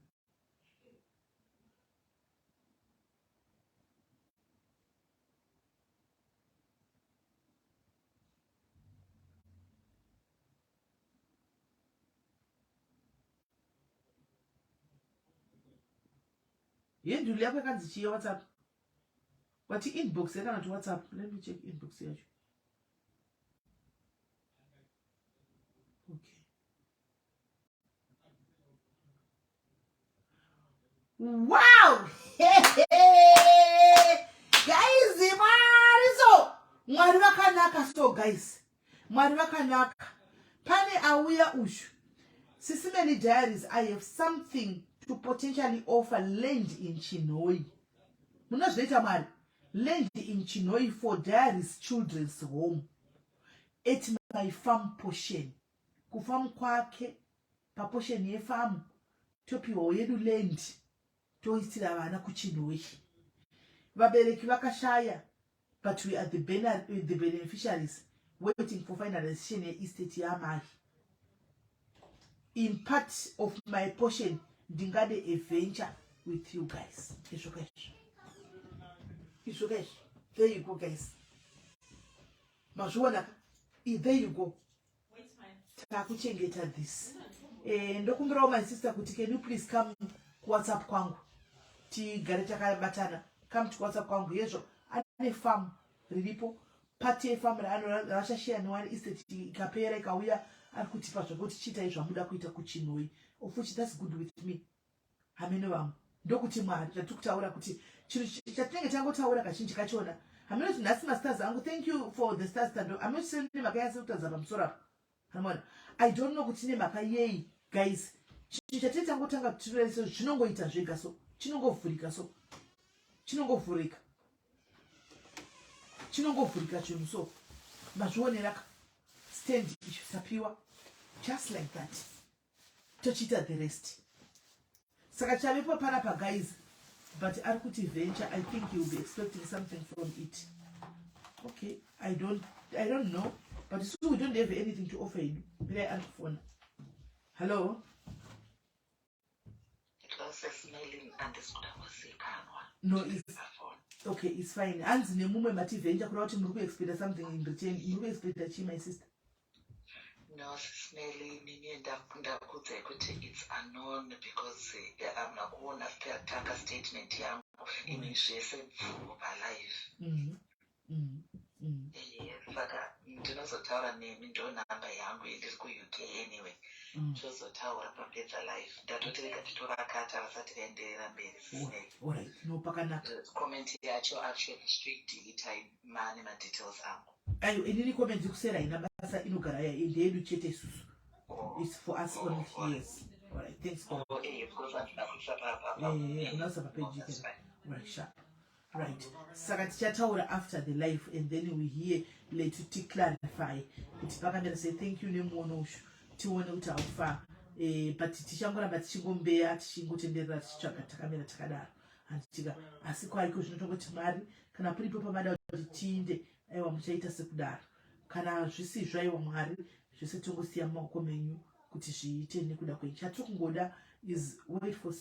Yendulu yako yakanzi chii WhatsApp? Wati inbox yakana kuti WhatsApp? Let me check inbox yacho. Okay. Wow! Guys, Mwari so. Mwari vakanaka so guys. Mwari vakanaka. Pane auya uyu. Sisi Melly Diaries, I have something to potentially offer land in Chinhoyi. Munozviita Mwari. Land in Chinhoyi for Diaries Children's Home. At my farm portion. Kufarm kwake paportion yefarm topiwawo yedu land toisira vana kuChinhoyi. Vabereki vakashaya, but we are the beneficiaries waiting for finalization yeestate yaamai. In part of my portion ndingade a venture with you guys. Izvo kaizvo, izvo kaizvo. There you go guys, mazviona ka? There you go. Takuchengeta this. Ndokumbirawo my sister kuti can you please come kuWhatsApp kwangu tigare takabatana. Come to WhatsApp kwangu. Yezvo ane farm riripo. Part yefarm raachasheya newani estate ikapera ikauya, ari kutipa zvekuti chiitai zvamuda kuita kuChinhoyi, of which that's good with me. Hamene vangu, ndokuti Mwari zvatiri kutaura kuti chinhu chatinenge tangotaura kazhinji kachona. Hamene kuti nhasi mastars angu, thank you for the stars. Tando hamene kuti nemhaka yase kutaridza pamusoro apa. Hamona, I don't know kuti nemhaka yei, guys. Chinhu chatiri tangotanga tireso zvinongoita zvega, so chinongovhurika, so chinongovhurika, chinongovhurika chinhu. So mazvioneraka stand icho tapiwa just like that, tochiita the rest. Saka chavepo panapa, guys, but ari kuti venture. I think you'll be expecting something from it. Okay, I don't know, but so we don't have anything to offer you. Mirai, ari kufona. Hello? Smelling, handisi kuda kuzikanwa. No, it's okay, it's fine. Hanzi nemumwe mati venture, kureva kuti muri kuexpecta something in return. Muri kuexpecta chii, my sister? No, Smelly, nini ndakuudzai kuti it's unknown because hamuna kuona tanga statement yangu ini zvese bvumo palive. Saka ndinozotaura nemi, ndo namba yangu indiri kuUK anyway. Tozotaura papedza live. Ndatoti rega titovakata vasati vaenderera mberi, Smelly. Alright, no, pakanaka. Comment yacho actually chitoideletai mane madetails angu. Ayo, inini comment kusera haina basa, inogara ndeyedu chete isusu. It's for us only, yes. Alright, thanks. Oh, because handina kuisa pa Unoisa papeji. Right, sharp. Right, saka tichataura after the live and then we hear later, ticlarify kuti pakamira sei. Thank you nemuono ushu, tione kuti how far. But tichangoramba tichingombeya, tichingotenderera, tichitsvaga, takamira takadaro, handitika? Asi kwaiko zvinotongoti Mwari kana puripo pamada kuti tiinde, aiwa, muchaita sekudaro. Kana zvisizvo, aiwa, Mwari, zvese tongosiya mumaoko menyu kuti zviite nekuda kwenyu. Chatiri kungoda is wait for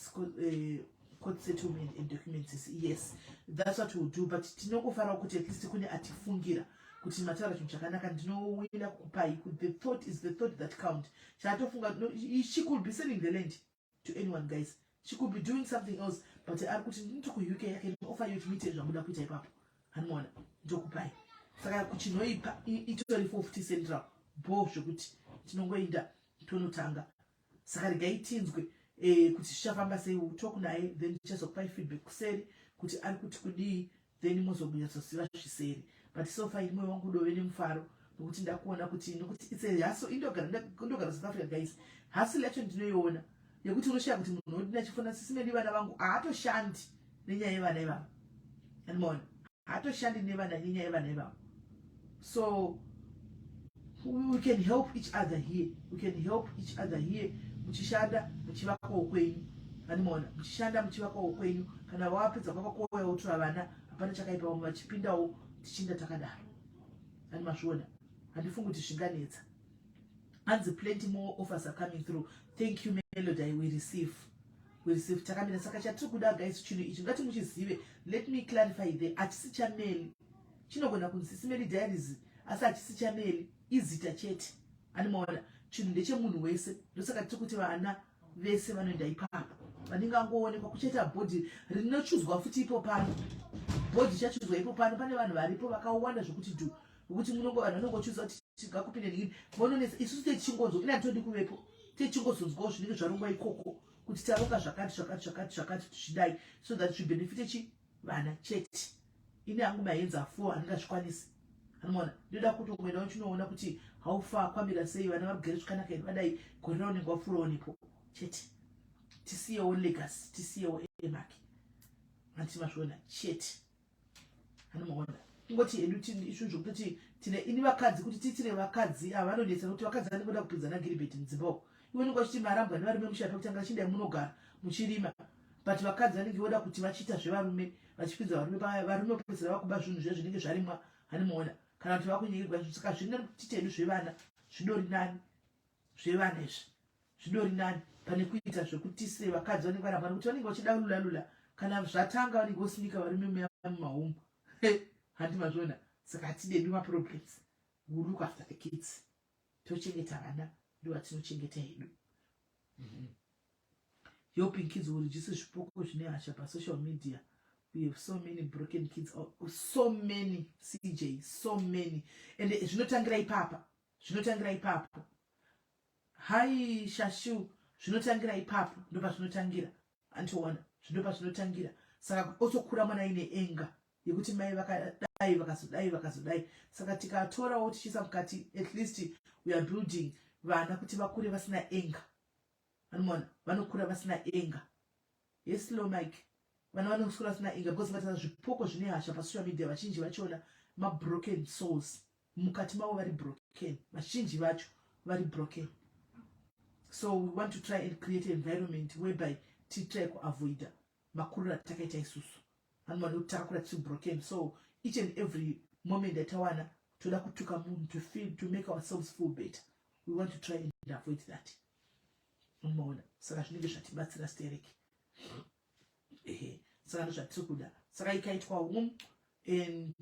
court settlement and documents. Yes, that's what we'll do, but tinongofarawo kuti at least kune atifungira kuti mataura chinhu chakanaka. Ndinowina kukupai. The thought is the thought that count. Chaatofunga, no, she could be selling the land to anyone, guys. She could be doing something else, but ari kuti ndinoti kuUK, I can offer you to meet zvamuda kuita ipapo. Hanimaona, ndokupai. Saka kuChinhoipa itori 450 central bo zvekuti tinongoinda tonotanga. Saka regai tinzwe kuti zvichafamba sei. Talk naye, then tichazokupai feedback kuseri kuti ari kuti kudii, then mozonyatsoziva zviseri. But so far mwoyo wangu udove nemufaro nokuti ndakuona kuti, nokuti it's a hustle. Indogara South Africa, guys. Hustle yacho ndinoiona yekuti unoshaya kuti munhu odini achifona. Sisimedi, vana vangu haatoshandi nenyaya yevana ivavo. Andimaona, haatoshandi nevana nenyaya yevana ivavo. So we can help each other here, we can help each other here. Muchishanda muchivakawo kwenyu, andimaona, muchishanda muchivakawo kwenyu. Kana wapedza kwakakoya wotora vana, hapana chakaipa. Vamwe vachipindawo, tichinda takadaro. Ani mazviona, handifungi kuti zvinganetsa. Hanzi plenty more offers are coming through. Thank you, Melody. We receive, we receive. Takamira. Saka chatiri kuda, guys, chinhu ichi ngati muchizive. Let me clarify there, hachisi chaMeli. Chinogona kunzi Simeli Diaries, asi hachisi chaMeli, izita chete. Animaona, chinhu ndechemunhu wese. Ndosaka tiri kuti vana vese vanoenda ipapo vanenge vangoonekwa. Kuchaita bhodhi rinochuzwa futi ipo pano, bhodhi ichachuzwa ipo pano. Pane vanhu varipo vakawanda zvokuti dhu, nokuti munongo vanhu vanongochuza kuti tingakupinde nini vononetsa. Isusu techingonzwa, ina todi kuvepo, techingozonzwawo zvinenge zvarongwa ikoko kuti taronga zvakati zvakati zvakati zvakati zvidai, so that zvibenefite chi vana chete. Ini hangu mahands are full, handingazvikwanisi. Anomaona, ndoda kutongoendawo chinoona kuti how far, kwamira sei, vana varugere zvakanaka here. Vadai gore raunenge wapfuurawo nepo chete, tisiyewo legacy, tisiyewo emark. Handiti mazviona chete? Anomaona, kungoti hedu izvo zvokutoti tine ini vakadzi, kuti titire vakadzi ava vanonetsa, nokuti vakadzi vanenge voda kupinzana giribheti mudzimba uko. Iwe unenge wachiti marambwa nevarume musha pekutanga, chindai munogara muchirima, but vakadzi vanenge voda kuti vachiita zvevarume, vachipinza varume, varume vopedzisira vakuba zvinhu zviya zvinenge zvarimwa. Handimaona, kana kuti vakunyengegwa. Saka zvine tite hedu zvevana zvidori nani, zvevana izvi zvidori nani pane kuita zvekutisire vakadzi vanenge varambwa, nekuti vanenge vachida lula lula. Kana zvatanga, vanenge vosimika varume muya mumahumu. Handi mazviona? Saka hatidedu maproblems. We look after the kids, tochengeta vana, ndo vatinochengeta hedu. Helping kids will reduce zvipoko zvine hasha pasocial media. We have so many broken kids, oh, so many CJ, so many. And zvinotangira ipapa, zvinotangira ipapo. Hai shashu, zvinotangira ipapo, ndopazvinotangira. Antoona, zvindopazvinotangira. Saka otokura mwana aine enga yekuti mai vakadai vakazodai vakazodai. Saka tikatorawo tichiisa mukati, at least we are building vana kuti vakure vasina enga. Vanoona, vanokura vasina enga. Yes, low Mike. Vana vanoswera vasina inga because vatarisa zvipoko zvine hasha pasocial media, vazhinji vachona mabroken souls mukati mavo vari broken, vazhinji vacho vari broken. So we want to try and create an environment whereby titry kuavoida makuriro atakaita isusu. Vanhu vanoti takakura tiri broken, so each and every moment yatawana toda kutuka munhu to feel, to make ourselves feel better. We want to try and avoid that. Unoona, saka zvinenge zvatibatsira stereki. Ehe, saka ndozvatiri kuda. Saka ikaitwa home and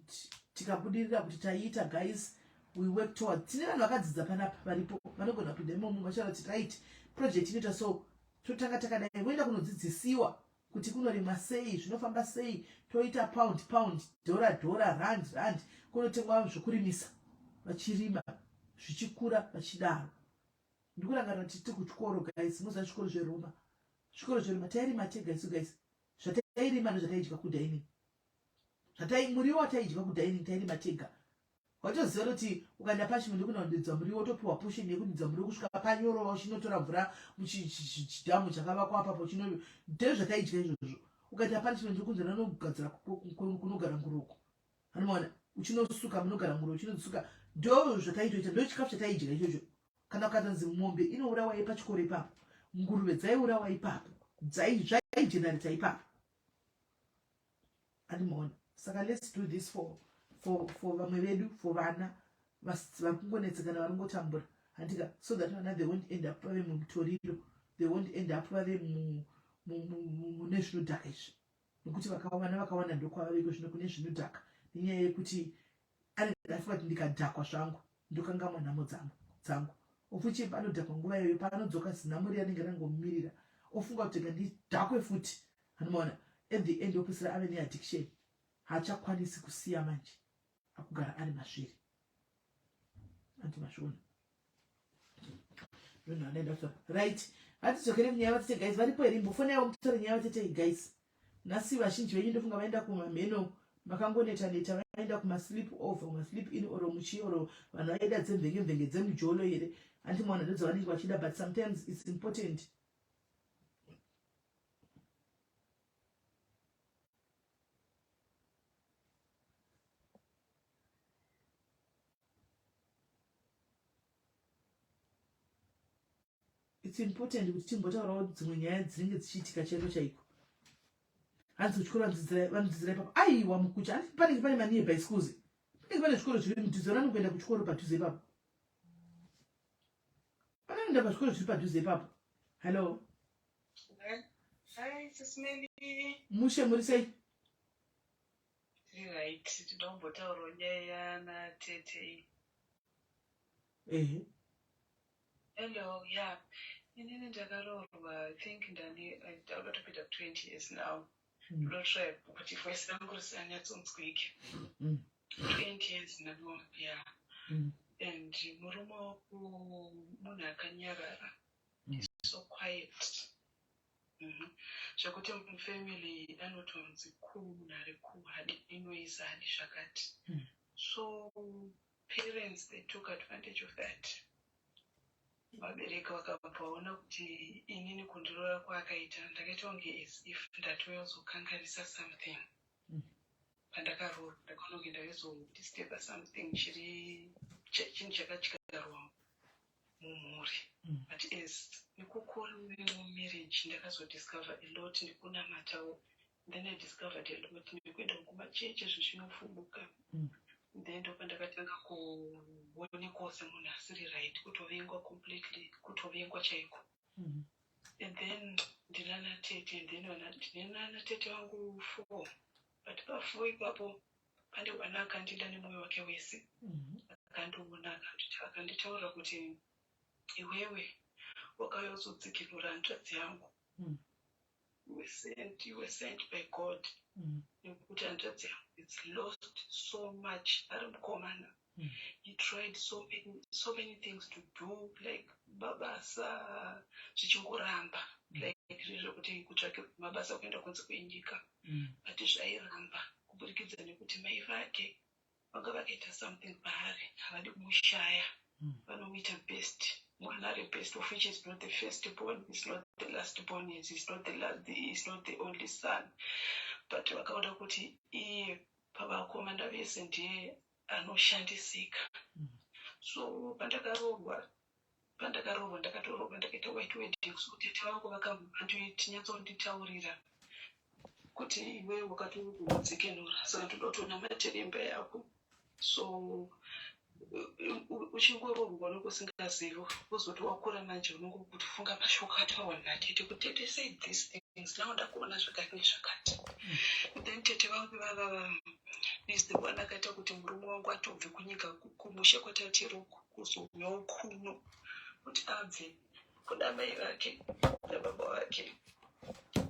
tikabudirira kuti taiita, guys, we work toward. Tine vanhu vakadzidza panapa varipo vanogona kupinda imomo vachaura kuti right, project inoita so, totanga takadai, voenda kunodzidzisiwa kuti kunorimwa sei, zvinofamba sei, toita pound pound, dhora dhora, rand rand, kunotengwa zvokurimisa, vachirima zvichikura vachidaro. Ndikurangarira kuti tiri kuchikoro, guys, muziva zvikoro zveroma, zvikoro zveroma, tairima tega isu, guys. Zvatairima ndozvataidya kudining, zvatai muriwo wataidya kudining tairima tega. Watoziva kuti ukaenda pachimwe ndekunodidza muriwo, wotopiwa portion yekudidza muriwo kusvika panyorova, uchinotora mvura muchidhamu chakavakwa apapo. Chino ndezvataidya izvozvo. Ukaita punishment ndekunzi nanogadzira kunogara nguruko, anomaona uchinosuka munogara nguruve, uchinosuka. Ndo zvataitoita, ndo chikafu chataidya ichocho. Kana ukatanzi mombe inourawa pachikoro ipapo, nguruve dzaiurawa ipapo, zvaigenareta ipapo, andimaona. Saka let's do this for vamwe vedu, for vana vari kungonetsekana, vari kungotambura, handika, so that vana, they won't end up vave mumutoriro, they won't end up vave mune zvinodhaka izvi, nekuti vana vakawanda ndokwavaveko zvino kune zvinodhaka, nenyaya yekuti anenge afunga kuti ndikadhakwa zvangu ndokangamwa nhamo dzangu. Ofuchi panodhakwa nguva iyoyo, paanodzoka zinhamo riya rinenge rangomumirira, ofunga kuti rega ndidhakwe futi. Anomaona, at the end opedzisira ave neaddiction, haachakwanisi kusiya manje, akugara ari mazviri. Anti mazviona ndonhu anoenda. Right, hatidzokere kunyaya vatete. Guys, varipo here? Imbofona yavo mutore nyaya vatete. Guys, nhasi vazhinji venyu ndofunga vaenda kumamheno, makangoneta neta, vaenda kumasleep over, kumasleep in, oro muchi oro vanhu vaida dzemvenge mvenge dzemujolo here, handimaona, ndodzavanenge vachida. But sometimes it's important. It's important kuti timbotaurawo dzimwe nyaya dzinenge dzichiitika chaiko chaiko. Hanzi kuchikoro vanodzidzira ipapo. Aiwa, mukucha panenge pane manearby schools, panenge pane zvikoro zviri mudhuze. Vanokuenda kuchikoro padhuze ipapo, vanoenda pazvikoro zviri padhuze ipapo. Hello. Hi, Sis Melly. Mushe, muri sei? Tiri right. Tinombotaurawo nyaya yana tete. Ehe. Hello, yeah. Inini ndakaroorwa, I think ndani ndauda topinda 20 years now. Ndinotry kuti voice rangu risanyatsonzwike. 20 years now, yeah. And murume wangu munhu akanyarara. He's so quiet. Zvekuti mufamily anotonzi cool, munhu ari cool, haadi noise, haadi zvakati. So parents, they took advantage of that. Vabereki vakabva vaona kuti inini kundiroora kwaakaita, ndakaita kunge as if ndatoyozokanganisa something. Pandakaroorwa ndakaona kunge ndaizodisturba something chiri chinhu chakadyarwa mumhuri. But as nekukura mumarriage ndakazodiscover a lot, nekunamatawo. Then I discovered a lot nekuenda kumachechi zvichinofubuka. Then ndopandakatanga kuonekwawo semunhu asiri right, kutovengwa completely, kutovengwa chaiko. And then ndinana tete, and then ndinana tete vangu four, but pafour ipapo pane wana akandida nemwoyo wake wese. Akandiona, akanditaurira kuti iwewe wakauya uzodzikinura hanzvadzi yangu. You were sent by God, nekuti hanzvadzi yangu it's lost so much ari mukomana. He tried so many things to do, like mabasa zvichingoramba, like zvezvekuti kutsvake mabasa kuenda kunze kwenyika, but zvairamba kuburikidza nekuti mai vake vanga vakaita something paari, havadi kumushaya. Vanomuita best mwana ari best, of which is not the first born, is not the last born, is not the last, is not the only son, but vakaona kuti iye pavakomana vese ndiye anoshandisika. So pandakaroorwa ndakatoroorwa ndakaita white wedding. So tete vangu vakanyatsonditaurira kuti iwe wakatomudzikinura, saka ndoda kutonamatira imba yako. So uchingoroorwa unenge usingazivi, wozoti wakura manje unongokufunga mashoko ataurwa natete kuti tete said these things, now ndakuona zvakati nezvakati. Then tete vangu vavava is the one akaita kuti murume wangu atobve kunyika kumusha kwatatiri uku kuzouyawo kuno, kuti abve kuna mai vake nababa vake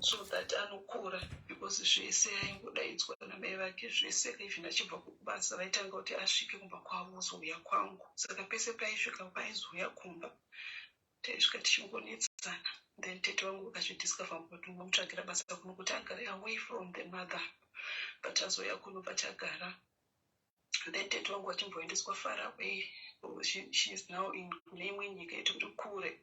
so that anokura, because zvese aingodaidzwa namai vake zvese. Even achibva kubasa vaitanga kuti asvike kumba kwavo ozouya kwangu. Saka pese paisvika paizouya kumba taisvika tichingonetsana. Then tete vangu vakazvidiscover kuti mutsvagira basa kuno kuti agare away from the mother, but azouya kuno pachagara. Then tete vangu vachimboendeswa far away. She is now in kune imwe nyika yetoti kure.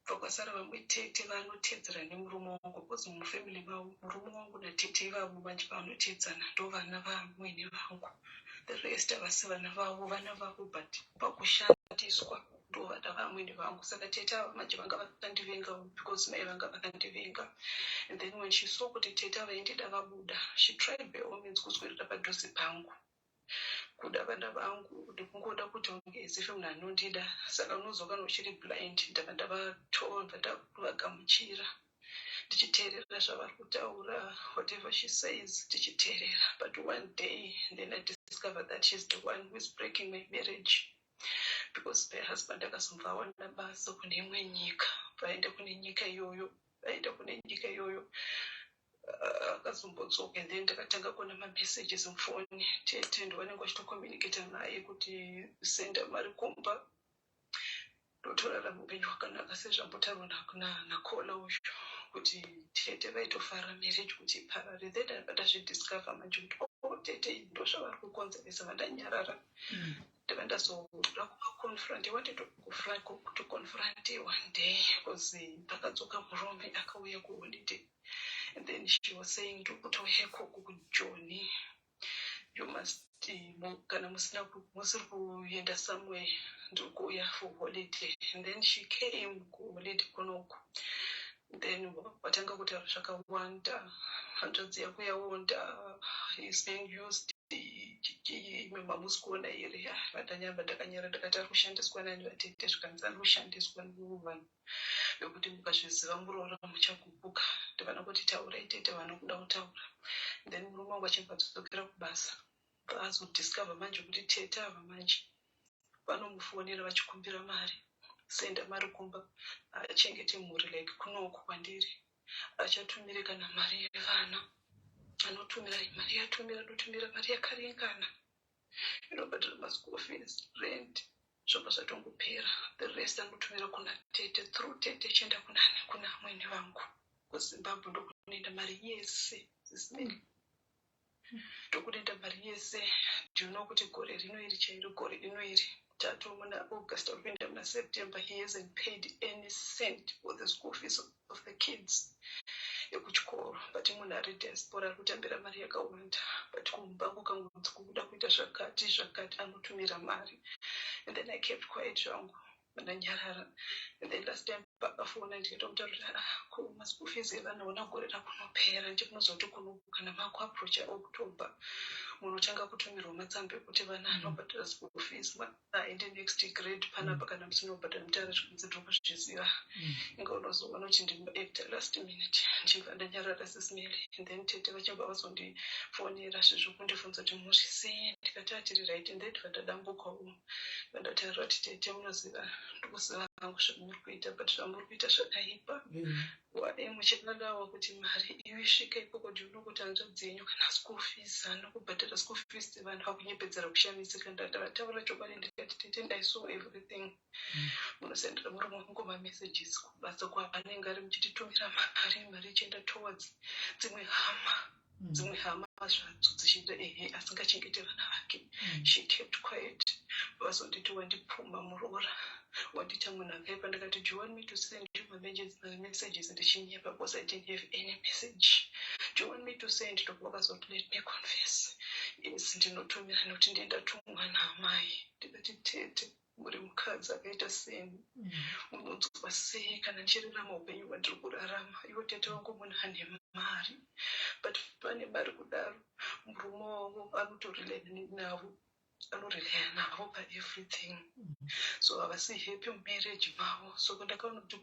Bva kwasara vamwe tete vanotedzera nemurume wangu, because mufamily mavo murume wangu natete ivavo manje vanotedzana, ndo vana vamwene vangu. The rest havasi vana vavo, vana vavo, but pakushandiswa ndo vana vamwene vangu. Saka tete ava manje vanga vakandivengawo because mai vanga vakandivenga. And then when she saw kuti tete ava indida vabuda, she tried by all means kuswedera padhuze pangu, kuda vana vangu nekungoda kuti unge as if munhu anondida. Saka unozwa kana uchiri blind. Ndava ndavatonva, ndakuvagamuchira ndichiteerera zvavari kutaura, whatever she says tichiteerera. But one day then I discovered that she's the one who is breaking my marriage, because my husband akazobva awana basa kune imwe nyika, vaenda kune nyika iyoyo, vaenda kune nyika iyoyo. Akazombodzoka and then ndakatanga kuona mamessages mufoni, tete ndovanenge vachitocommunicata naye kuti senda mari kumba, ndotorarama upenyu hwakanaka, sezvambotaurwa nakola uyu kuti tete vaitofara marriage kuti iparare. Then ndabva ndazvidiscover manje kuti oh, tete ndo zvavari kukonzeresa. Vandanyarara, ndabva ndazoda kuvaconfront. I wanted to confront one day because pakadzoka murume akauya kuholiday and then she was saying, "Ndokutouya ikoko kuJoni, you must kana musina musiri kuenda somewhere, ndiri kuuya for holiday." And then she came kuholiday kunoku. Then watanga kutaura zvakawanda, hanzvadzi yako yaonda, is being used, imwe mamusi kuona here? Vandanyamba ndakanyara, ndakati ari kushandiswa nani vatete? Zvikanzi ari kushandiswa nevanhu vekuti mukazviziva muroora muchagupuka. Ndivana kuti taurai tete, vanokuda kutaura. Then murume wangu achibva adzokera kubasa, azodiscover manje kuti tete ava manje vanomufonera vachikumbira mari, senda mari kumba achengete mhuri, like kunoku kwandiri achatumire kana mari yevana, anotumira mari yatumira, anotumira mari yakaringana inobhadhara maschool fees, rent, zvobva zvatongopera. The rest anotumira kuna tete, through tete ichienda kunani? Kuna amwene vangu kuZimbabwe. Ndokunoenda mari yese, zvisinei, ndokunoenda mari yese. Do you know kuti gore rino iri chairo, gore rino iri tato muna August, kupinda muna September, he hasn't paid any cent for the school fees of the kids ekuchikoro? But munhu ari diaspora ari kutambira mari yakawanda, but kumba kukangonzi kuda kuita zvakati zvakati anotumira mari. And then I kept quiet zvangu, ndanyarara. And then last time pakafona ndikatomutaurira, "Ah, ko maschool fees evana ona gore rakunopera?" Ndimunozoti kuno kana makuapproacha October munotanga kutumirwa matsamba ekuti vana anobhadhara school fees, mwana aende next grade panapa, kana musina kubhadhara mutaura. Zvikunzi ndiri kuzviziva, inga unozoona kuti ndinoacta last minute. Ndichibva ndanyarara sisimeli. And then tete vachibva vazondifonera zvezvo kundibvunza kuti muri sei, ndikati atiri right. And then ndibva ndadambukawo, vandataura kuti tete munoziva ndikuziva. Hangu zvamuri kuita, but zvamuri kuita zvakaipa. Why muchidadawo kuti mari iyo isvike ikoko? Ndinokuti hanzvadzi yenyu kana school fees haana kubhadhara school fees dzevanhu, vakunyepedzera kushamisika. Ndavataura chokwadi, ndikati, "Tete, I saw everything. Munosendera murume wangu mamessages kubasa kwaanenge ari muchititumira mari, mari ichienda towards dzimwe hama, dzimwe hama zvadzo dzichiita ehe, asingachengete vana vake." She kept quiet. Vazonditi, "Wandipfuma muroora, wandiita munhu akaipa." Ndikati, "Do you want me to send you mamessages ndichinyepa? Because I didn't have any message. Do you want me to send?" Ndokuvakazoti, "Let me confess, yes, ndinotumira nekuti ndendatumwa naamai." Ndikati, "Tete, muri mukadzi akaita seni, munonzwa sei kana ndichirarama upenyu hwandiri kurarama?" Ivo tete vangu munhu ane mari, but vane mari kudaro, murume wavo anotorelaya navo, anorelaya navo paeverything, so havasi happy mumarriage mavo. So ndakaona kuti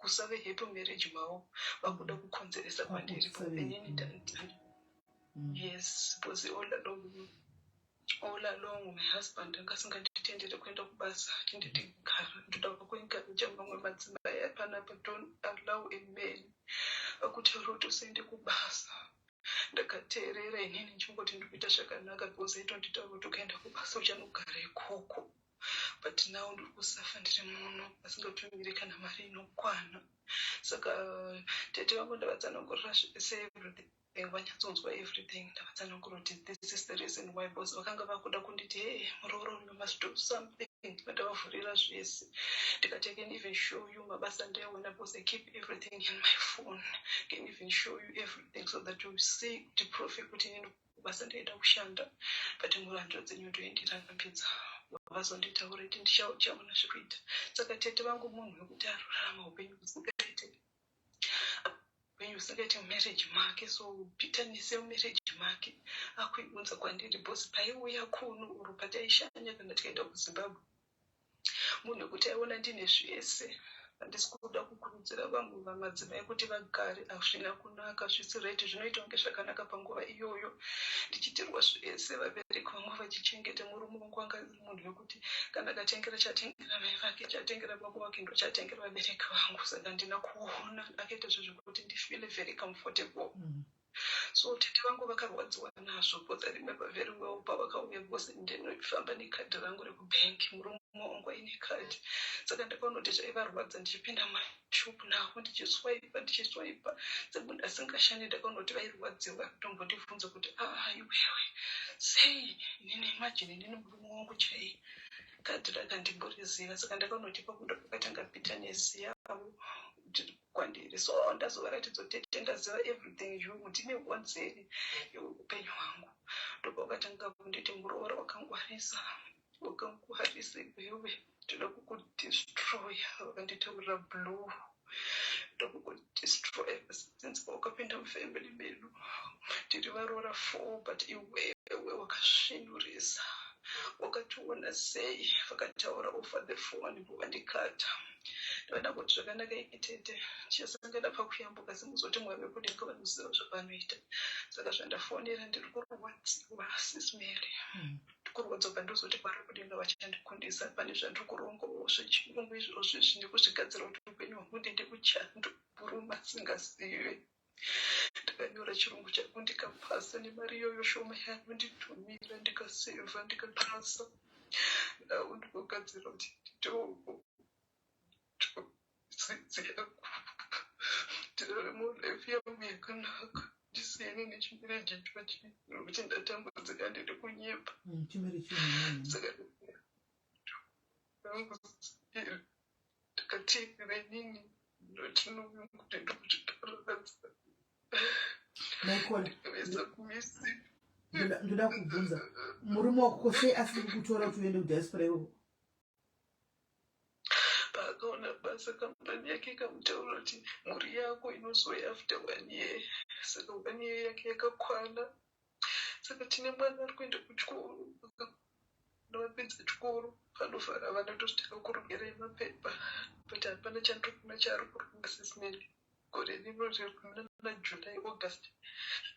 kusave happy mumarriage mavo vakuda kukonzeresa kwandiri. Inini, yes, because all along my husband anga asinganditendere kuenda kubasa, achinditi, "Gara, ndoda kuencourage mamwe madzimai apanapa. Don't allow a man akutaura kuti usaende kubasa." Ndakateerera inini ndichingoti ndikuita zvakanaka, because aitonditaura kuti ukaenda kubasa uchanogara ikoko. But now ndiri kusafa ndiri muno, asingatumiri kana mari inokwana. Saka tete vangu ndavatsanangurira zvese, everything, vanyatsonzwa everything. Ndavatsanangura kuti this is the reason why, because vakanga vakuda kunditi, "Hey muroora, you must do something." Vandavavhurira zvese, ndikati, "I can even show you mabasa ndaiona, because I keep everything in my phone. I can even show you everything so that you see kuti proof yekuti inini basa ndaida kushanda, but muranjo dzenyu ndoindirambidza." Vazonditaura kuti ndichaona zvekuita. Saka tete vangu munhu wekuti arurama upenyu husingaite, upenyu husingaite mumarriage make. So bitterness yemumarriage make akuiunza kwandiri, because paiuya kuno uro pataishanya kana tikaenda kuZimbabwe, munhu wekuti aiona ndine zvese. Handisi kuda kukurudzira vamwe vamadzimai kuti vagare. Hazvina kunaka, zvisi right. Zvinoita kunge zvakanaka panguva iyoyo, ndichitirwa zvese, vabereki vangu vachichengeta. Murume wangu anga ari munhu wekuti kana akatengera, chatengera mai vake, chatengera baba vake, ndochatengera vabereki vangu. Saka handina kuona akaita zvezvekuti ndifeel very comfortable. So tete vangu vakarwadziwa nazvo, because I remember very well pavakauya, because ndinofamba nekadhi rangu rekubhenki, murume wangu aine kadhi. Saka ndakaona kuti zvaivarwadza ndichipinda mashopu navo, ndichiswaipa, ndichiswaipa semunhu asingashandi. Ndakaona kuti vairwadziwa, kutombondibvunza kuti, "Aa, iwewe sei?" Inini, imagine, inini murume wangu chai kadhi rakandimboriziva. Saka ndakaona kuti ipapo ndopakatanga bitterness yavo kwandiri. So ndazovaratidza kuti, "Tete, ndaziva everything, you ndine honzeri yeupenyu hwangu." Ndopavakatanga kunditi, "Muroora wakangwarisa, wakangwarisa iwewe, ndoda kukudestroya." Vakanditaurira blue, "Ndoda kukudestroya since pawakapinda mufamily medu. Tiri varoora four, but iwewe wakasvinurisa, wakationa sei?" Vakataura over the phone, vandikata. Ndavada kuti zvakanaka itete, tichasangana pakuyambuka. Simuzoti Mwari wekudenga vanoziva zvavanoita. Saka zvandafonera, ndiri kurwadziwa, Sis Mary, ndikurwadziwa. Pandozoti Mwari wekudenga vachandikundisa pane zvandiri kurongawo zvechirungu izvozvi, nekuzvigadzira kuti upenyu hwangu ndiende kuchando, murume asingazive. Ndakanyora chirungu changu, ndikapasa nemari iyoyo shoma yaanonditumira. Ndikasevha, ndikapasa. Now ndikugadzira kuti nditoko dzidzi yangu, ndirarame life yangu yakanaka, ndisiyane nechimarriage ichochi, nokuti ndatambudzika, ndiri kunyepa. Chimarriage chinhu. Saka ndakateerera inini ndotinokuti ndokuzvitaradza. Michael. Ndikavesa kumisi. Ndoda kubvunza, murume wako sei asiri kukutora kuti uende kudiaspora ikoko? Paakaona basa, kambani yake ikamutaura kuti mhuri yako inozouya after one year. Saka one year yake yakakwana. Saka tine mwana ari kuenda kuchikoro. Vapedza chikoro, panovhara vana, tozvitanga kurongerai mapepa, but hapana chandiri kuona chaari kuronga. Sis Mary, gore rino naJuly, August,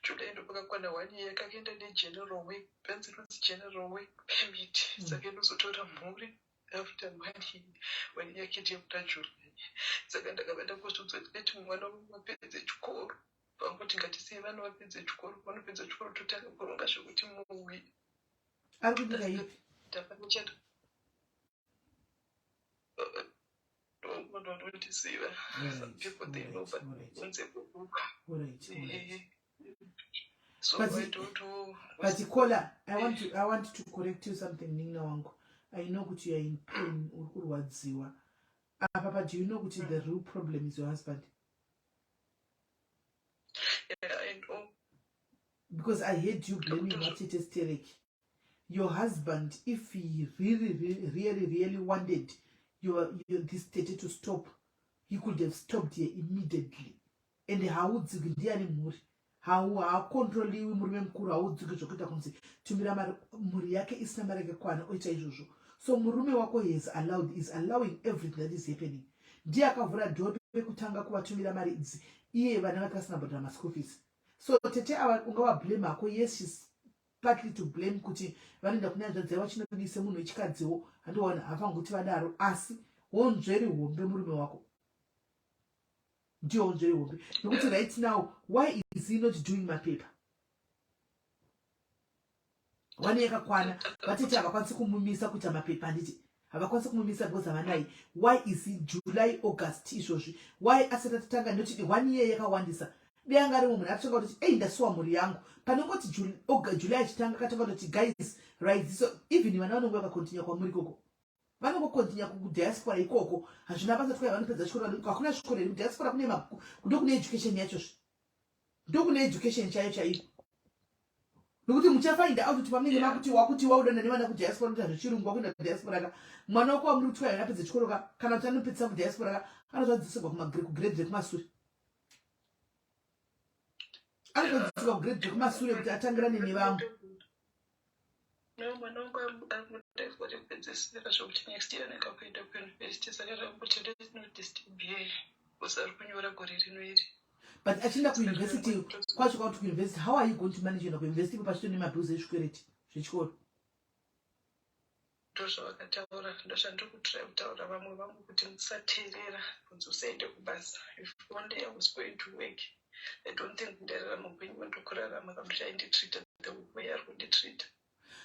July ndopakakwana one year. Kakaenda negeneral work, panzi inonzi general work permit. Saka inozotora mhuri. After money when yakiti yekuda July. Saka ndakabva ndangozviudza kuti let mwana wangu apedze chikoro. Vangoti ngatisei vana vapedze chikoro, vanopedza chikoro totanga kuronga zvekuti muuye. Ari kunyika ipi? Ndapanochata. Ndondiziva. Some people they know but kunze kwekuka. So But, I don't know. But Kola, I want to correct you something ningina wangu. I know kuti you are in pain, uri kurwadziwa. Apa but do you know kuti the real problem is your husband? Yeah, I know. Because I heard you blaming Matete Stereki. Your husband, if he really, really, really, really wanted your this tete to stop, he could have stopped here immediately. And haudziki ndiani mhuri hau haakontroliwi murume mukuru haudziki zvokuita kunzi tumira mari mhuri yake isina mari yakakwana oita izvozvo. So murume wako he is allowed, is allowing everything that is happening. Ndiye akavhura door pekutanga kuvatumira mari idzi iye vana vake vasina kubhadhara maschool fees. So tete ava ungavablame hako, yes, she's partly to blame kuti vanoenda kune hanzvadzi yavo chinodii semunhu wechikadziwo handiona havafangi kuti vadaro, asi wonzveri hombe murume wako ndiyo wonzveri hombe nekuti right now why is he not doing mapepa one yakakwana vatete havakwanisi kumumisa kuita mapepa handiti havakwanisi kumumisa because havanai. Why is he July, August izvozvi, why asati atotanga notidi? One year yakawandisa. Dei anga ari munhu atotanga kutoti ei ndasuwa mhuri yangu panongoti July achitanga akatanga kutoti guys, right, so even vana vanonge vakakontinya kwamuri ikoko vanongokontinya kudiaspora ikoko hazvina basa twai vanopedza chikoro hakuna zvikoro here kudiaspora kune ndokune education yachozve ndokune education chaiyo chaiko nokuti muchafinda out kuti pamunenge makuti wakuti waudana nevana kudiaspora kuita zvechirungu wakuenda kudiaspora ka mwana wako wamuri kuti waiona apedze chikoro ka kana kuti anopedzisa kudiaspora ka anozodzidzisirwa kugrade rekumasure anotodzidzisirwa kugrade rekumasure kuti atangirane nevamwe. No, mwana wangu ari rekupedzisira zvokuti next year anenge akuenda kuuniversity saka zvakuti let's not disturb here because ari kunyora gore rino iri. But achienda kuuniversity kwacho kwakuti kuuniversity, how are you going to manage kuenda kuuniversity ipo pachito nemabills ezvikwereti zvechikoro? Ndozvavakataura, ndozvandiri kutry kutaura vamwe vangu kuti musateerera kunzi usaende kubasa. If one day I was going to work, I don't think ndararama upenyu hwandokurarama kana kuti ainditreata the way ari kunditreata.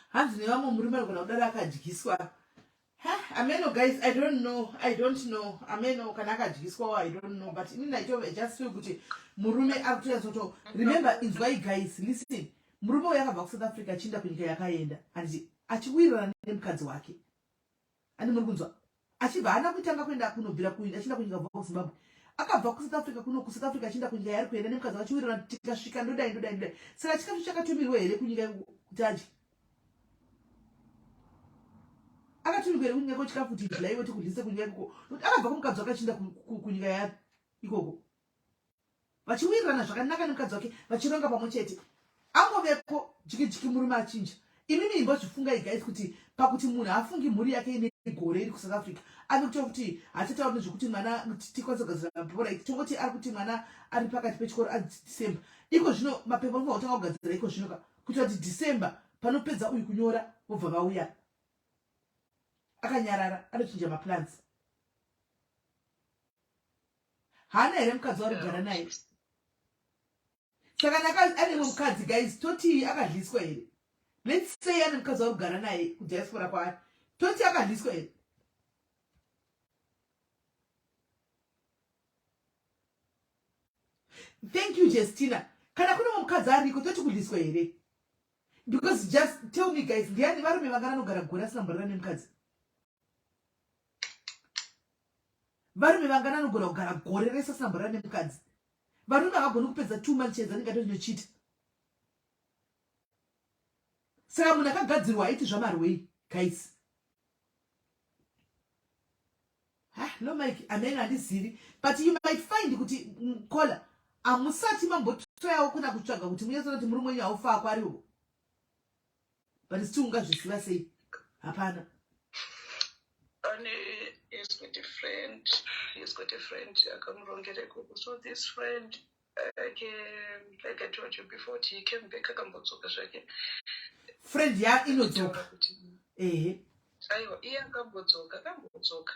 Hanzi nevamwe murume anogona kudaro akadyiswa. Ameno guys, I don't know, I don't know. Ameno kana akadyiswawo, I don't know, but inini I just feel kuti murume ari kutoyatsoto remember. Inzwai guys, listen, murume uyo akabva kuSouth Africa achienda kunyika yakaenda handiti achiwirirana nemukadzi wake andi muri kunzwa achibva haana kutanga kuenda kunobvira achienda kunyika kubva kuZimbabwe akabva kuSouth Africa kuno kuSouth Africa achienda kunyika yaari kuenda nemukadzi wake achiwirirana tikasvika ndodai ndodai ndodai. Saka chikafu chakatumirwa here kunyika kuti adye? Akatumirwa here kunyika chikafu kuti idya iwe tikudyise kunyika ikoko? Nokuti akabva kumukadzi wake achienda kunyika yaari ikoko vachiwirirana zvakanaka nemukadzi wake vachironga pamwe chete angoveko jiki jiki murume achinja. Imimi imbozvifungai guys kuti pakuti munhu afungi mhuri yake ine gore iri kuSouth Africa ave kutaura kuti hachatauri nezvekuti mwana tikwanise kugadzira mapepa right tongoti ari kuti mwana ari pakati pechikoro December iko zvino mapepa anofanira kutanga kugadzira iko zvino ka kuitira kuti December panopedza uyu kunyora vobva vauya akanyarara anochinja maplans. Haana here mukadzi waari kugara naye? Saka ane mumwe mukadzi guys, totii akadliswa here? Let's say ane mukadzi waari kugara naye kudiaspora kwaari, toti akadliswa here? Thank you, Justina. Kana kune mumwe mukadzi ariko toti kudliswa here? Because just tell me guys, ndiani varume vangana anogara gore asina mborera nemukadzi? Varume vangana anogona kugara gore rese asina mborera nemukadzi? Varume havagoni kupedza 2 months chedza ndingatozvinochita. Saka munhu akagadzirwa aiti zvamarwei guys? Ha, no mike amene handizivi, but you might find kuti kola hamusati mambotoyawo kuna kutsvaga kuti munyatsoona kuti murume wenyu haufako ariwo, but still ungazviziva sei? Hapana. Ane he's got a friend, he's got a friend akamurongera ikoko. So this friend like I told you before kuti he came back akambodzoka zvake. Friend ya inodzoka ehe. Aiwa, iye akambodzoka, akambodzoka.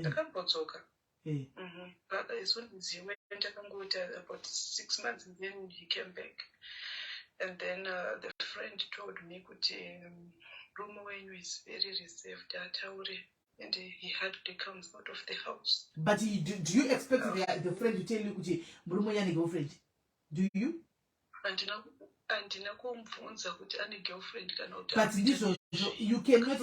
Akambodzoka. But as soon as he went, akangoita about 6 months and then he came back. And then the friend told me kuti murume wenyu is very reserved, ataure, and he hardly comes out of the house. But do you expect the friend to tell you kuti murume wenyu ane girlfriend? Do you? Handina kumubvunza kuti ane girlfriend kana kuti But ndizvozvo, you cannot.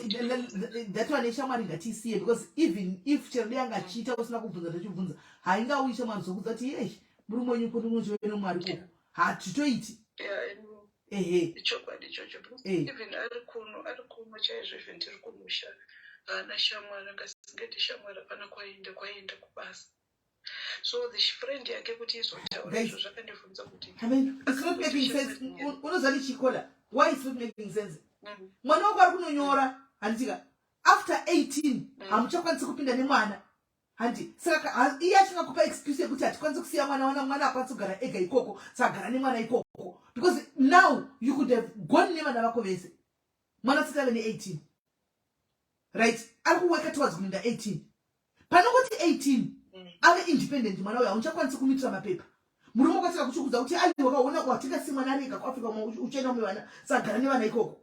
That one neshamwari ngatiisiye, because even if chero dei anga achiita usina kubvunza, tochibvunza, haingauyi shamwari zokudza kuti, "Yei, murume wenyu kuri unochive nomwari koko." Hatitoiti. Yeah, Ehe. Ichokwadi ichocho, because even ari kuno, ari kuno chaizvo, even tiri kumusha, haana shamwari, angasingaiti shamwari, hapana kwaenda, kwaenda kubasa. So the friend yake kuti izotaura Guys. izvo zvakandibvunza kuti I mean, it's not making sense. Unoziva ndichikola why it's not making sense? Mwana wako ari kunonyora, handitika? After 18 hamuchakwanisi kupinda nemwana, handi? Saka iye achingakupa excuse yekuti hatikwanisi kusiya mwana, wana mwana akwanisi kugara ega ikoko, saka gara nemwana ikoko, because now you could have gone nevana vako vese mwana asati ave ne18, right? Ari kuweka towards kuenda 18. Panongoti 18, ave independent mwana uyo, hauchakwanisi kumuitira mapepa. Murume ukataka kuchikudza kuti aiwa, kaona watingasi mwana ari ega kuAfrica, uchaenda umwe vana, saka gara nevana ikoko.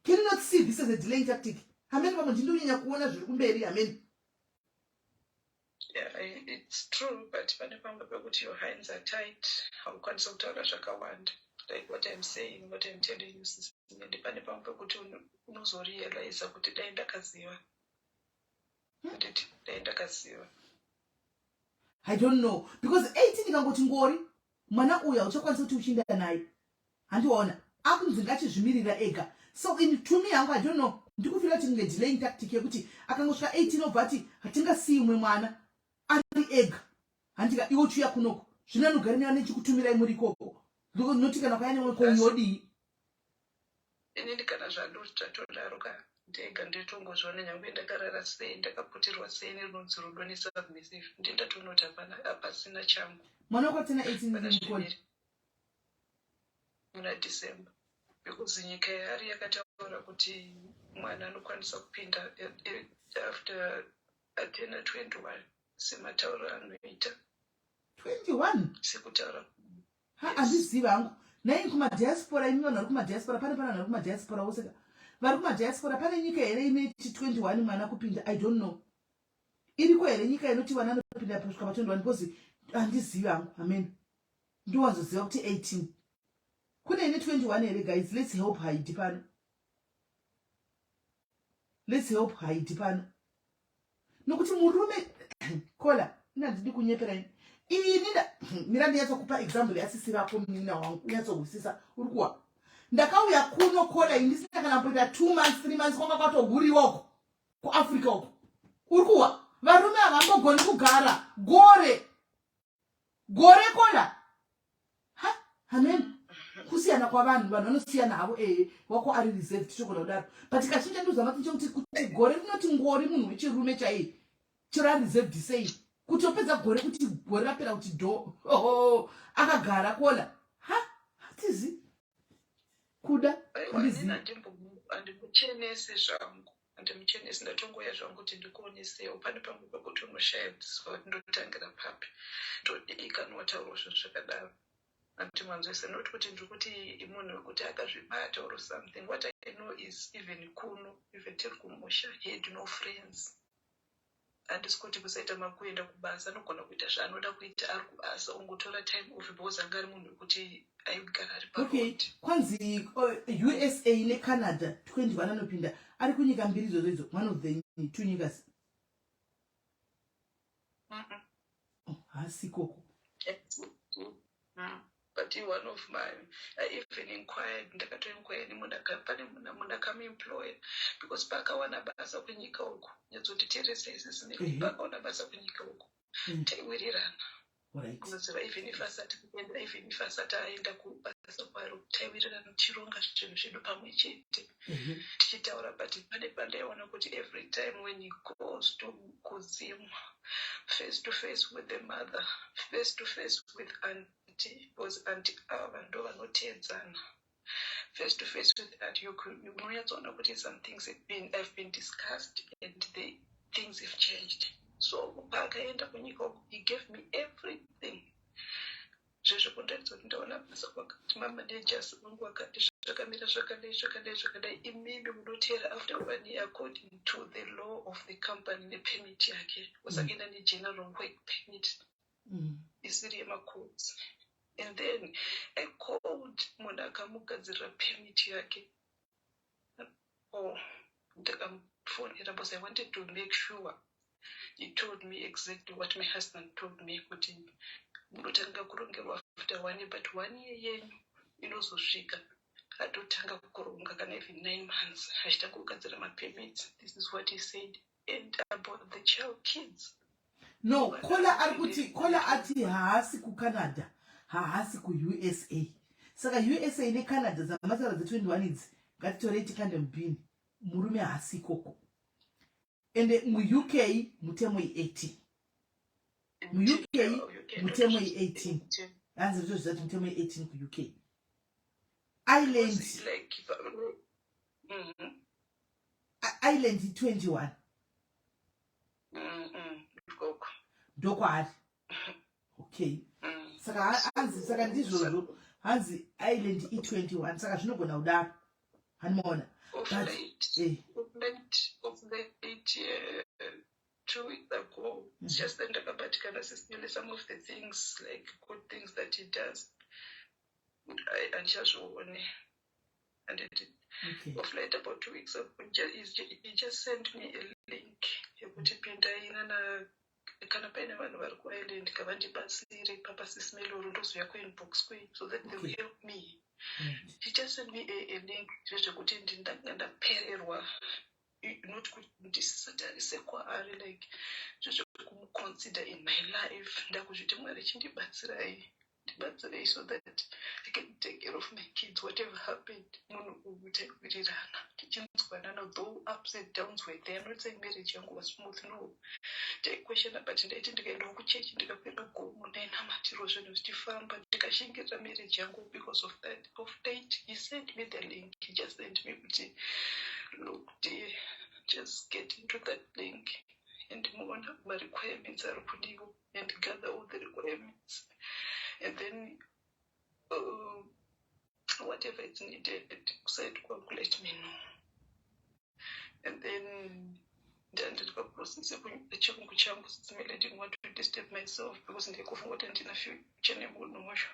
Can you not see this as a delaying tactic? Hamene, pamwe ndindonyanya kuona zviri kumberi, hamene. Yeah, it's true, but pane pamwe pekuti your hands are tight, haukwanisi kutaura zvakawanda. Like what I'm saying, what I'm telling you, sis, pane pamwe pekuti unozorealiza kuti dai ndakaziva, nditi dai ndakaziva. I don't know, because 18 ikangoti ngori, mwana uyu hauchakwanisi kuti uchiinda naye, handiwaona akunzi ngachizvimirira ega. So in to me hangu, I don't know, ndikufira kuti kunge delaying tactic yekuti akangosvika 18 obva ati hatingasiyi umwe mwana ari ega, handika? Iwe uchiuya kunoko, zvino anogara nevana nechikutumirai muri ikoko, noti kana kwaya nemwe kouyodii? Inini kana zvatodaro ka, ndega nditongozviona, nyange ndakarara sei, ndakaputirwa sei nerunonzi rudo nesubmissive, ndindatonoti hapana, hapasina changu. Mwana wako atina 18 Pana mukoni? zviviri muna December, because nyika yaari yakataura kuti mwana anokwanisa kupinda after atena 21, sematauro anoita. 21? Sekutaura. Ha, handizivi hangu. Nai kumadiaspora, imi vanhu vari kumadiaspora, pane vanhu vari kumadiaspora voseka vari kumadiaspora, pane nyika here inoti 21 mwana kupinda? I don't know, iriko here nyika inoti vana anopinda kusvika pa21? Because handizivi hangu, amen. Ndowanzoziva kuti 18. Kune ine 21 here? Guys, let's help Haidi pano, let's help Haidi pano, nokuti murume kola ina, handidi kunyepera ini. Ini mira ndinyatsokupa example yasisi vako, munina wangu, unyatsohwisisa. Uri kuwa ndakauya kuno kola ini ndisina kana kumboita 2 months, 3 months, kwanga kwatoguriwa uko kuAfrica uko. Uri kuwa varume havambogoni kugara gore gore kola. Ha, amen. Kusiyana kwavanhu, vanhu vanosiyana havo. Ehe, wako ari reserved, chogona kudaro, but kazhinji andozama kuti kuti gore rinoti ngori, munhu wechirume chaiye, chero ari reserved sei, kuti opedza gore, kuti gore rapera kuti do akagara kola. Ha, hatizi kuda. Aiwa. Handizivi. Inini handimuchenesi zvangu, handimuchenesi. Ndatongoya zvangu kuti ndikuonesewo. Pane pamwe pekuti unoshaya kuziva kuti ndotangira papi, todii kana wataurawo zvinhu zvakadaro. Handimanzwese, not kuti ndiri kuti munhu wekuti akazvibata or something. What I know is even kuno, even tiri kumusha, he had no friends. Handisi kuti kusaita makuenda kubasa, anogona kuita zvaanoda kuita ari kubasa, ongotora time off, because anga ari munhu wekuti aigara ari Okay. paroad. Kwanzi USA neCanada 21 anopinda. Ari kunyika mbiri idzodzo idzo, one of the two nyikas. Oh, haasi ikoko. But one of my, I even inquired, ndakatoinquire nemunhu, pane munhu akamuemploya, because paakawana basa kunyika uku, nyatsotiteresa isisi, paakawana basa kunyika uku, taiwirirana. Unoziva, even if asati kuenda, even if asati aenda kubasa kwaro, taiwirirana tichironga zvinhu zvedu pamwe chete, tichitaura. But pane pandaiona kuti every time when he goes to kuZim, face to face with the mother, face to face with auntie, because auntie ava ndo vanoteedzana. Face to face with that, you could, unonyatsoona kuti some things have been discussed and the things have changed. So paakaenda kunyika uku, he gave me everything zvezvo kundiratidza kuti ndaona basa kwakati, mamanagers vangu vakati zvakamira zvakadai, zvakadai, zvakadai. Imimi munoteera after one year according to the law of the company nepermit yake. Usakaenda negeneral work permit isiri yemacodes. And then I called munhu akamugadzirira permit yake. Oh, ndakamufonera because I wanted to make sure. He told me exactly what my husband told me, kuti munotanga kurongerwa after one year, but one year yenyu inozosvika atotanga kuronga kana even 9 months achitanga kugadzira mapermits. This is what he said. And about the child, kids. No, caller ari kuti, caller ati haasi kuCanada, haasi kuUSA. Saka USA neCanada dzamataura dze21 idzi, ngatitorei tikande mubhini. Murume haasi ikoko. Ende muUK mutemo i18. MuUK mutemo i18. Hanzi ndozviziva kuti mutemo i18 kuUK. Ireland Like Ireland i21. Ikoko. Ndokwaari, okay. Saka hanzi, saka ndizvozvo, hanzi Ireland i21, saka zvinogona kudaro, hanimaona? Of But late, of late, 2 weeks ago, it's just that ndakabatikana sisile. Some of the things, like good things that he does, handichazvioni. And it of late, about 2 weeks ago, he just sent me a link yekuti pindai nana, kana paine vanhu vari kuIreland ngavandibatsire papa Sis Melly, ndozouya kuinbox kwenyu so that they will help me. He just sent me a link zvezvekuti ndanga ndapererwa, not kuti ndisatarise kwaari, like zvezvekumuconsider in my life. Ndakuzviti, "Mwari, chindibatsirai, ndibatsirei so that I can take care of my kids. Whatever happened, munhu uyu taiwirirana, tichinzwanana, though ups and downs were there." I'm not saying marriage yangu was smooth, no. Taikweshana, but ndaiti ndikaendawo kuchechi, ndikakwira gomo, ndainamatirwa, zvinhu zvichifamba, ndikashingirira marriage yangu because of that. Of late he sent me the link. He just sent me kuti, "Look dear, just get into that link and muona marequirements ari kudiwa and gather all the requirements and then whatever is needed kuside kwangu, let me know." And then ndandiri paprocess yechirungu changu. Sis Melly, I didn't want to disturb myself because ndaikufunga kuti handina future nemunhu wacho.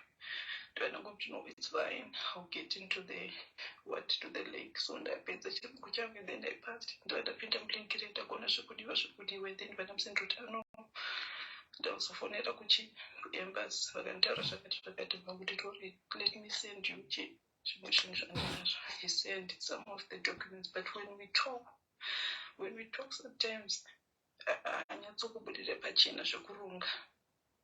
Ndovanangoti, "No, it's fine, I'll get into the what, to the link." So ndapedza chirungu changu and then I passed. Ndova ndapinda mulink re, ndakuona zvekudiwa, zvekudiwa. And then vanamusendoti ano, ndazofonera kuchi kuembassy, vakanditaura zvakati zvakati, vakuti tori, let me send you chi zvimwe zvinhu zvandinazvo. He sent some of the documents, but when we talk sometimes anyatsokubudira pachena zvekuronga.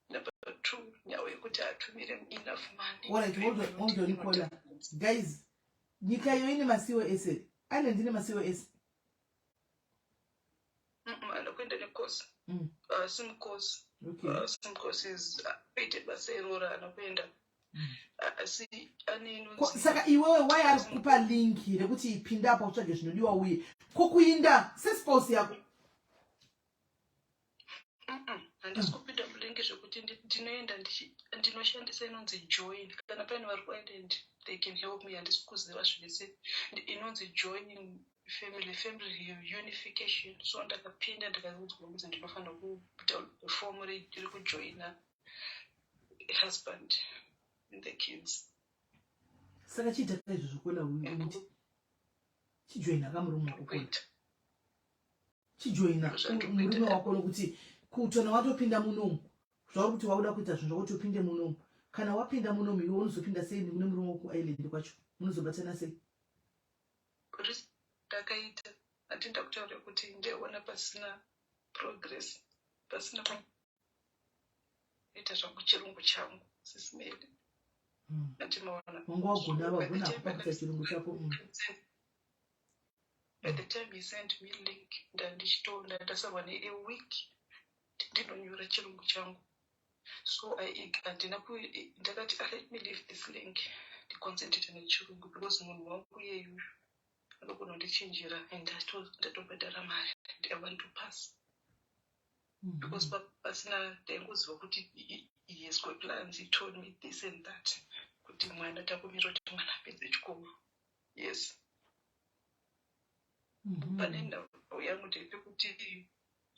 Number two, nyaya yekuti atumire enough money. Alright, hold on, hold on, caller. Guys, nyika iyo ine maCOS, Ireland ine maCOS? Anokuenda necourse. Same course. Same courses, aite basa iroro anokuenda, asi ane Saka iwewe wai ari kukupa link rekuti pinda apa utsvage zvinodiwa uye kokuinda sespouse yako? Handisi kupinda mulink zvekuti ndinoenda ndinoshandisa inonzi join. Kana paine vari kuIreland, they can help me. Handisi kuziva zvese. Inonzi join family unification. So ndakapinda, ndikaudzwa kunzi ndinofanira kuita fomu rekujoina husband and the kids. Saka chiita izvozvo caller, uti chijoina kamurume wako, caller. Kuita. Chijoina murume wako, nokuti kutona watopinda munomu, zvauri kuti wakuda kuita zvinhu zvakuti upinde munomu. Kana wapinda munomu, iwe unozopinda sei mune murume wekuIreland kwacho? Munozobatana sei? Ndakaita, handinda kutaura kuti ndaiona pasina progress, pasina kuita zvangu chirungu changu, Sis Melly. Andimaona? Wanga wagona, wagona kupa chirungu chako. By the time he sent me link, ndandichitoona ndasarwa nea week ndinonyora chirungu changu. So handina, ndakati, "Ah, let me leave this link." Ndiconcentrate nechirungu because munhu wangu iyeyuyu anogona kundichinjira and ndatobhadhara mari and I want to pass. Because pasina ndaingoziva kuti he has got plans. He told me this and that, kuti mwana takumira kuti mwana apedze chikoro, yes. Pane nhau yangu ndeyekuti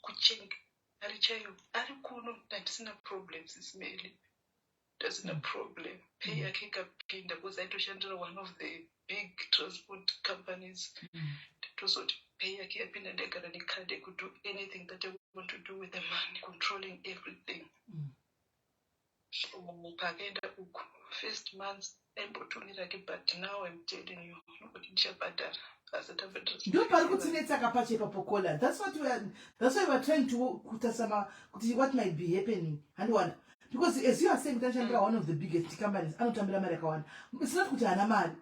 kuchenga mari chaiyo ari kuno ndandisina problem, Sis Melly, ndasina problem. Pay yake ikapinda, because aitoshandira one of the big transport companies, ndotozoti pay yake yapinda, ndaigara necard. I could do anything that I want to do with the money, controlling everything. So paakaenda uku, first month aimbotumirake, but now I'm telling you nokuti ndichabhadhara, asati abhadhara. Ndo pari kutinetsa kapache ipapo, caller. That's why we are trying to kutasama kuti what might be happening, handiwana? Because as you are saying kuti anoshandira one of the biggest companies, anotambira mari yakawanda. It's not kuti haana mari,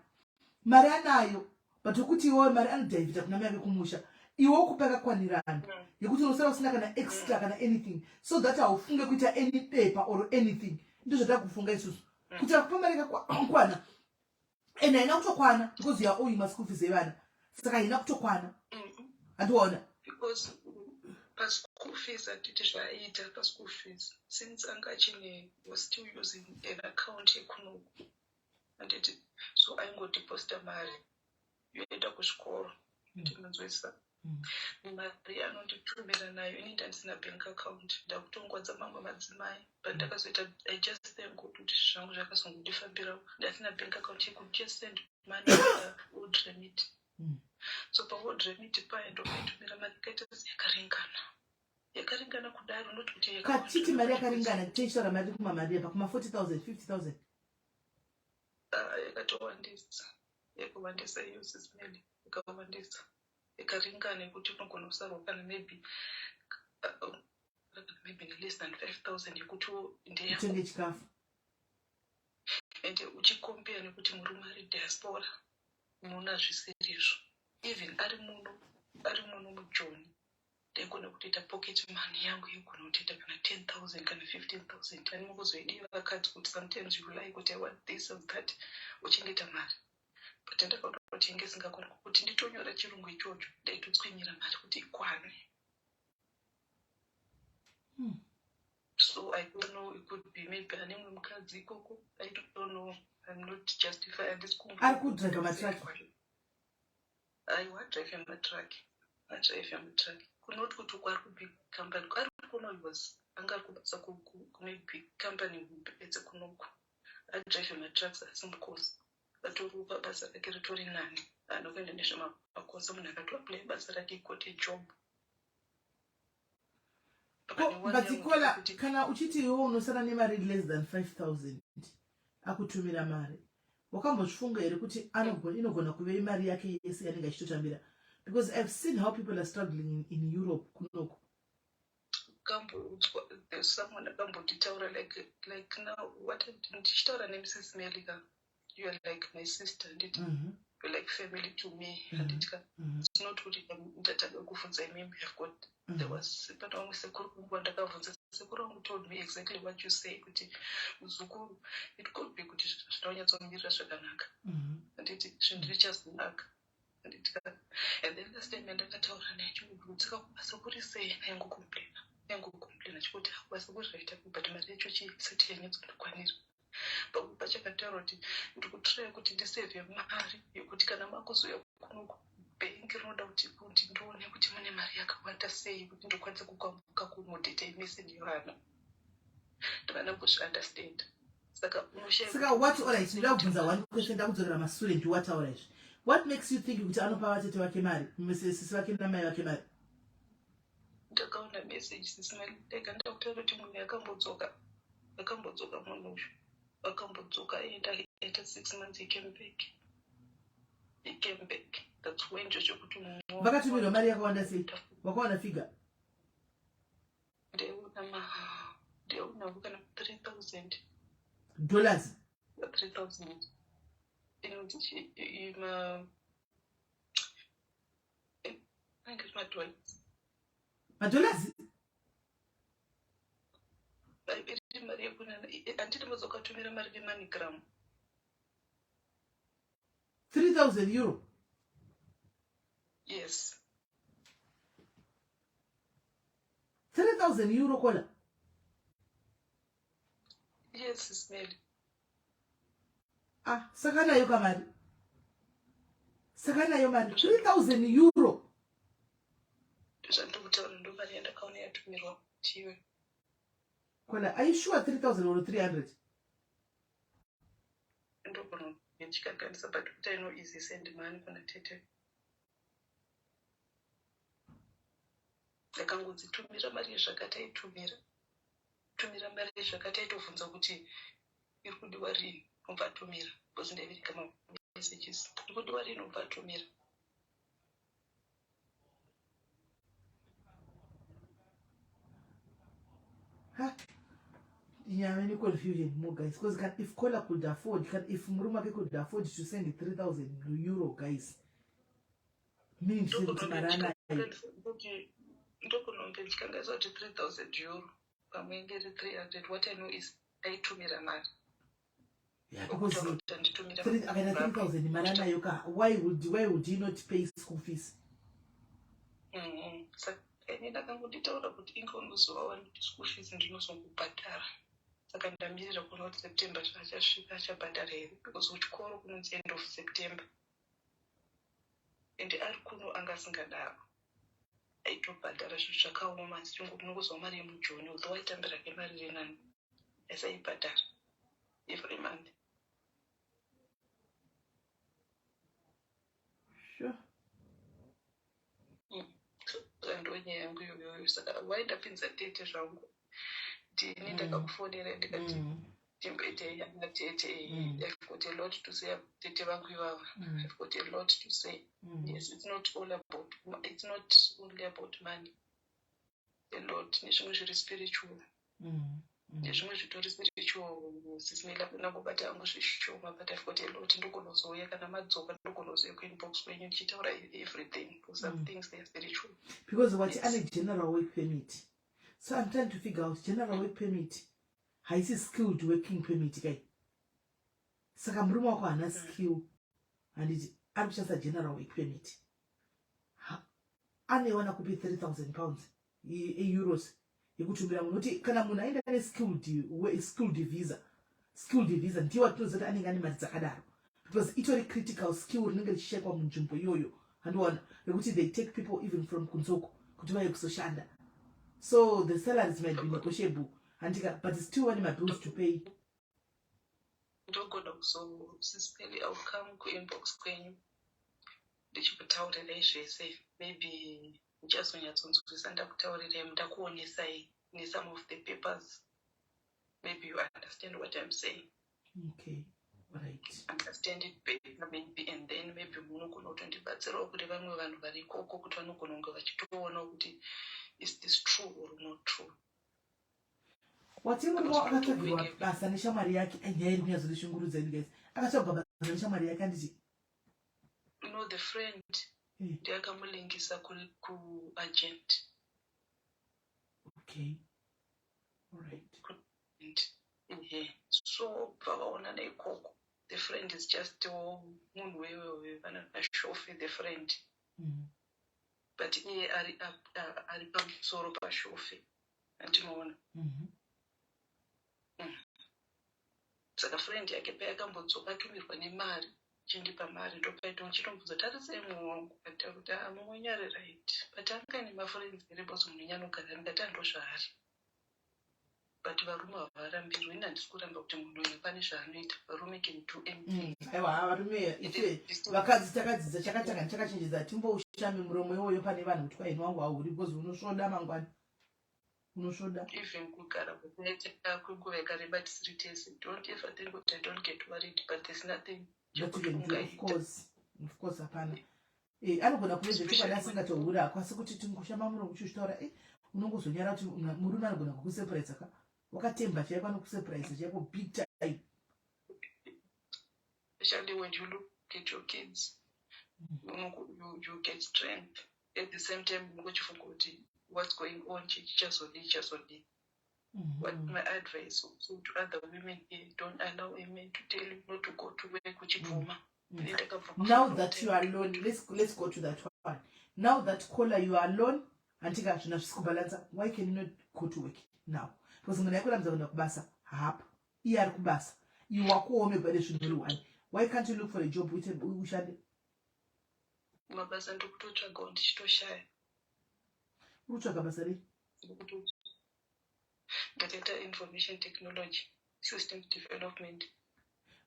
mari anayo, but okuti iwewe mari anodhaivhita kuna mai ake kumusha, iwe ukupa yakakwanirana yekuti unosara usina kana extra kana anything, so that haufunge kuita any bepa or anything. Ndizvo isusu kuti akupa mari yakakwana, and haina kutokwana because you are owing maschool fees evana, saka haina kutokwana, handiwaona? Because paschool fees, handiti zvaaiita paschool fees, since anga achine, was still using an account yekunoku, handiti? So aingodeposita mari yoenda kuzvikoro, ndinonzwisa mari anonditumira nayo. Ini ndandisina bank account, ndakutongodza mamwe madzimai, but ndakazoita, I just thank God kuti zvangu zvakazongondifambirawo. Ndasina bank account, he could just send money WorldRemit. So paWorldRemit paya ndomaitumira mari, ikaita yakaringana, yakaringana kudaro, not kuti Katiti mari yakaringana, tichitaura mari kumamari apa kuma 40 000, 50 000? Ah, yakatowandisa, yakawandisa iyo, Sis Melly, yakawandisa, yakaringana yekuti unogona kusarwa kana maybe kana maybe neless than 5000 yekuti ndeyako. Utenge chikafu. Ende uchicompare nekuti murume ari diaspora, unoona zvisirizvo. Even ari muno, ari muno mujoni, ndaigona kutoita pocket money yangu yegona kutoita kana 10 000 kana 15 000. Ani mukuzoidiwa vakadzi kuti sometimes you like kuti I want this and that, uchengeta mari, but ndakaona kuti inge isingakoni kuti nditonyora chirungu ichocho, ndaitotswinyira mari kuti ikwane. So I don't know, it could be maybe ane mumwe mukadzi ikoko. I don't know, I'm not justify, handisi. Ari kudhiraivha matraki? Aiwa, adhiraivha matraki, adhiraivha matraki. Kunoti kuti uko ari kubig company, ari kuno, he was anga ari kubasa kune big company hombe kunoku. Adhiraivha matrucks, asi mukosi atori basa rake ritori nani, haana kuenda nezvemakosa. Munhu akatoapply basa rake, got a job. But caller, kana uchiti iwe unosara nemari less than 5000, akutumira mari, wakambozvifunga here kuti inogona kuve imari yake yese yanenge achitotambira? Because I've seen how people are struggling in Europe kunoku. Kamboudzwa, there's someone akambonditaura like now what ndichitaura neMrs Melika, you are like my sister, nditi you're like family to me, handitya. It's not kuti ndatanga kuvhunza imimi. I've got, there was, pane vamwe sekuru vangu vandakabvunza. Sekuru vangu told me exactly what you say, kuti muzukuru, it could be kuti zvinonyatsomirira zvakanaka, handiti? Zvinhu zvichazonaka, handitya? And then last time yandakataura naye, chingobvunzika kubasa kuri sei, aingocomplaina, aingocomplaina chikuti kubasa kuri zvaita, but mari yacho chii isati yanyatsondikwanira. Pamwe pachakataura kuti ndikutraya kuti ndisevhe mari yekuti kana makuzoya kunoku, bhengi rinoda kuti ndione kuti mune mari yakawanda sei, kuti ndokwanisa kuaccommodata imese nevana. Ndavana kuzviunderstand, saka unoshaya. Saka what, alright, ndinoda kubvunza one question, ndakudzokera masure. Ndiwataura izvi, what makes you think kuti anopa vatete vake mari, sisi vake namai vake mari? Ndakaona message, Sis Melly. Ndega ndakutaura kuti munhu akambodzoka, akambodzoka, munhu uyu akambodzoka, aenda aita 6 months, he came back, he came back. That's when chochokuti Vakatumirwa mari yakawanda sei? Wakawana figure? Ndeiona ma ndeiona kana 3000. Dollars? 3000 inonzi ima anenge madollars. Madollars? Iri mari yekunana, handiti mazokatumira mari neMoneyGram? €3000? Yes. €3000, Kola? Yes, Sis Melly. Ah, saka nayo kamari, saka nayo mari €3000. Ndozvandiri kutaura, ndo mari yandakaona yatumirwa tiwe. Kola, are you sure 3000 or 300? Ndogona ndichikanganisa, but kuti I know is send money kuna tete. Ndakangodzitumira mari yezvakati, aitumira tumira mari yezvakati, aitovhunza kuti iri kudiwa rini, obva atumira, because ndaivereka mamessages, iri kudiwa rini, obva atumira. Ha, nyaya neconfusion more, guys, because can, if Kola could afford, can, if murume wake could afford to send €3000, guys, meaning to say kuti mari anayo. Ndogona kunge ndichikanganisa kuti €3000, pamwe inge iri 300. What I know is aitumira mari. Yeah, because okutaura kuti anditumira. Akaita 3000, mari anayo ka. Why would he not pay school fees? Saka ini ndakangonditaura kuti inge unozovawana kuti school fees ndinozongobhadhara, saka ndamirira kuona kuti September zvaachasvika achabhadhara here, because kuchikoro kunonzi end of September, and ari kuno anga asingadaro, aitobhadhara. Zvinhu zvakaoma, asi unongozwa mari yemujoni, although aitambira ke mari renani, asi aibhadhara every month. Saka ndo nyaya yangu iyoyoyo. Saka wai ndapinza tete zvangu, ndini ndakakufonera ndikati timboitei yana tete. I've got a lot to say, tete vangu ivava. I've got a lot to say. Yes, it's not only about money, a lot nezvimwe zviri spiritual. Nezvimwe zvitori spiritual, Sis Melly, nangobata hangu zvishoma, but I've got a lot. Ndogonozouya kana madzoka, ndogonozouya kuinbox kwenyu ndichitaura everything, because some things, they are spiritual. Because wati ane general work permit, so I'm trying to figure out, general work permit haisi skilled working permit kai? Saka murume wako haana skill, handiti? Ari kushandisa general work permit. Anoiwana kupi £3000 euros yekutumira munhu? Kuti kana munhu aenda neskilled visa, skilled visa ndiwo atinoziva kuti anenge ane mari dzakadaro, because itori critical skill rinenge richishayikwa munzvimbo iyoyo, handiona? Rekuti they take people even from kunzoko kuti vauye kuzoshanda, so the salaries might be negotiable, handika? But still vane mabills to pay. Ndogona kuzo, Sis Melly, I will come kuinbox kwenyu ndichikutaurirai zvese. Maybe ndichazonyatsonzwisa ndakutaurirai, ndakuonesai nesome of the papers. Maybe you understand what I'm saying. Okay, right. Understand it better maybe, and then maybe munogona kutondibatsirawo kune vamwe vanhu vari ikoko, kuti vanogona kunge vachitoonawo kuti is this true or not true. Wati murume akatsvagirwa basa neshamwari yake. Ai, nyaya iri kunyatsondishungurudza ini, guys. Akatsvagwa basa neshamwari yake, handiti? No, the friend ndiakamulingisa kuagent. Okay, alright. And ehe, so bva vaonana ikoko. The friend is just munhu wewewe vana vashofi, the friend. But iye ari pamusoro pashofi, andinoona. Saka friend yake payakambodzoka atumirwa nemari, chindipa mari, ndopaita uchitombudza tarisei mumwe wangu, ataura kuti a mumwe wenyu ari right, but anga ane mafriends here, because munhu wenyu anogara. Ndikati andozvaari, but varume havarambirwi. Ini handisi kuramba kuti munhu uyu pane zvaanoita. Varume can do anything. Aiwa, varume ife vakadzi takadzidza chakatanga chakachenjedza, timboushame muromo iwoyo pane vanhu kuti kwaini wangu hauri, because unosvoda mangwana, unosvoda. Even kugara kwatinoita kwenguva yakareba tisiri tese, don't ever think kuti I don't get worried, but there's nothing that you chekuti can do. Of ungaita. course, of course, hapana. Anogona kuve zvechokwadi asingatohura ako, asi kuti tingoshama muromo uchichitaura, unongozonyara kuti murume anogona kukusurprise ka, wakatemba chaiko, anokusurprise chaiko big time. Especially when you look at your kids, you get strength. At the same time unongochifunga kuti what's going on, chichazodii, chichazodii. What my advice also to other women here, don't allow a man to tell you not to go to work uchibvuma. Now that you are alone, let's go to that one. Now that caller, you are alone, handika zvina zvisi kubalansa. Why can you not go to work now? Because munhu aikurambidza kuenda kubasa haapo, iye ari kubasa, iwe wakuomegwa nezvinhu uri one. Why can't you look for a job, uite ushande? Mabasa ndikutotsvagawo ndichitoshaya. Uri kutsvaga basa rei? Ndakaita information technology, systems development.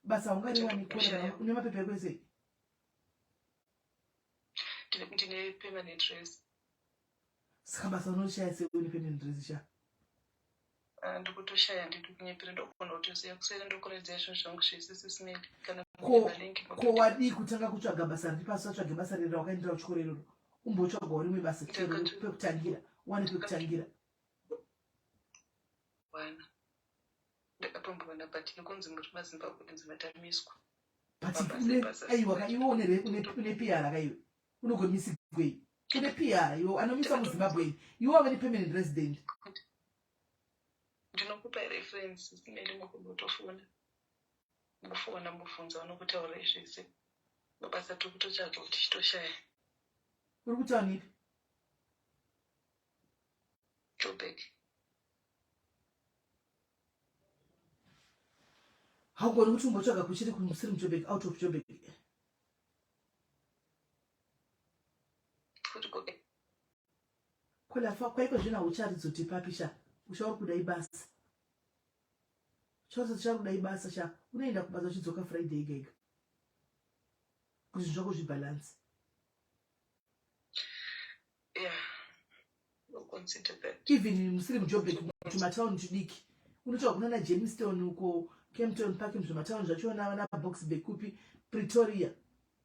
Basa ungariwani kona une mapepa eko esei? Ndine permanent res. Saka basa unoshaya sei une permanent res sha? Ah, ndikutoshaya, ndiri kunyepera, ndokugona kutoziva kuseri ndokuredzai zvinhu zvangu zvese sisimeli kana ko wadii kutanga kutsvaga basa riri pasi? Watsvage basa riri rawakaendera kuchikoro iroro, umbotsvagawo rimwe basa chero pekutangira, uwane pekutangira. Wana ndakatombowana, but nekunzi muri maZimbabwe kunzi matamiswa. But aiwa ka, iwe une PR ka, iwe unogomisigwei? Une PR iwe, anomisa muZimbabwe, iwe wave nepermanent resident. Ndinokupa reference simeli, mukutofona mufona mubvunza vanokutaurirai zvese. Mabasa tiri kutotsvaga kuti tichitoshaya. Uri kutaura ipi? Joburg. Haugoni kuti umbotsvaga kuchiri kusiri muJobek, out of Joburg? Futi koke. Kulafa kwaiko zvino haucharidzoti papi sha? Ushauri kuda ibasa, chauri kuda ibasa sha. Unoenda kubasa uchidzoka Friday ega ega kuti zvinhu zvako zvibhalansi. Yeah, we'll consider that. Even musiri muJobek, tumatauni tudiki unotsvaga kunana Germiston uko, Kempton Park, zvimatauni zvachona, vana Boksburg kupi, Pretoria,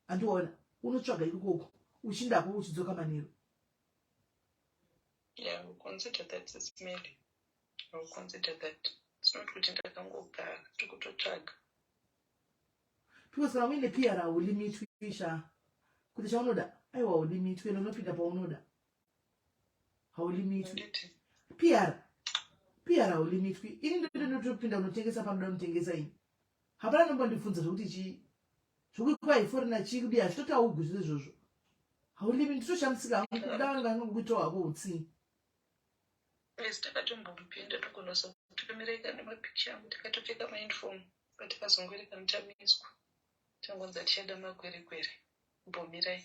andiona, unotsvaga ikokoko uchindako uchidzoka manheru. Yeah, we'll consider that, Sisimeli. We'll consider that. It's not kuti ndakangogara, tiri kutotsvaga. Because kana uine PR haulimitwi sha, kuti chaunoda, aiwa, haulimitwi ende unopinda paunoda, haulimitwi. Handiti? PR haulimitwi. Ini ndotopinda unotengesa panoda unotengesa ini, hapana nombondibvunza zvokuti chii, zvokuti kwai foreigner chii kudii, hazvitotaugwi zviro izvozvo. Haulimi. Nditoshamisika hangu kuda vanhu vangangokuitawo hako utsinyi. Yes, takatombomupinda, togonosa kutomireka nemapikicha angu takatopfeka mauniform, but takazongoerekana tamiswa, tangonzi hatichada makwerekwere, mbomirai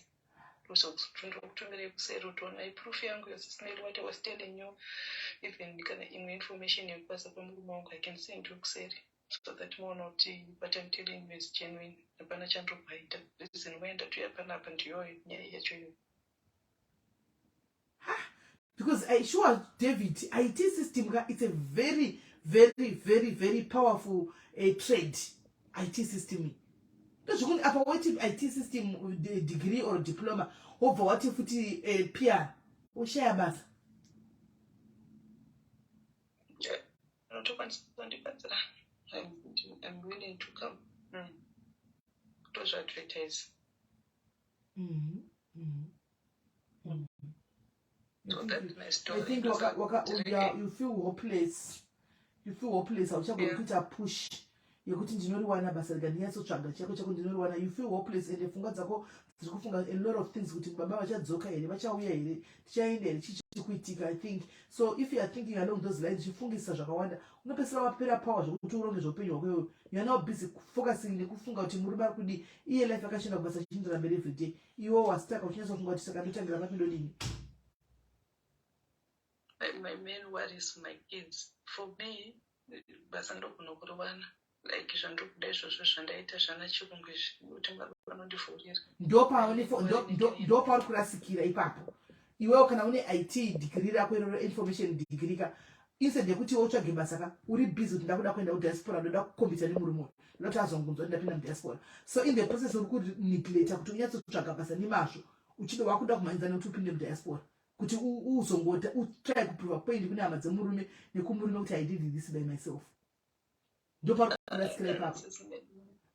ndokutomirai kuseri utoonai proof yangu yosisimeli. What I was telling you, even kana imwe information yekubasa kwemurume wangu, I can send you kuseri so that muona kuti what I'm telling you is genuine. Hapana chandobhaita. Reason why ndatoya panapa ndiyoyo nyaya yacho iyoyo. Because I sure, David, IT system ka, it's a very very very very powerful trade, IT system. Ndozvekuti apa wati IT system degree or diploma, wobva wati futi PR, ushaya basa. Unotokwanisa kundibatsira. I'm willing to come kutozviadvertise. So that's my story. I think waka, waka, you feel hopeless, you feel hopeless, hauchagoni kuita push yekuti ndinoriwana basa, rega ndinyatsotsvaga chako chako ndinoriwana. You feel hopeless, ende pfungwa dzako dziri kufunga a lot of things, kuti baba vachadzoka here, vachauya here, tichaenda here, chii chiri kuitika. I think so if you are thinking along those lines, uchifungisa zvakawanda, unopedzisira wapera power zvokuti uronge zveupenyu hwako iwewe. You are now busy focusing nekufunga kuti murume ari kudii, iye life akashinda kubasa achindira mberi everyday, iwe wastaka uchinyatsofunga kuti saka ndotangira papi, ndodini? My main worry is my kids. For me, basa ndogona kuriwana, like zvandiri kuda izvozvo zvandaita zvana chirungu izvi, kuti Mwari vanondivhurira. Ndopauri kurasikira ipapo iwewo. Kana une IT degree rako iroro, information degree ka, instead yekuti iwe utsvage basa ka, uri busy kuti ndakuda kuenda kudiaspora, ndoda kukombita nemurume uyu, ndoda kuti azongunzwa kuti ndapinda mudiaspora. So in the process uri kuneglecta kuti unyatsotsvaga basa nemazvo, uchida wakuda kumhanyidza nekuti upinde mudiaspora, kuti uzongota utry kuprova point kune hama dzemurume nekumurume kuti I did this by myself. Ndopari kurasikira ipapo.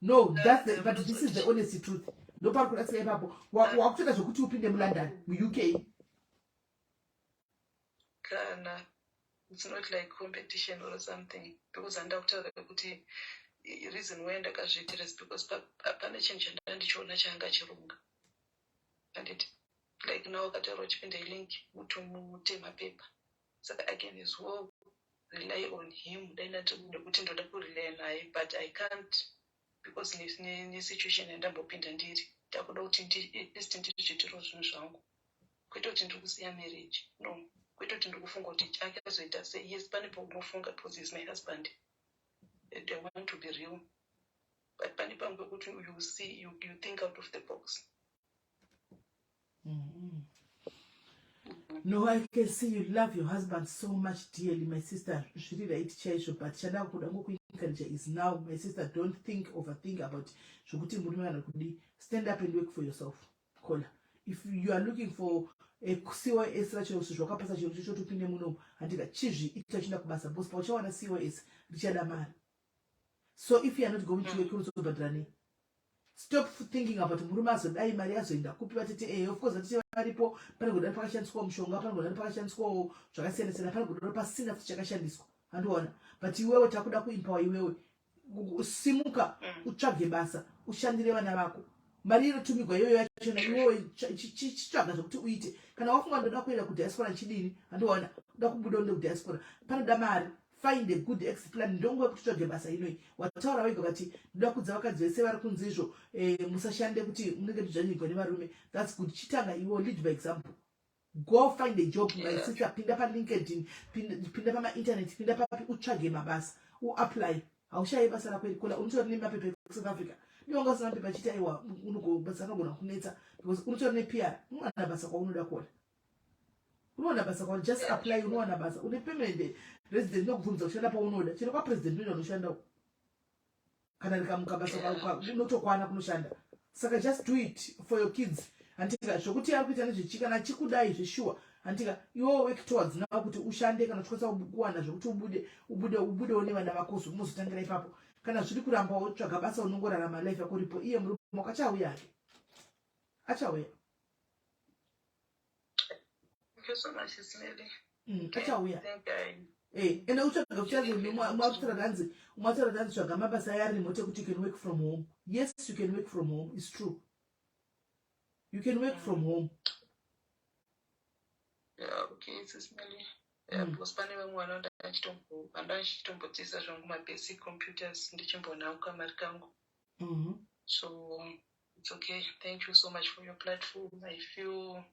No, but this is the honest truth. Ndopari kurasikira ipapo. Wakutoita zvokuti upinde muLondon, muUK. Kana it's not like competition or something, because handida kutaura kuti Reason why ndakazviitira is because pane chinhu chandanga ndichiona chaanga achironga, handiti? Like now akataura uchipinda ilink mutomute mapepa, saka I can as well rely on him. Dai ndati nekuti ndoda kurely naye, but I can't because nesituation yandambopinda ndiri, ndakuda kuti at least ndizviitirewo zvinhu zvangu, kwete kuti ndiri kusiya marriage, no, kwete kuti ndiri kufunga kuti achazoita sei. Yes, pane paunofunga because is my husband and I want to be real, but pane pamwe pekuti you see, you think out of the box. No, I can see you love your husband so much dearly, my sister. Zviri right chaizvo, but chada kuda ngokuencourage is now, my sister, don't think, overthink about zvokuti murume kana kudi. Stand up and work for yourself. Kola, if you are looking for a COS racho, zvakapasa chiro chochotopinde munomu, handika? Chizvi ita uchienda kubasa, because pauchawana COS richada mari. So if you are not going to work, unozobhadhara nei? Stop thinking about murume azodai, mari azoenda kupi, vatete. Of course vatete varipo. Pane godani pakashandiswawo mushonga, pane godani pakashandiswawo zvakasiyana siyana, pane godani pasina futi chakashandiswa, handiona? But iwewe takuda kuempower iwewe. Simuka, utsvage basa, ushandire vana vako. Mari inotumigwa iyoyo yachona, iwewe chitsvaga zvokuti uite. Kana wafunga ndoda kuenda kudiaspora chidini, handiona? Uda kubuda uende kudiaspora, panoda mari. Find a good exit plan. Ndonguva yekuti utsvage basa inoi. Wataura wega ukati ndoda kudza vakadzi vese vari kunzi izvo, musashande kuti munenge tidzvanyigwa nevarume. That's good. Chitanga iwo, lead by example. Go find a job, my sister. Pinda paLinkedIn, pinda pamainternet, pinda papi, utsvage mabasa, uapply. Haushayi basa rako iri, kola. Unotori nemapepa ekuSouth Africa. Niwanga usina mapepa achiita, aiwa, basa rinogona kunetsa because unotori nePR. Unowana basa kwaunoda kuona, unowana basa kwauri. Just apply, unowana basa. Une permanent resident, inokubvumidza kushanda paunoda. Chero kwapresident unoenda unoshandawo. Kana rikamuka basa, unotokwana kunoshanda. Saka just do it for your kids, handika? Zvokuti ari kuita nezvechi, kana achikudai zveshuwa, handika? Iwewo work towards now kuti ushande. Kana uchikwanisa kuwana zvokuti ubude, ubude, ubudewo nevana vako, muzotangira ipapo. Kana zviri kuramba, wotsvaga basa, unongorarama life yako ripo. Iye murume wako achauya hake, achauya. Thank you so much, Smelly. Achauya. Ende utsvaga kuchazi mwataura tanzi tsvaga mabasa aya remote ekuti you can work from home. Yes, you can work from home. It's true, you can work from home. Yeah, okay, Smelly. Yeah, because pane vamwe vana vandachitombodzidza zvangu mabasic computers, ndichimbonhauka kamari kangu. So it's okay. Thank you so much for your platform. I feel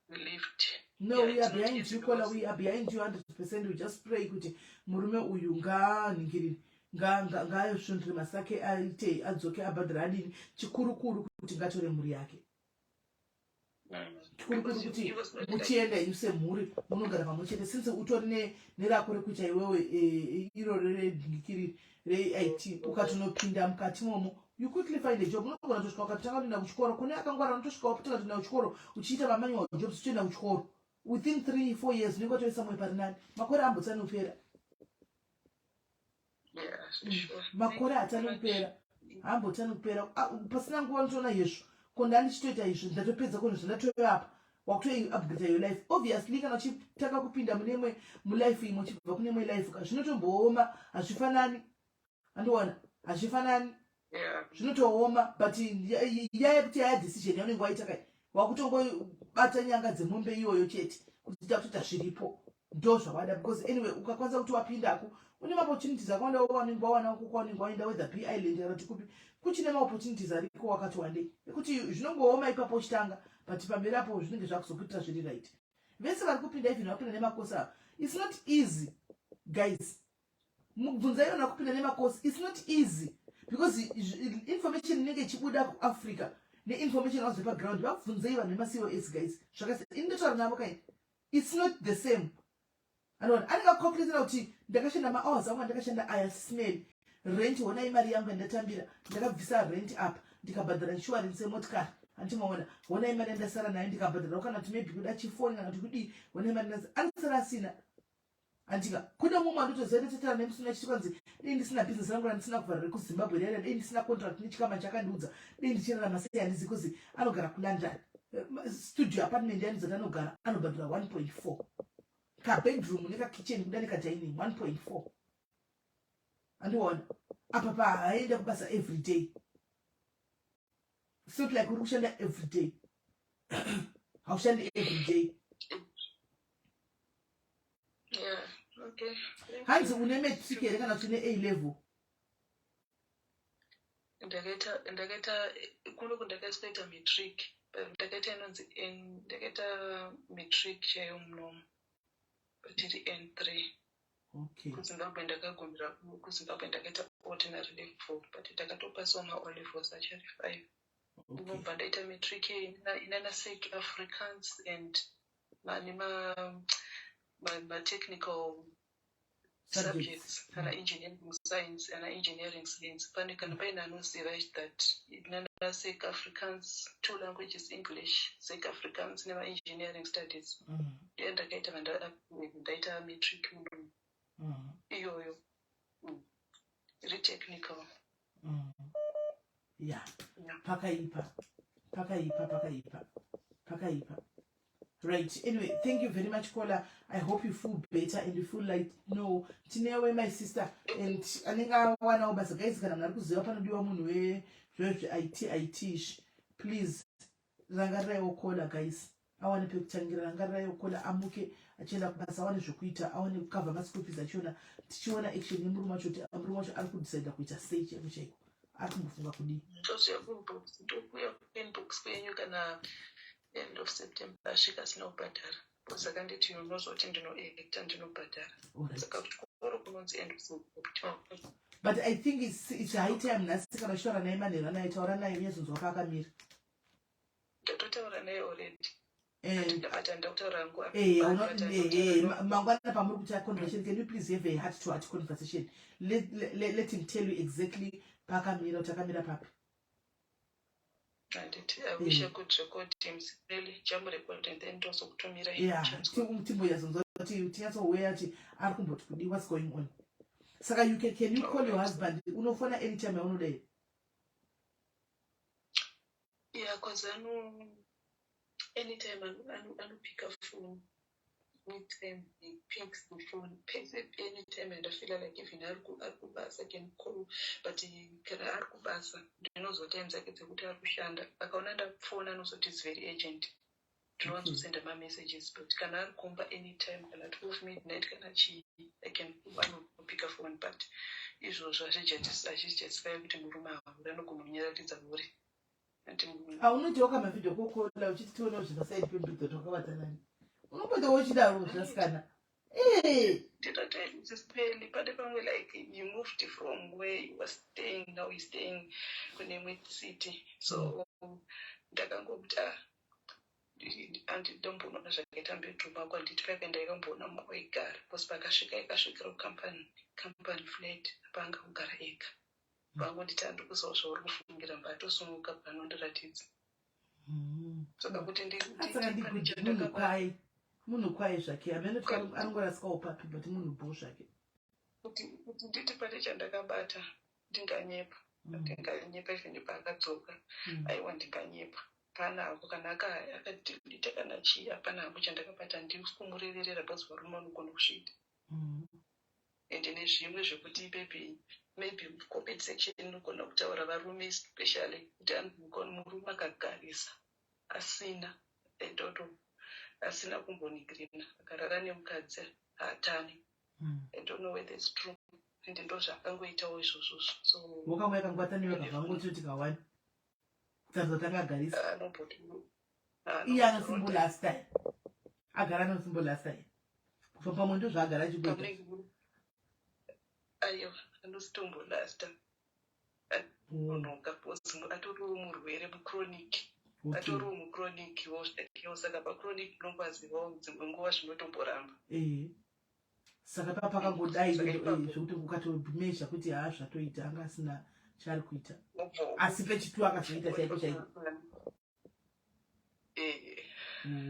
relieved. No, Yeah, we it's are not behind easy you, Kola. because- We are behind you 100%. We just pray kuti murume uyu ngaaningirire, ngaasvundire masake, aite adzoke, abhadhara, adini. Chikurukuru kuti ngatore mhuri yake. Chikurukuru Because kuti he was not like- muchienda inu semhuri, munogara pamwe chete, since utori nerako rekuita iwewe, iroro redhingikiri reIT. Ukatonopinda mukati momo, you quickly find a job. Unogona kutosvika ukatotanga kuenda kuchikoro. Kune akangwara, unotosvika wapotanga kuenda kuchikoro, uchiita mamanual jobs, uchienda kuchikoro. Within 3-4 years unenge watori somewhere pari nani. Makore ambotsani kupera. Yeah, sure. Makore hatani kupera, hambotani kupera. Ah, pasina nguva unotoona yezvo ko ndandichitoita izvo, ndatopedza kunhu zvandatovapa. Wakutoupgrade your life. Obviously kana uchitanga kupinda mune imwe mulife imwe, uchibva kune imwe life ka, zvinotombooma. Hazvifanani, andiona? Hazvifanani. Zvinotooma, but yaya yekuti yaya decision yaunenge waita kai, wakutongobata nyanga dzemombe iyoyo chete kuti takutoita zviripo, ndo zvawada. Because anyway ukakwanisa kuti wapindako, une maopportunities akawanda waunenge wawana uko kwaunenge waenda, whether be Ireland kana kuti kupi, kuchine maopportunities ariko wakati wandei ekuti zvinongooma ipapo uchitanga, but pamberi apo zvinenge zvakuzokuitira zviri right. Vese vari kupinda, even vapinda nemakosi ava, it's not easy, guys. Mubvunza ivo nakupinda nemakosi, it's not easy because information inenge ichibuda kuAfrica neinformation wazve paground. Vabvunzei vanhu vemaCOS, guys. Zvakasi ini ndotaura navo kai, it's not the same. Anoona anenge acalculatera kuti ndakashanda mahours angu andakashanda aya, smell rent, honai mari yangu yandatambira, ndakabvisa rent apa, ndikabhadhara insurance yemotikari, handimaona? Honai mari yandasara nayo, ndikabhadharawo kana kuti maybe kuda chifoni kana kuti kudii, honai mari yandasara. Anosara asina, andika? Kune mumwe andotoziva, ndototara nemusina chiti kwanzi dei ndisina bhizinesi rangu randisina kuvhara rekuZimbabwe riya, dei ndisina contract nechikama chakandiudza, dei ndichirarama sei handizi kuzi. Anogara kuLondon, studio apartment yandidzati anogara, anobhadhara 1.4, kabedroom nekakitchen kuda nekadining, 1.4, andiona? Apa paaenda kubasa every day. It's not like uri kushanda every day. Haushandi every day. Yeah, okay. Hanzi une matric here kana kuti une A level? Ndakaita ndakaita kuno kundakaiswa ita matric but ndakaita inonzi N ndakaita matric chaiyo munomu but iri N3. Okay. KuZimbabwe ndakagumira kuZimbabwe ndakaita ordinary level but ndakatopasawo ma O levels achari 5. Okay. Ndinobva ndaita matric inana Sec Afrikaans and mane ma ma technical Subjects. subjects kana engineering science ana engineering science pane kana paine anoziva that nana Sec Afrikaans two languages English Sec Afrikaans nema engineering studies ndiye ndakaita ndaita matric muno iyoyo iri technical. Yeah. Pakaipa. Pakaipa, pakaipa. Pakaipa. Right. Anyway, thank you very much, caller. I hope you feel better and you feel like no. Tinewe my sister and anenge awanawo basa guys kana munhu ari kuziva panodiwa munhu wezvezve IT IT ishi. Please rangariraiwo caller guys. Awane pekutangira rangariraiwo caller amuke achienda kubasa awane zvekuita awane kukavha maschool fees achiona tichiona action yemurume wacho kuti murume wacho ari kudecida kuita sei chaiko chaiko ari kumbofunga kudii. Toziva kuinbox ndokuya kuinbox kwenyu kana end of September asvika asina kubhadhara saka nditi unozoti ndinoacta ndinobhadhara saka kuchikoro kunonzi end of September. But I think it's high time nhasi kana uchitaura naye manheru anaye taura naye unyazonzwa paakamira. Ndatotaura naye already. And but handakutaura hangu. Mangwana pamuri kuita conversation, can you please have a heart to heart conversation? Let him tell you exactly paakamira kuti akamira papi. Handiti I wish I could record him really jamurecord and then ndozokutumira. Yeah, timbonyazonzwa kuti tinyatsouya kuti ari kumboti kudii, what's going on. Saka you can you call your husband? Unofona anytime yaunoda here? Yeah, cause ano anytime anopika phone, anytime he picks the phone anytime, and I feel like even ari kubasa can call, but kana ari kubasa ndinozwa time dzake dzekuti ari kushanda. Akaona ndafona anozoti it's very urgent, ndinowanzosenda mamessages, but kana ari kumba anytime, kana 12 midnight kana chii, I can anopika phone, but izvozvo hazvijustify kuti murume ahure anogona kunyaratidza hure. Aunoitawo kamavideo kokola uchiti tionewo zvemasaidi pembidzo twakabatanani unomboitawo uchidaro zvasikana. Ndinotospeli pane pamwe like you moved from where you were staying, now you staying kune imwe city, so ndakangokuti ah andidomboona zvakaita bedroom ako handiti paipa ndaikamboona mawaigara because pakasvika ikasvikira kucompany company flat paanga kugara ega pangonditi handikuziva zvauri kufungira mbatosumuka panondiratidza saka kuti Saka ndikuti munhu kwai munhu kwai zvake hamene kuti anongorasikawo papi but munhu bho zvake. Kuti nditi pane chandakabata ndinganyepa ndinganyepa even paakadzoka aiwa ndinganyepa panako kana akadelete kana chii hapana hangu chandakabata ndisi kumureverera because varume vanogona kusviita ende nezvimwe zvekuti maybe maybe comment section inogona kutaura varume especially kuti murume akagarisa asina I don't know asina kumbonigirina akarara nemukadzi haatani. I don't know whether it's true ende ndo zvaakangoitawo izvozvozvo so Wakauya kanguvataniwa kavangototi kawani kutaridza kuti angagarisa. Anomboti Iye anosimbolasta agara anosimbolasta kubva pamwe ndo zvaagara achikuita. Aiwa anositombolasta nonoka because atoriwo murwere muchronic atoriwo muchronic wo zvakewo saka pachronic unongozivawo dzimwe nguva zvinotomboramba. Ee saka pa pakangodai zvekuti ukatomezha kuti haa zvatoita anga asina chaari kuita asi pechitu akazoita chaiko chaiko.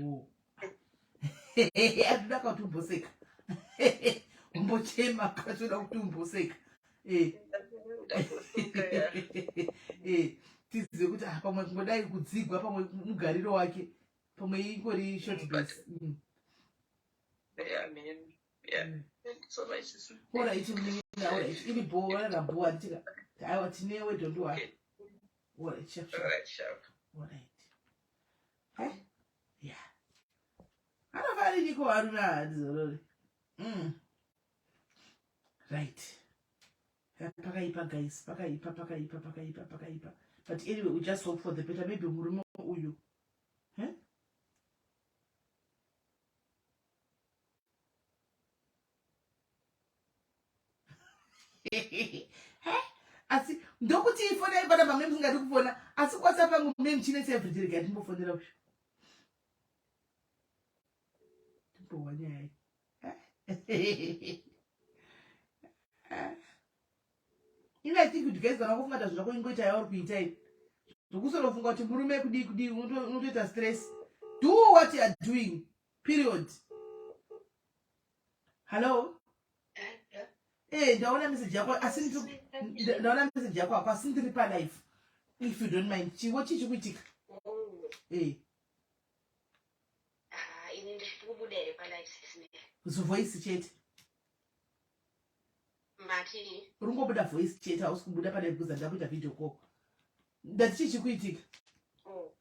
Oo andida kuti umboseka umbochema kachoda kuti umboseka. Tizive kuti ah, pamwe kungodai kudzigwa pamwe mugariro wake pamwe ingori short base. Amen. Yeah, thank you so much, sis. Alright, munin'ina, alright. Iri bho, rara bho, handitika. Aiwa, tinewe, don't worry. Okay. Alright, sharp, sharp. Alright, sharp. Alright. Hey? Yeah. Anofariniko varume haadzorori. Right. Pakaipa guys, pakaipa, pakaipa, pakaipa, pakaipa. But anyway, we just hope for the better. Maybe murume uyu. Eh? Asi ndokuti ifona ipana pamwe musingadi kufona asi kwasa pangu mune muchine severyday rega timbofonera uyu timbohwa nyaya ini i think kuti guys kana kufunga ta zvako ingoita yauri kuita iyi zvokusorofunga kuti murume kudii kudii unotoita stress. Do what you are doing, period. Hallo. Eh, ndaona message yako asi ndaona message yako apo asi ndiri palife. If you don't mind, chiwo chii chikuitika? Eh. Ah, ini ndiri kubuda here palife, sis? Voice chete. Mati? Uri kungobuda voice chete, hausi kubuda palive because ndakuita video call. Ndati chii chikuitika? Oh.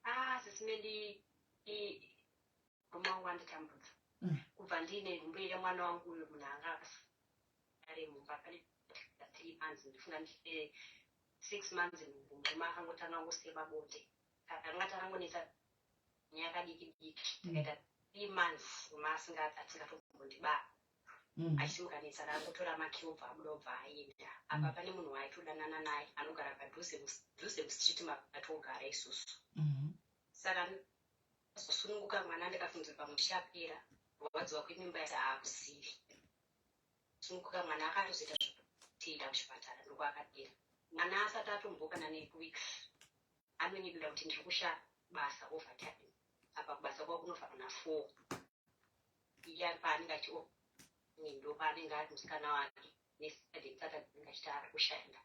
Ah, sis Melly, murume wangu anditambudza. Kubva ndiine nhumbu yemwana wangu uyu, munhu anga ari mumba pane 3 months, ndifunga ndine 6 months nhumbu, murume akangotanga ngosema bonde. Anga takangonetsa nyaya kadiki diki, takaita 3 months murume asingatombondibaa. Achimukanetsa akangotora maki obva abuda obva aenda. Apa pane munhu waaitodanana naye anogara padhuze dhuze mustreet matogara isusu. Saka zosununguka mwana, ndikafunzwa pamwe tichapera kurwadziwa kwemimba yati haakuzivi. Sununguka mwana, akatozoita zvekuenda kuchipatara ndokwaakadira mwana asati atombokana neweeks. Anonyebera kuti ndiri kushaya basa overtime. Apa kubasa kwavo kunovharwa na4. Iye ari paanenge achi ndo paanenge ari musikana wake nesaturday Saturday anenge achiti ari kushanda,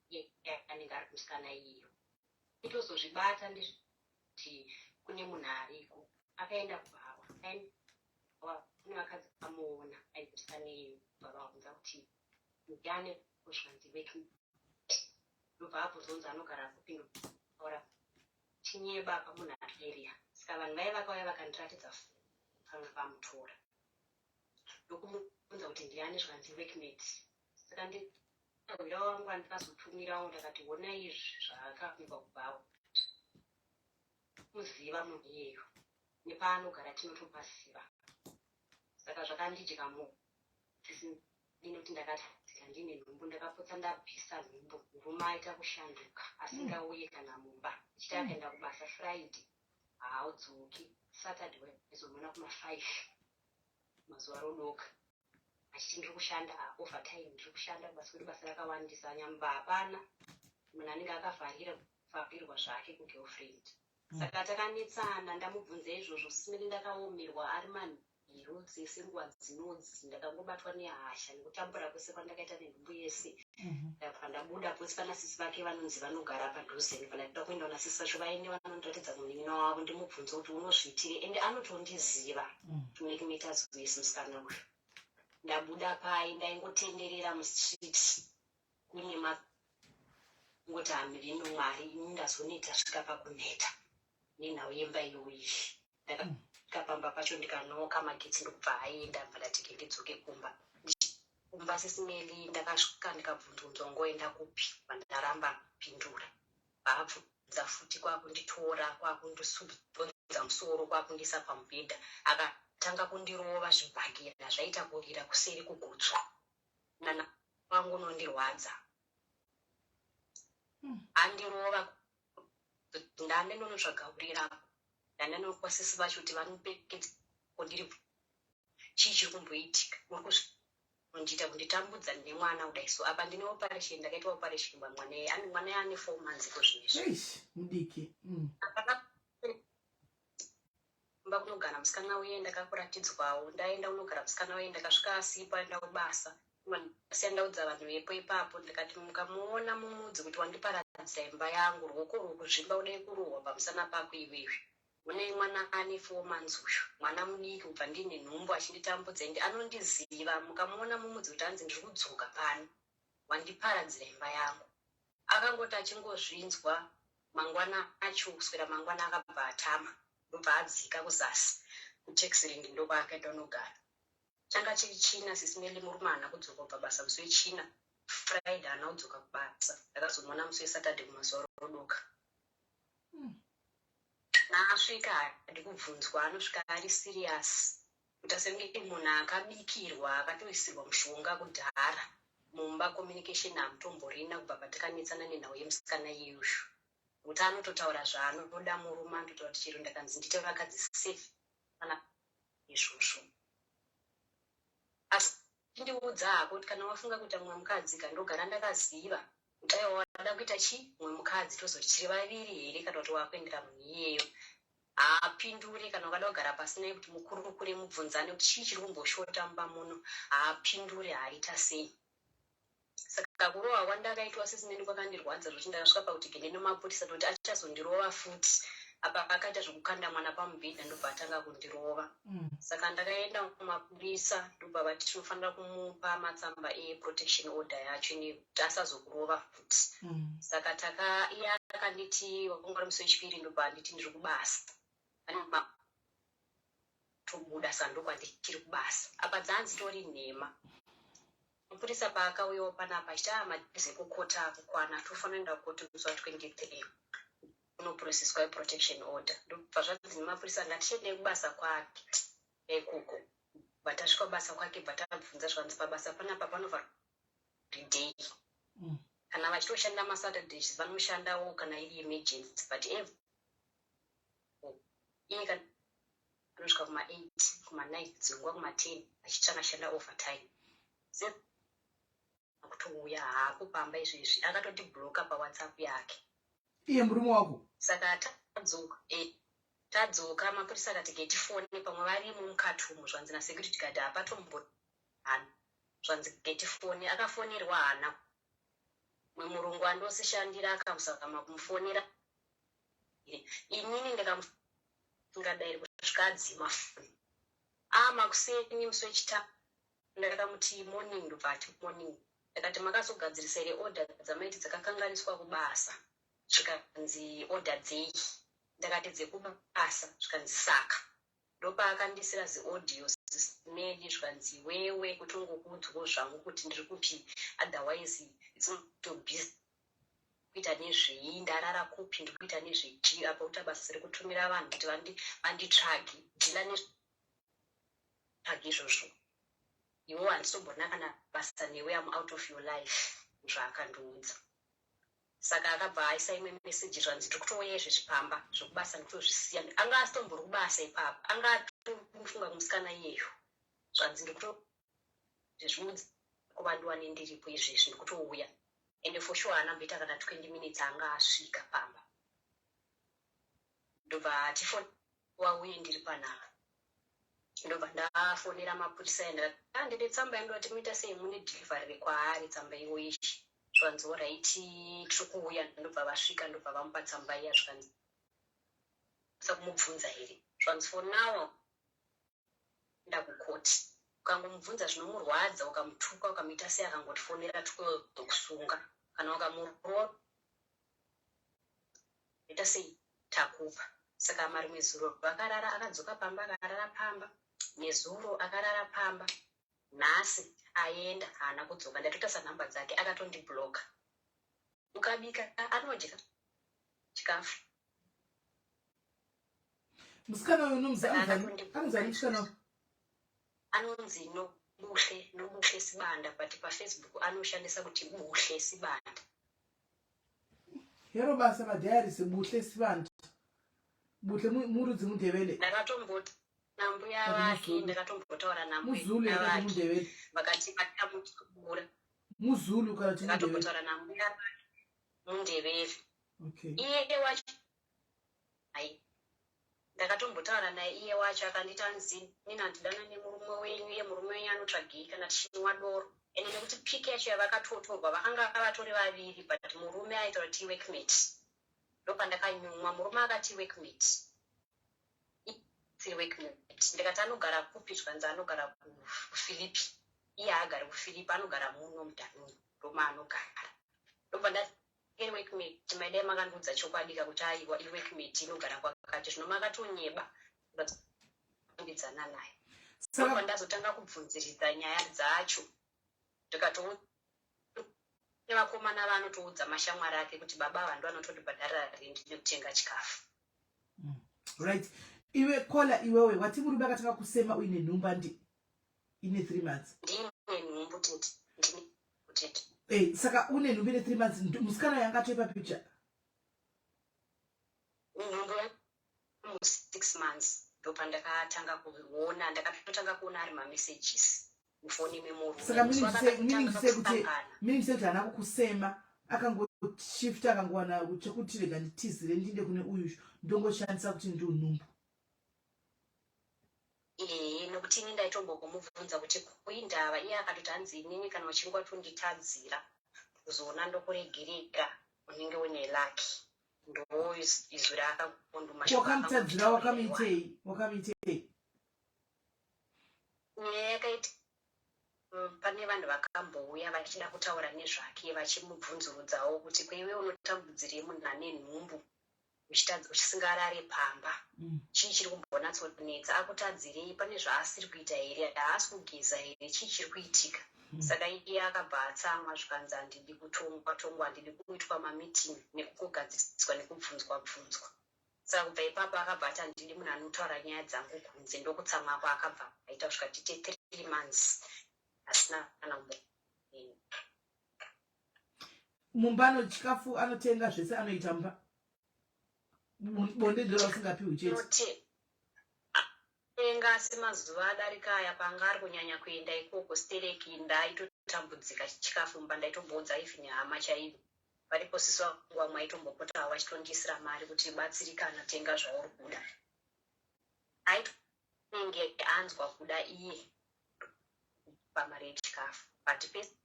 iye anenge ari kumusikana iyeyo. Itozozvibata ndezvekuti kune munhu ariko akaenda kubhawa, kune vakadzi vamuona aine musikana iyeyo, bva vabvunza kuti ndiani, zvikanzi weki. Ndobva abvunzonzi anogara kupi, ndotaura chinyeba pamunhu ari. Saka vanhu vaiva vakauya vakandiratidza vanga vamutora, ndokumubvunza kuti ndiani, zvikanzi workmate. Saka ndawira wangu andikazotumirawo, ndakati ona izvi zvaakabikwa kubvawo kuziva munhu iyeyo nepaanogara tinotopaziva. Saka zvakandidya inoti ndakati ndine nhumbu, ndakapotsa ndabvisa nhumbu. Murume aita kushanduka asingauye kana mumba, achiti akaenda kubasa Friday haadzoki, Saturday waizomuona kuma5 mazuva rodoka, achiti ndiri kushanda overtime, ndiri kushanda kubasa kwedu, basa rakawandisa, nyamba hapana. Munhu anenge akavharira vharirwa zvake kugirlfriend. Saka takanetsana, ndamubvunza izvozvo simene, ndakaomerwa ari manheru dzese nguva dzinodzi, ndakangobatwa nehasha nekutambura kwese kwandakaita nenhumbu yese. Ndabva ndabuda potsi pana sisi vake vanonzi vanogara padhuze, ndibva ndatoda kuenda kuna sisi vacho vaende vanondiratidza munin'ina wavo, ndimubvunze kuti unozviitire, ende anotondiziva. To make matters worse, musikana uyu, ndabuda pai ndaingotenderera mustreet kune ngoti hamirino Mwari, ini ndazoneta, svika pakuneta nenhau yemba iyoyi. Ndakasvika pamba pacho ndikanoka magetsi ndokubva aenda, bva ndatike ndidzoke kumba. Kumba, sis Melly, ndakasvika ndikabvunzunzwa ngoenda kupi, vandaramba kupindura. Vaabvunza futi, kwakunditora kwakundisubvunza musoro kwakundiisa pamubhedha, akatanga kundirova zvibhakera zvaita kurira kuseri kugutswa nana wangu unondirwadza. Andirova ndande ndonotsvaga urirapo, ndanda nokwasisi vacho kuti vanopekedza kondiri, chii chiri kumboitika, muri kundiita kunditambudza nemwana kudai? So apa ndine operation, ndakaitwa operation pamwana, mwana ane 4 months iko zvinezvi. Eish, mudiki. Kumba kunogara musikana uye ndakakuratidzwawo, ndaenda kunogara musikana uye, ndakasvika asipo, aenda kubasa. Ndasiya ndaudza vanhu vepo ipapo, ndikati mukamuona mumudzi kuti wandiparadzira imba yangu, ruoko rwokuzvimba kudai kurohwa pamusana pako iwewe. Une mwana ane 4 months uyu, mwana mudiki, kubva ndiine nhumbu achinditambudza, ende anondiziva. Mukamuona mumudzi kuti hanzi ndiri kudzoka pano, wandiparadzira imba yangu. Akangoti achingozvinzwa mangwana acho, kuswera mangwana, akabva atama, ndobva adzika kuzasi kutaxi rank, ndokwaakaenda unogara. Changa chiri China, Sis Melly, murume haana kudzoka kubva basa musi weChina. Friday haana kudzoka kubasa. Ndakazomuona musi weSaturday kumazuva rodoka. Naasvika hadi kubvunzwa, anosvika ari serious, kuita senge munhu akabikirwa, akatoisirwa mushonga kudhara mumba. Communication hamutomborina kubva patakanetsana nenhau yemusikana iyeyushu, nokuti anototaura zvaanoda. Murume anototaura kuti chero ndakanzi ndiite vakadzi safe kana izvozvo, asi ndiudza hako kuti kana wafunga kuita mumwe mukadzi, kandogara ndakaziva kuti aiwa, wada kuita chi mumwe mukadzi, tozoti tiri vaviri here kana kuti wakuendera munhu iyeyo. Haapinduri. Kana ukada kugara pasi naye kuti mukurukure, mubvunzane kuti chii chiri kumboshota mumba muno, haapinduri. Haaita sei? Saka kurohwa kwandakaitwa, Sis Melly, kwakandirwadza zvokuti ndakasvika pakuti gende nemapurisa, nokuti achazondirova futi. Apa akaita zvekukanda mwana pamubhedha, ndobva atanga kundirova. Saka ndakaenda kumapurisa, ndobva vati tinofanira kumupa matsamba eprotection order yacho nekuti asazokurova futi. Saka taka iye akanditi wakanga uri musi weChipiri, ndobva anditi ndiri kubasa, ane tobuda sandokwandichiri kubasa. Apa dzanzitori nhema. Mupurisa paakauyawo panapa achiti a madays ekukota akukwana, tofanira kuenda kukoti musi wa23 unoprocesswa iprotection order. Ndobva zvanzi nemapurisa ngatichiendei kubasa kwake ikoko. Bva tasvika kubasa kwake, bva tabvunza, zvikanzi pabasa panapa panovha day. Kana vachitoshanda maSaturdays vanoshandawo kana iri emergency, but every iye kana anosvika kuma8, kuma9, dzimwe nguva kuma10, achiti akashanda overtime kutouya haako pamba. Izvezvi akatotibloka paWhatsApp yake. Iye murume wako? Saka tadzoka, tadzoka, mapurisa akati getifone pamwe varimo mukati umu. Zvanzi nasecurity guard hapatombo hana. Zvanzi getifone, akafonerwa hana. Mumwe murungu andosishandira akazama kumufonera, inini ndikamusingadayiri kusvika adzima foni. Amakuseni musi weChitatu ndakamuti morning, ndobva ati morning. Ndakati makazogadzirisa here order dzamaiti dzakakanganiswa kubasa? Zvikanzi order dzei? Ndakati dzekubasa. Zvikanzi saka ndopaakandisira ziaudio, Sis Melly. Zvikanzi wewe kutongokuudzwawo zvangu kuti ndiri kupi, otherwise it's not your business kuita nezvei, ndarara kupi, ndiri kuita nezvechii. Apa kuita basa rekutumira vanhu kuti vanditsvage, ndina nezvage izvozvo. Iwo handitombona kana basa newe, am out of your life, zvaakandiudza. Saka akabva aisa imwe meseji, zvanzi ndiri kutouya izvezvi pamba, zvekubasa ndikutozvisiya. Anga asitombori kubasa ipapo, anga atofunga kumusikana iyeyo. Zvanzi ndikutozviudza kuvandiwane ndiripo izvezvi, ndikutouya. Ende for sure haana mboita kana 20 minutes anga asvika pamba, ndobva atifoni wauye ndiri panapa. Ndobva ndafonera mapurisa enda, ndine tsamba yandoti muita sei, mune delivery kwaari tsamba iwoiyi. Zvanzi alright, tiri kuuya. Ndobva vasvika, ndobva vamupa tsamba iya. Zvikanzi kumubvunza here? Zvanzi for now ndakukoti ukangomubvunza zvinomurwadza, ukamutuka, ukamuita sei, akangotifonera tikuzokusunga, kana ukamurova ita sei, takupa. Saka marimwe zuro akarara, akadzoka pamba, akarara pamba nezuro, akarara pamba. Nhasi aenda, haana kudzoka. Ndatotarisa nhamba dzake, akatondibloka. Ukabika anodya chikafu. Musikana uyu unonzi anonzi ani musikana uyu? Anonzi Nobuhle, Nobuhle Sibanda, but paFacebook anoshandisa kuti Buhle Sibanda. Hero basa madiaries. Buhle Sibanda, Buhle murudzi muNdebele. Ndakatomboti nambuya vake, ndakatombotaura muZulu nambuya yakati vake muNdebele. Vakati vakamutsubura. MuZulu kana kuti muNdebele? Ndakatombotaura nambuya vake, muNdebele. Iye wacho hai, ndakatombotaura naye iye wacho, akanditi anzi nini handidana nemurume wenyu, iye murume wenyu anotsvagei kana tichinwa doro. Ende nekuti pic yacho yavakatotorwa vakanga vatori vaviri, but murume aitaura kuti workmate, ndopandakanyumwa. Murume akati workmate. Workmate. Ndikati anogara kupi? Zvikanzi anogara kuPhilippi. Iye haagari kuPhilippi, anogara muno muDunoon, ndomaanogara. Ndobva ndati workmate, maidai makandiudza chokwadi ka kuti aiwa, iworkmate inogara kwakati. Zvino makatonyeba ambidzana naye. Ndobva ndazotanga kubvunziridza nyaya dzacho, ndikatoona vakomana vanotoudza mashamwari ake kuti baba ava ndo anotondibhadharira rendi nekutenga chikafu. Right, iwe kola, iwewe wati murume akatanga kusema uine nhumbu, andi ine 3 months? Ndine nhumbu, tete, ndine, tete. Eh, saka une nhumbu ine 3 months, musikana yanga atoipa picture? Nhumbu yangu 6 months, ndopandakatanga kuona, ndakatotanga kuona ari mamessages mufoni memurume. Saka meaning to say kuti haana kukusema, akangoshifta, akangowana chekuti rega nditizire ndinde kune uyu, ndongoshandisa kuti ndi nhumbu. Ee, nokuti ini ndaitombokumubvunza kuti kuindava, iye akatoti hanzi inini kana uchinge watonditadzira kuzoona ndokuregerera, unenge une lucky. Ndo izwi raakakonduma. Wakamutadzira, wakamuitei? Wakamuitei? Nyaya yakaita pane vanhu vakambouya vachida kutaura nezvake, vachimubvunzurudzawo kuti kweiwe unotambudzirei munhu ane nhumbu, uchisingarare pamba? Chii chiri kumbonatsonetsa? Akutadzirei? Pane zvaasiri kuita here? Haasi kugeza here? Chii chiri kuitika? Saka iye akabva atsamwa, zvikanzi handidi kutongwa tongwa, handidi kuitwa mameeting nekukugadziriswa nekubvunzwa bvunzwa. Saka kubva ipapo akabva ati handidi munhu anotaura nyaya dzangu kunze. Ndokutsamwa kwaakabva aita kusvika tite 3 months asina kana Mumba ano chikafu anotenga zvese, anoita mumba, bonde ndiro vasingapiwi chete? Tenga, asi mazuva adarika aya panga ari kunyanya kuenda ikoko stereki, ndaitotambudzika chikafu mumba. Ndaitomboudza even hama chaivo varipo, sisi vangu vamwe aitombopotawo vachitondiisira mari kuti batsirikana, tenga zvauri kuda. Aitonenge anzwa kuda iye pamari yechikafu, but pese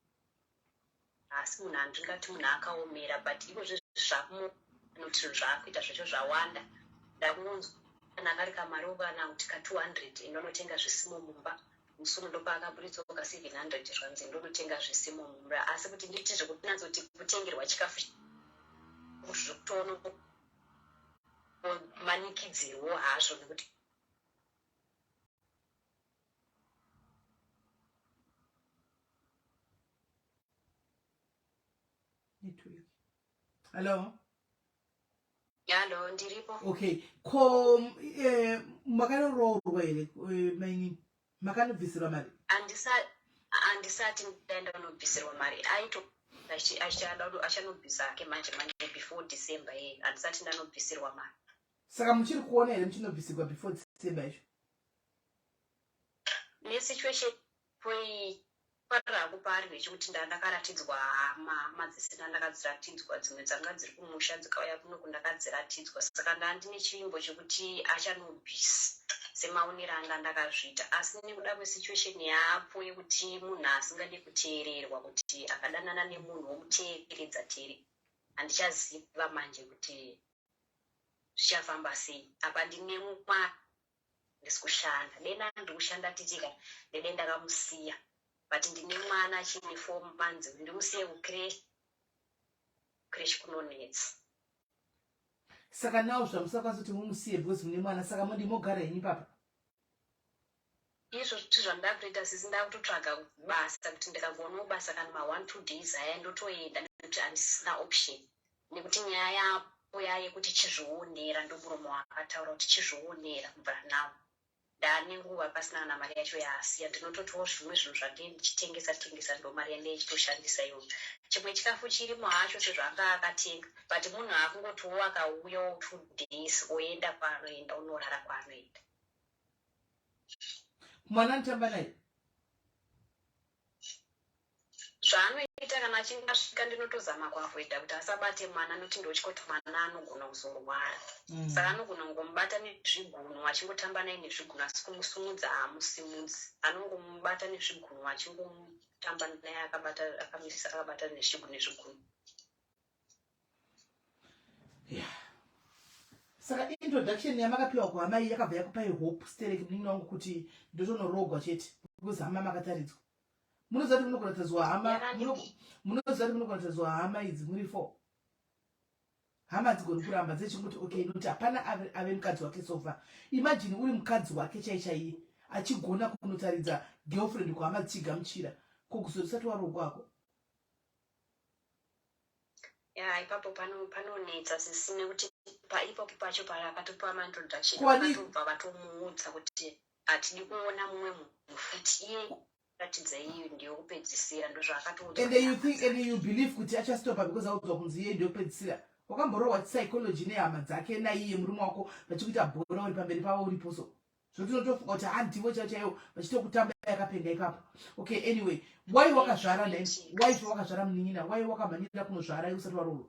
asi munhu handingati munhu akaomera, but iko zvezvi zvakunoti zvinhu zvaakuita zvacho zvawanda. Ndakunzwa kana kari kamari kana kuti ka200, indonotenga zvisimo mumba. Musi uno ndopaakaburitsawo ka700, zvanzi ndonotenga zvisimo mumba. Asi kuti nditi zvekunatsoti kutengerwa chikafu zvekutoona manikidzirwo hazvo nekuti Network. Hello? Hello, ndiripo. Okay, ko makanoroorwa here, mainini? Makanobvisirwa mari? Handisati ndaenda kunobvisirwa mari. Aito achanobvisa ake manje manje before December. Ye, handisati ndanobvisirwa mari. Saka muchiri kuona here muchinobvisirwa before December izvo? Nesituation poi parako paari vechikuti ndandakaratidzwa hama, hama dzisina, ndakadziratidzwa, dzimwe dzanga dziri kumusha dzikauya kunoku, ndakadziratidzwa. Saka ndandine chivimbo chekuti achanobvisa semaonero anga ndakazviita, asi nekuda kwesituation yaapo yekuti munhu asingadi kuteererwa, kuti akadanana nemunhu womuteeredza tere, handichaziva manje kuti zvichafamba sei. Apa ndine mwana, ndisi kushanda, dena ndiri kushanda titika ndede ndakamusiya, but ndine mwana achine 4 months, ndimusiye kucreche, creche kunonetsa. Saka now zvamusakwanisa kuti mumusiye because mune mwana, saka mundi mogara henyu papa? Izvo zvandaa kutoita sisi, ndakutotsvaga basa kuti ndikagonawo basa kana ma1 2 days aya ndotoenda, nekuti handisina option, nekuti nyaya yapo yayekuti chizvionera, ndomuromo waakataura kuti chizvionera. Kubva now ndaane nguva pasina kana mari yacho yaasiya. Ndinototiwo zvimwe zvinhu zvandee ndichitengesa tengesa, ndo mari yandee ichitoshandisa iyoyo. Chimwe chikafu chirimo hacho sezvaanga akatenga, but munhu akungotiwo akauyawo 2 days oenda kwaanoenda, unorara kwaanoenda. Mwana anotamba naye? Zvaanoita kana achinge asvika, ndinotozama kuavoida kuti asabate mwana, nokuti ndotya kuti mwana anogona kuzorwara. Saka anogona kungomubata nezvigunwe, achingotamba naye nezvigunwe, asi kumusimudza haamusimudzi. Anongomubata nezvigunwe, achingomutamba naye akabata, akamisa akabata nezvigunwe. Yeah, Saka introduction yamakapiwa kuhama iyi yakabva yakupai hope sterek munin'ina wangu kuti ndotonorogwa chete because hama makataridzwa. Munoziva kuti munogona kutaridzwa hama munoziva kuti munogona kutaridzwa hama idzi muri four. Hama hadzigoni kuramba dzechingoti okay nokuti hapana ave, ave mukadzi wake so far. Imagine uri mukadzi wake chai chaiye achigona kunotaridza girlfriend kuhama dzichigamuchira ko kuzoti usati warogwako. Ya ipapo pano panonetsa sisi nekuti pa ipapo pacho paakatopa maintroduction Kwadi- vakatobva vatomuudza kuti hatidi kuona mumwe munhu futi iye ratidza iyi ndeyokupedzisira ndozvaakatoudzwa and you think and you believe kuti achastopa because audzwa kunzi iye ndeyokupedzisira wakamborohwa psychology nehama dzake naiye murume wako vachikuita bhora uri pamberi pavo uripo so zvoti unotofunga kuti ha ndivo chaivo chaivo vachitokutamba yakapenga ipapo okay anyway why wakazvara nai why wakazvara munin'ina why wakamhanyira kunozvara usati waroorwa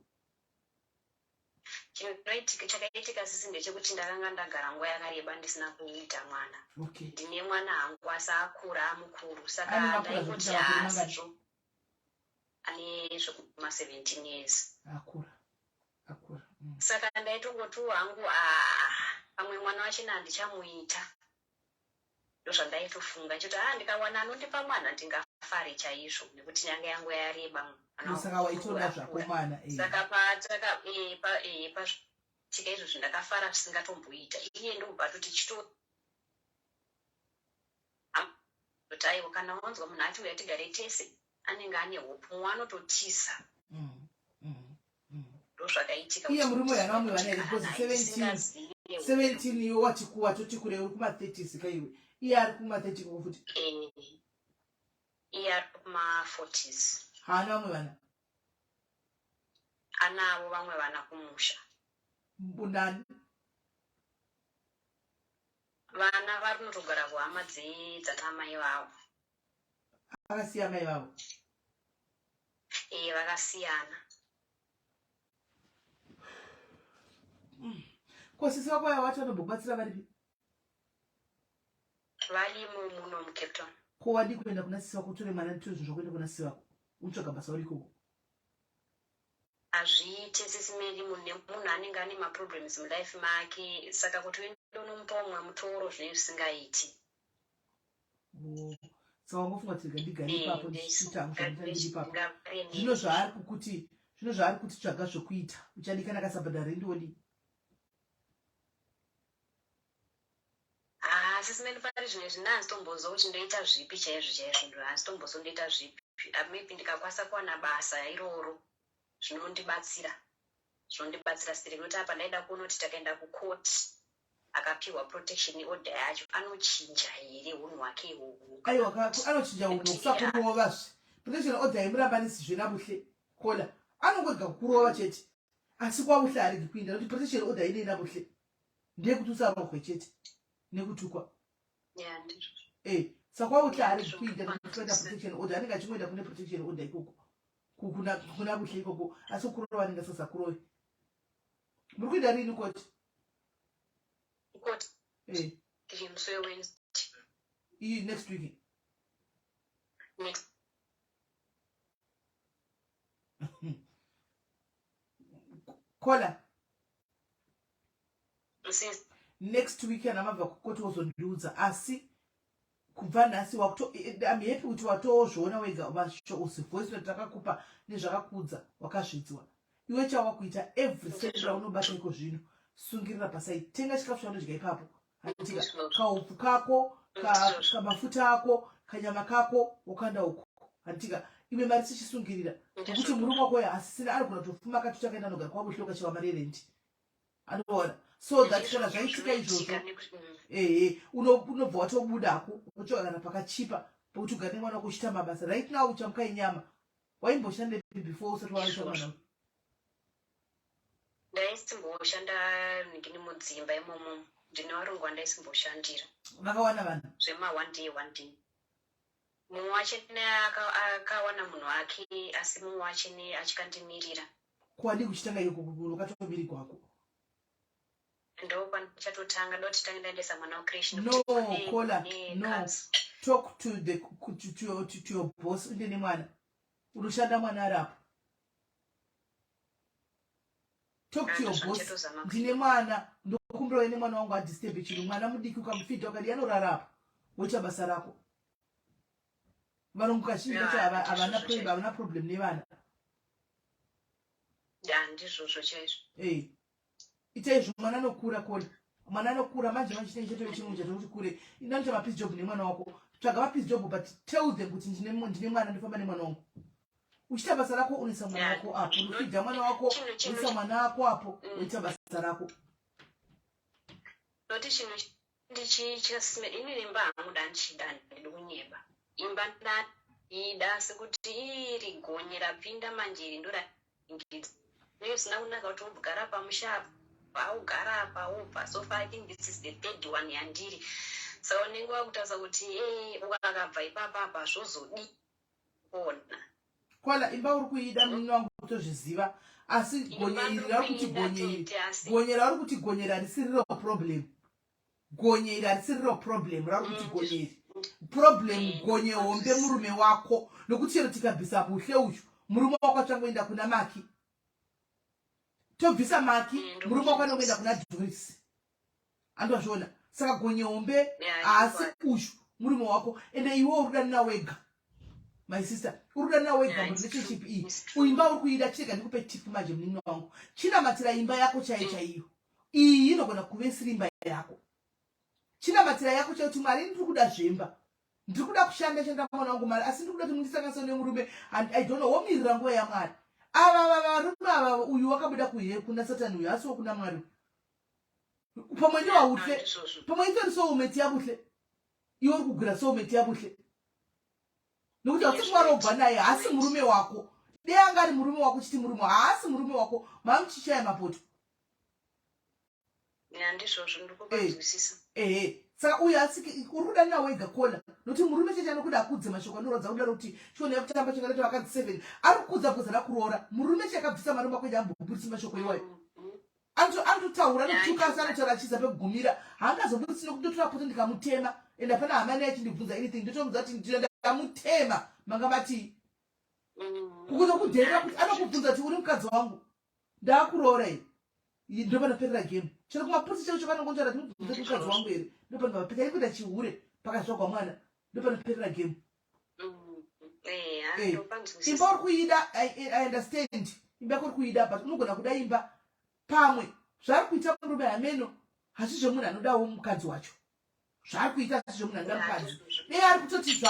Chinoitika chakaitika sisi ndechekuti ndakanga ndagara nguva yakareba ndisina kuita mwana. Okay. Ndine mwana hangu asi akura amukuru saka Anenge akura ndaingoti zvekuti makore mangani? haasizvo ane zvekuma 17 years. Akura. Akura. Saka ndaitongotiwo hangu ah pamwe mwana wachena handichamuita. Ndozvandaitofunga ndichiti ah ndikawana anondipa mwana ndingafare chaizvo nekuti nyanga yangu yareba mwana Saka waitoda zvako mwana. Eh. Saka pataka eh, pa eh, pasvika izvozvi ndakafara zvisingatomboita. Iye ndokubva atoti chito kuti aiwa kana wanzwa munhu ati uya tigare tese anenge ane hope mumwe anototiza. Ndozvakaitika Iye murume uyu ana vamwe vana here because 17 17 iwe wachikuwa toti kure uri kuma 30s ka iwe. Iye ari kuma 30 koko futi. Eh, iye ari kuma 40s. Haana vamwe vana. Anavo vamwe vana kumusha. Mbunani. Vana vari kunotogara kuhama dzanamai vavo. Akasiya mai vavo. Eh, vakasiyana. Ko sisi vako vaya vati vanombokubatsira varipi? Varimo muno muCape Town. Ko wadii kuenda kuna sisi vako utore mwana nditore zvinhu zvako uende kuna sisi vako unotsvaga basa uri ikoko. Hazviite sisi Melly munhu nemunhu anenge ane maproblems mulife make saka kuti uende unomupa umwe mutoro zvinenge zvisingaiti. Oh, saka wangofunga kuti rega ndigare ipapo ndichiita hangu zvandita ndiri ipapo. Zvino zvaari kukuti zvino zvaari kuti tsvaga zvokuita uchadii kana akasabhadhara rendi wodii? Haa sisi Melly pari zvino izvi ndanzitombonzwa kuti ndoita zvipi chaizvo chaizvo hanzitombonzwa ndoita zvipi ah, maybe ndikakwanisa kuwana basa iroro zvinondibatsira zvinondibatsira siri nekuti apa ndaida kuona kuti takaenda kucourt akapihwa protection order yacho anochinja here hunhu hwake ihwohwo Aiwa anochinja hunhu kusakurova zve protection order haimurambanisizve nabuhle kola anongorega kukurova chete asi kwabuhle haregi kuinda nokuti protection order inei nabuhle ndeyekuti usarohwe chete nekutukwa Yeah, ndizvo. Eh, saka kwabuhle haregi kuinda nekuti kuenda protection order anenge achingoenda kune protection order ikoko kuna buhle ikoko asi kukurova anenge asasakurove muri kuenda rini koti Koti eh. tiri musi weWednesday. Iyi next week. Next. Kola. Sis. Next week kana mabva kukoti wozondiudza asi kubva nhasi wakuto eh, eh, I'm happy kuti watozviona wega vasho voice note takakupa nezvakakuudza wakazvidzwa iwe chawakuita every cent raunobata iko zvino sungirira pasai tenga chikafu chaunodya ipapo handitika kaupfu kako kamafuta ako kanyama kako wokanda uko handitika imwe mari tichisungirira nekuti murume wako uyo asisina anogona kutofuma akatoti akaenda anogara kwabuhloka chava mari yerendi anoona so that kana zvaitika izvozvo ehe unobva watobudako wotsvaka kana pakachipa pokuti ugare nemwana wako uchiita mabasa right now uchamuka inyama waimboshandepi before usati waita mwana Ndaisimboshanda ndini mudzimba imomo ndine varungu vandaisimboshandi Vakawana vanhu? Zvema one day one day. Mumwe wachene akawana munhu wake asi mumwe wachene achikandimirira. Ko wadii kuchitanga iko wakatomirigwa hako? Ndopandichatotanga ndoti tange ndaendesa mwana kucreche No, Kola, no. Talk to the to your boss uende nemwana. Unoshanda mwana ari apo. Talk to your boss. Ndine mwana ndokumbira uye nemwana wangu adisturbe chinhu mwana mudiki ukamufidha ukadi anorara apo woita basa rako. Varungu kazhinji kacho havana havana problem nevana. Ya ndizvozvo chaizvo. Eh. Ita izvo mwana anokura kona. Mwana anokura manje manje chinenge chatove chirungu chatove kuti kure. Inanoita mapiece job nemwana wako. Tsvaga mapiece job but tell them kuti ndine ndine mwana ndofamba nemwana wangu. Uchiita basa rako unoisa mwana wako apo. Unofidha mwana wako, unoisa mwana wako apo, woita basa rako. Noti chinhu ndichichasime ini imba hangu dandichida handidi kunyeba imba ndaida sekuti iri gonye rapinda manje iri ndoraingidza nei usina kunaka kuti wogara pamusha apa augara apa wobva so far i think this is the third one yandiri saka unenge wakutarisa kuti ee ukakabva ipapa apa zvozodii kuona Kola imba uri kuida munini wangu kutozviziva asi gonye iri rauri kuti gonye iri gonye rauri kuti gonye iri harisiriro problem gonye iri harisiriro problem rauri kuti mm. gonye iri problem mm. gonye hombe murume wako nokuti chero tikabvisa buhle uyu murume wako achangoenda kuna maki tobvisa maki mm, murume wako anongoenda kuna doris andwazviona saka gonye hombe haasi uyu murume wako ende iwe uri kudanana wega my sister uri kudanana wega murelationship iyi imba uri kuida chirega ndikupe tip manje munin'ina wangu chinamatira imba yako chaiyo chaiyo iyi inogona kuve isiri imba yako chinamatira yako chaiyo kuti mwari ndiri kuda zvemba ndiri kuda kushanda shanda mwana wangu mari asi ndiri kuda kuti mundisanganise nemurume and i don't know womirira nguva yamwari ava varume ava uyu wakabuda kuhe kuna satani uyu asi wokuna mwari pamwe ndiwauhle pamwe itori soulmate yabuhle iwe uri kugwira soulmate yabuhle nokuti hausati warobva naye haasi murume wako dei anga ari murume wako chiti murume haasi murume wako mamuchichaya mapoto ehe saka uyo asi uri kudanina wega kola nokuti murume chete anokuda akudze mashoko anorwadza kudaro kuti chiona yakutamba chingatoita vakadzi seven ari kukudza because ada kuroora murume chakabvisa mari makwenje ambobudisi mashoko iwayo anototaura anotuka asi anotaura achiisa pekugumira haangazobudisi nokuti ndotora poto ndikamutema and hapana hama naye achindibvunza anything ndotomudza kuti ndamutema manga matii mm. kukuza kudherera kuti anokubvunza kuti uri mukadzi wangu ndakuroora iyi ndopanoperera game chero kumapurisa chero chakanongonjara kuti mubvunze kuti mukadzi wangu here ndopanopera ikuita chihure pakazvagwa mwana ndopanoperera game mm. eh, imba uri kuida i understand imba yako uri kuida but unogona kuda imba pamwe zvaari kuita murume hameno hasi zvemunhu anodawo mukadzi wacho zvaari kuita hasi zvemunhu anoda mukadzi dei ari kutoti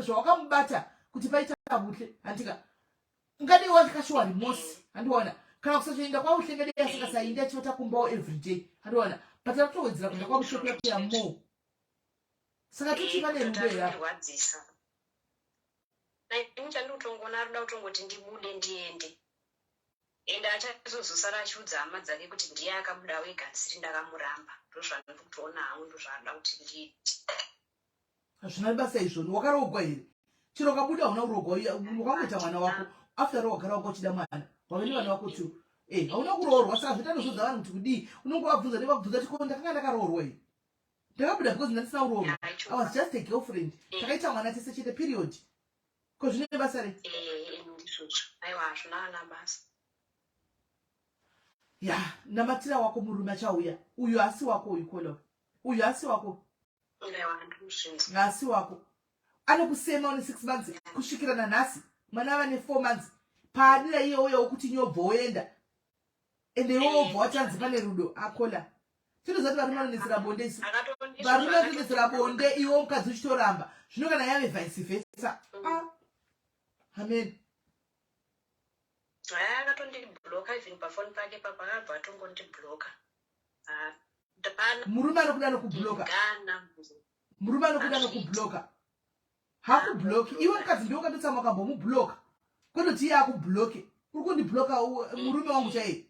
zvawakamubata kuti paita buhle handika ungadei wakashuwa remorse handiona kana kusachoenda kwauhle ngadei asikasaindi achivata kumbawo everyday handiona but ari kutowedzera kuenda kwabuhle kuya kuya more saka tochiva eh, nerudo here rwadzisa ini chandikutongoona arikuda kutongoti ndibude ndiende ende achazozosara achiudza hama dzake kuti ndiye akabuda wega ndisiri ndakamuramba ndozvandiri kutoona hangu ndozvaanoda kuti ndiite hazvina basa izvoni wakaroogwa here chero ukabuda hauna kuroogwa wakangoita mwana wako after all wagara wanga uchida mwana wave nevana wako two eh, hauna kuroorwa saka zvoita nozvodza vanhu kuti kudii unonge wabvunza nevabvunza ti ko ndakanga ndakaroorwa here ndakabuda because ndandisina kuroorwa i was just a girlfriend eh. takaita mwana tese chete period ko zvine basa rei eh, ya namatira wako murume achauya uyu asi wako uyu kolo uyu asi wako asi wako anokusema une six months kusvikira nanhasi mwana ava nefour months paadira iye uya wokuti nyobvo woenda ende iwe wobva watanzi pane rudo akola tinoziva kuti varume vanonetsera bonde isu varume vanotonetsera bonde iwe mukadzi uchitoramba zvino kana yave vice versa mm. ah. amen akatondibloka even pafoni pake papa akabva atongondibloka ah, murume anokuda nokubloka murume anokuda nokubloka hakubloki iwe mukadzi ndiwe ukatotsamwa ukambomubloka kwete iye akubloke uri kundibloka murume wangu chaiye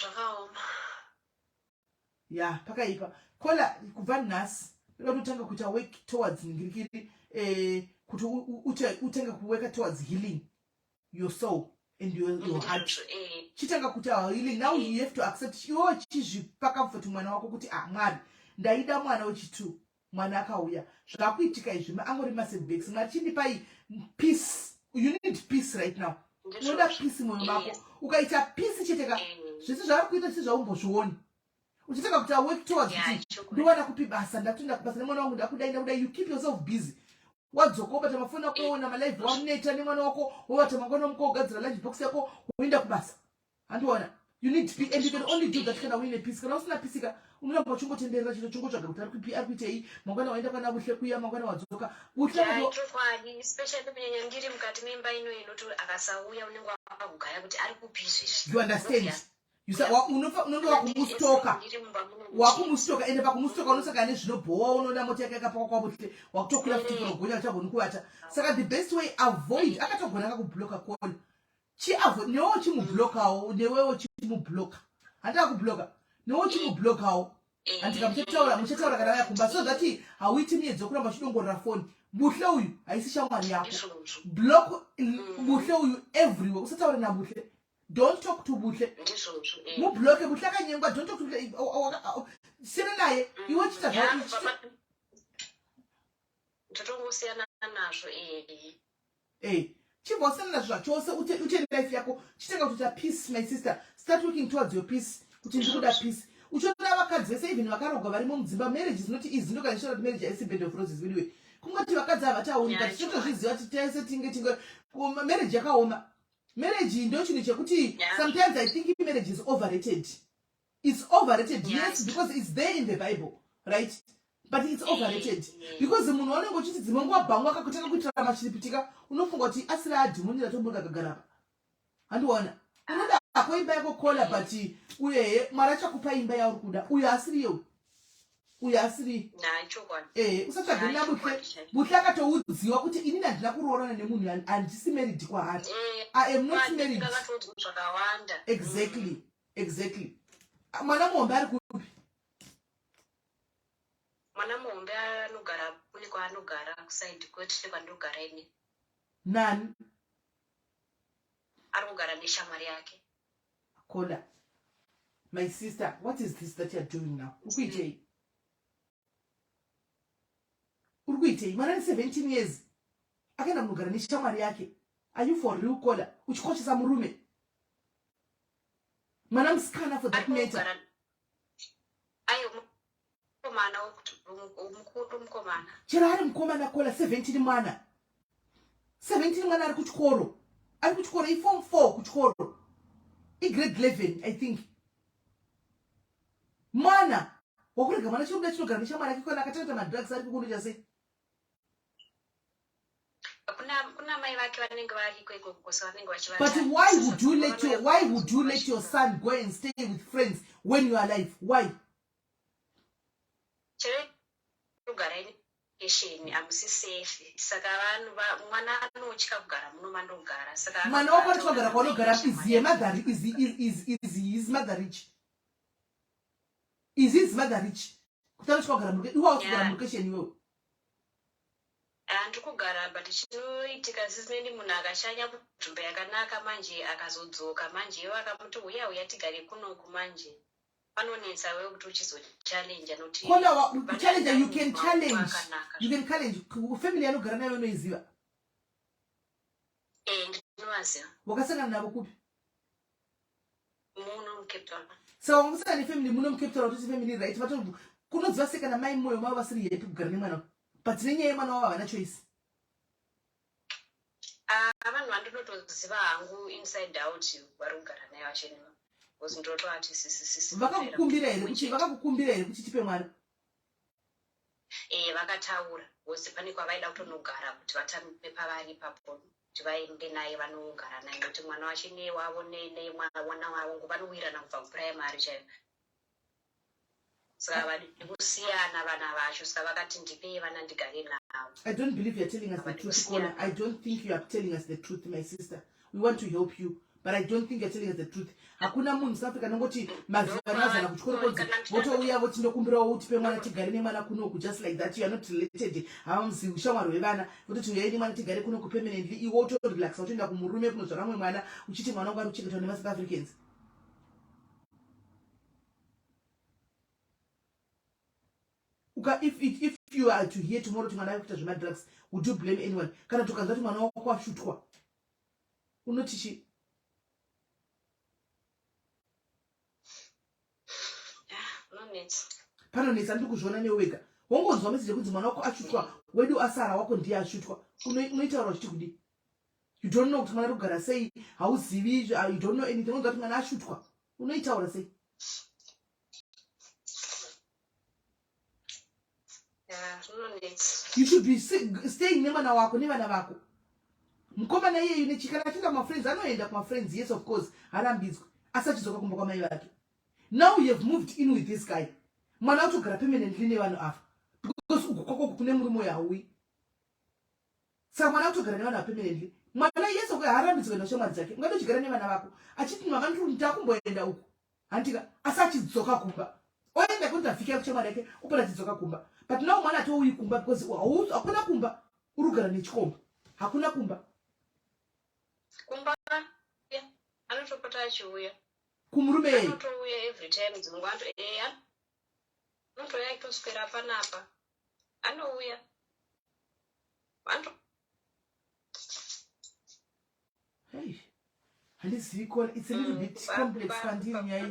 zvakaoma ya pakaipa kola kubva nhasi ndoda kutotanga kuita work towards ngirikiri eh, kuti utange kuworka towards healing your soul and your, your heart eh. chitanga kuti ah, healing now you have to accept iwewe chizvipa comfort mwana wako kuti ah mwari ndaida mwana wechitwo mwana akauya zvakuitika izvi angori masetbacks mwari chindipai peace you need peace right now. Unoda peace moyo mako. Ukaita peace chete ka zvese zvaari kuita zvese zvaumbozvioni. Uchitanga kuita work towards kuti ndowana kupi basa, ndatoenda kubasa nemwana wangu ndakudai ndakudai you keep yourself busy. Wadzoka wobata mafoni ako woona malive waneta nemwana wako wobata mangwana womuka wogadzira lunch box yako woenda kubasa. Handiona. You need peace and you can only do that kana uine peace. Kana usina peace ka unoramba uchingotenderera chete uchingotsvaga kuti ari kupi ari kuitei mangwana waenda kwana Buhle kuya mangwana wadzoka. Buhle Yeah, chokwadi especially kunyanya ndiri mukati memba ino inoti akasauya unenge wakugaya kuti ari kupi izvezvi. You understand? You say unofa unenge wakumustoka. Wakumustoka ende pakumustoka unosangana nezvinobhowa unoona mota yake yakapakwa kwaBuhle wakutokwira futi kurogonya uchagoni kuvata. Saka the best way avoid akatogona akakubloka call. Chiavo newewo chimublokawo newewo chimubloka. Handika kubloka. Newewo chimublokawo. Handika muchataura muchataura kana vaya kumba so that hauiti miyedzo kuramba uchidongorera foni. Buhle uyu haisi shamwari yako. Block Buhle uyu everywhere. Usataure naBuhle. Don't talk to Buhle. Mubloke Buhle akanyengwa don't talk to Buhle. Siyana naye. Iwe chita zvako. Ndotongosiyana nazvo eh. Eh, chibva wasiyana nazvo zvachose ute ute life yako chitanga kutoita peace my sister start working towards your peace kuti ndiri kuda peace uchiona vakadzi vese even vakarogwa varimo mudzimba marriage is not easy ndoka ndichitaura kuti marriage haisi bed of roses anyway kungoti vakadzi havatauri but tinotozviziva kuti tese tinge tinge marriage yakaoma marriage ndo chinhu chekuti sometimes i think marriage is overrated It's overrated yeah. Yes, because it's there in the Bible, right? But it's overrated because munhu wanenge uchiti dzimwe nguva bhangu akakutanga kuitira machiripitika unofunga kuti asiri adhimoni ratobuda akagara apa handiona unoda hako imba yako kola but uyehe mwari achakupa imba yauri kuda uyo asiriye uyu uyo asiri ehe usatsvage nabuhle buhle akatoudziwa kuti inini handina kuroorana nemunhu handisi married kwaari eh, i am not married exactly Exactly. Mwana muhombe ari kupi? Mwana muhombe anogara kune kwaanogara kuside kwete kwandogara ini. Nani? Ari kugara neshamwari yake. Kola. My sister, what is this that you're doing now? Ukuitei? Uri kuitei? Mwana ane 17 years. Akaenda kunogara neshamwari yake. Are you for real Kola? Uchikoshesa murume. Mwana musikana for that matter. Ayo mukomana mukuru mukomana. Chero ari mukomana kola 17 mwana. 17 mwana ari kuchikoro. Ari kuchikoro i form 4 kuchikoro. I grade 11 I think. Mwana wakurega mwana chinobuda chinogara neshamwari yake kana akatanga madrugs ari kukundoita sei? Kuna kuna mai vake vanenge variko ikoko so vanenge vachivata. But why would you let your why would you let your son go and stay with friends when you are alive? Why? Chero kugara esheni hamusi safe saka vanhu mwana anotya kugara muno mandogara saka mwana wako anotya kugara kwaunogara is your mother is is is his mother rich is his mother rich kuti anotya kugara mulocation iwe hausi kugara mulocation iwewe Ah, ndiri kugara but chinoitika sisimeni munhu akashanya kunzvimbo yakanaka manje akazodzoka manje ivo akamuti huya huya tigare kunoku manje panonetsa wewe kuti uchizochallenja nokuti kona kuchallenja you can challenge you can challenge family yanogara nayo unoiziva eh ndinovaziva wakasangana navo kupi muno mucape town saka wangasangana nefamily muno mucape town watoti family right vato kunoziva sei kana mai moyo mavo vasiri happy kugara nemwana but nenyaya yemwana wavo havana choice ah, vanhu vandinotoziva hangu inside out vari kugara naye vacheniwa because ndinotovati sisisisi vakakukumbira here kuti vakakukumbira here kuti tipe mwana Eh, vakataura because pane kwavaida kutonogara kuti vatame pavari ipapo kuti vaende naye vanogara naye nekuti mwana wacho newavo nemwana wavo ngo vanowirirana kubva kupuraimari chaiyo saka vadi kusiyana vana vacho saka vakati ndipei vana ndigare navo I don't believe you're telling us the truth, Kola. I don't think you are telling us the truth, my sister. We want to help you. But I don't think you're telling us the truth. Hakuna munhu South Africa anongoti mazana mazana kuchikoro konzi votouya voti ndokumbirawo utipe mwana tigare nemwana kunoku just like that you are not related hamuzi ushamwari hwevana vototi uyai nemwana tigare kunoku permanently iwe wotorelaxa wotoenda kumurume kunozvara mumwe mwana uchiti mwana wangu ari kuchengetwa nemaSouth Africans. Uka, if, if, if you are to hear tomorrow kuti mwana ari kuita zvemadrugs would you blame anyone kana tukanzwa kuti mwana wako ashutwa. Unoti chii? Panonetsa, ndiri kuzviona newe wega. Wongonzwa message yekunzi mwana wako ashutwa, wedu asara, wako ndiye ashutwa. Unoitaura uchiti kudii? You don't know kuti mwana ari kugara sei, hauzivi, you don't know anything. Unonzwa kuti mwana ashutwa, unoitaura sei? You should be staying nemwana wako nevana vako. Mukomana iyeyu nechikana achienda kumafriends, anoenda kumafriends, yes of course, harambidzwi, asi achidzoka kumba kwamai vake. Now you have moved in with this guy, mwana atogara permanently nevanhu ava, because uku kwako kune murume uyo hauyi. Saka mwana akutogara nevanhu ava permanently. Mwana yes okay, haarambidzwi kuenda kushamwari dzake, ungade uchigara nevana vako achiti mama ndakumboenda uku, handika, asi achidzoka kumba oenda kunoita vhiki yake kushamwari yake, opota achidzoka kumba. But now mwana atouyi kumba because hakuna kumba, uri kugara nechikomba, hakuna kumba. Kumba anotopota achiuya kumurume yeye anotouya every time, dzimwe eya anotouya achitoswera panapa, anouya. Hey, handizivi kola, it's a little bit complex kwandiri nyaya.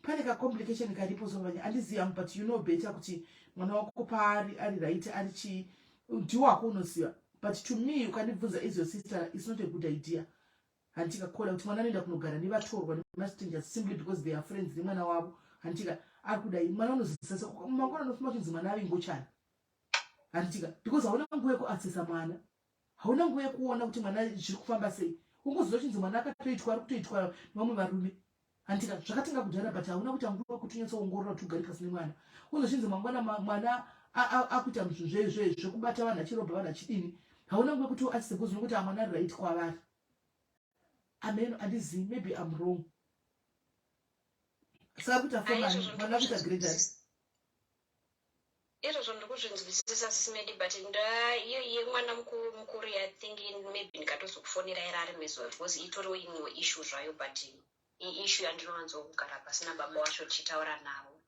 Pane kacomplication karipo sovanya, handizivi hangu, but you know better kuti mwana wako paari ari right, ari chii, ndiwako unoziva. But to me, ukandibvunza as your sister, it's not a good idea, handika, kola, kuti mwana anoenda kunogara nevatorwa, nemastrangers, simply because they are friends nemwana wavo, handika. Ari kudai mwana unozvisasa mangwana unofuma chinzi mwana ave ngochani, handitika, because hauna nguva yekuaccessa mwana, hauna nguva yekuona kuti mwana zviri kufamba sei. Ungoziva chinzi mwana akatoitwa, ari kutoitwa nevamwe varume, handitika. Zvakatanga kudhara, but hauna kuita nguva yekuti unyatsoongorora kuti ugare pasi nemwana. Unozochinzi mangwana mwana akuita zvinhu zvekubata vanhu, achirobha vanhu, achidini. Hauna nguva yekuti uaccesse because unokuti amwana ari right kwavari. Ameno, handizivi, maybe I'm wrong. Saka kuita form mwana kuita grade ari Izvozvo ndiri kuzvinzwisisa, Sis Medi, but iyo yemwana mukuru, I think maybe ndikatozokufonera iri ari mezuva, because itoriwo imwewo issue zvayo, but iissue yandinowanzokugara pasina baba wacho tichitaura navo.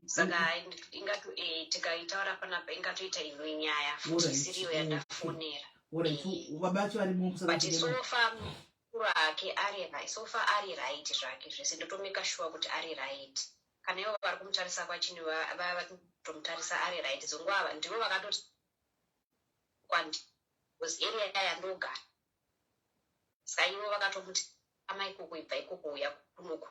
Saka ingato tikaitaura panapa ingatoita imwe nyaya futi isiriyo yandafonera. Baba vacho varimo? But so far mukuru ake ari, so far ari right zvake zvese. Ndotomeka sure kuti ari right. Kana ivo vari kumutarisa kwachini vatomutarisa ari right. Dzonguva ava ndivo vakatoti kwandi because area yandogara, saka ivo vakatomuti, "Ama ikoko, ibva ikoko, uya kunoku,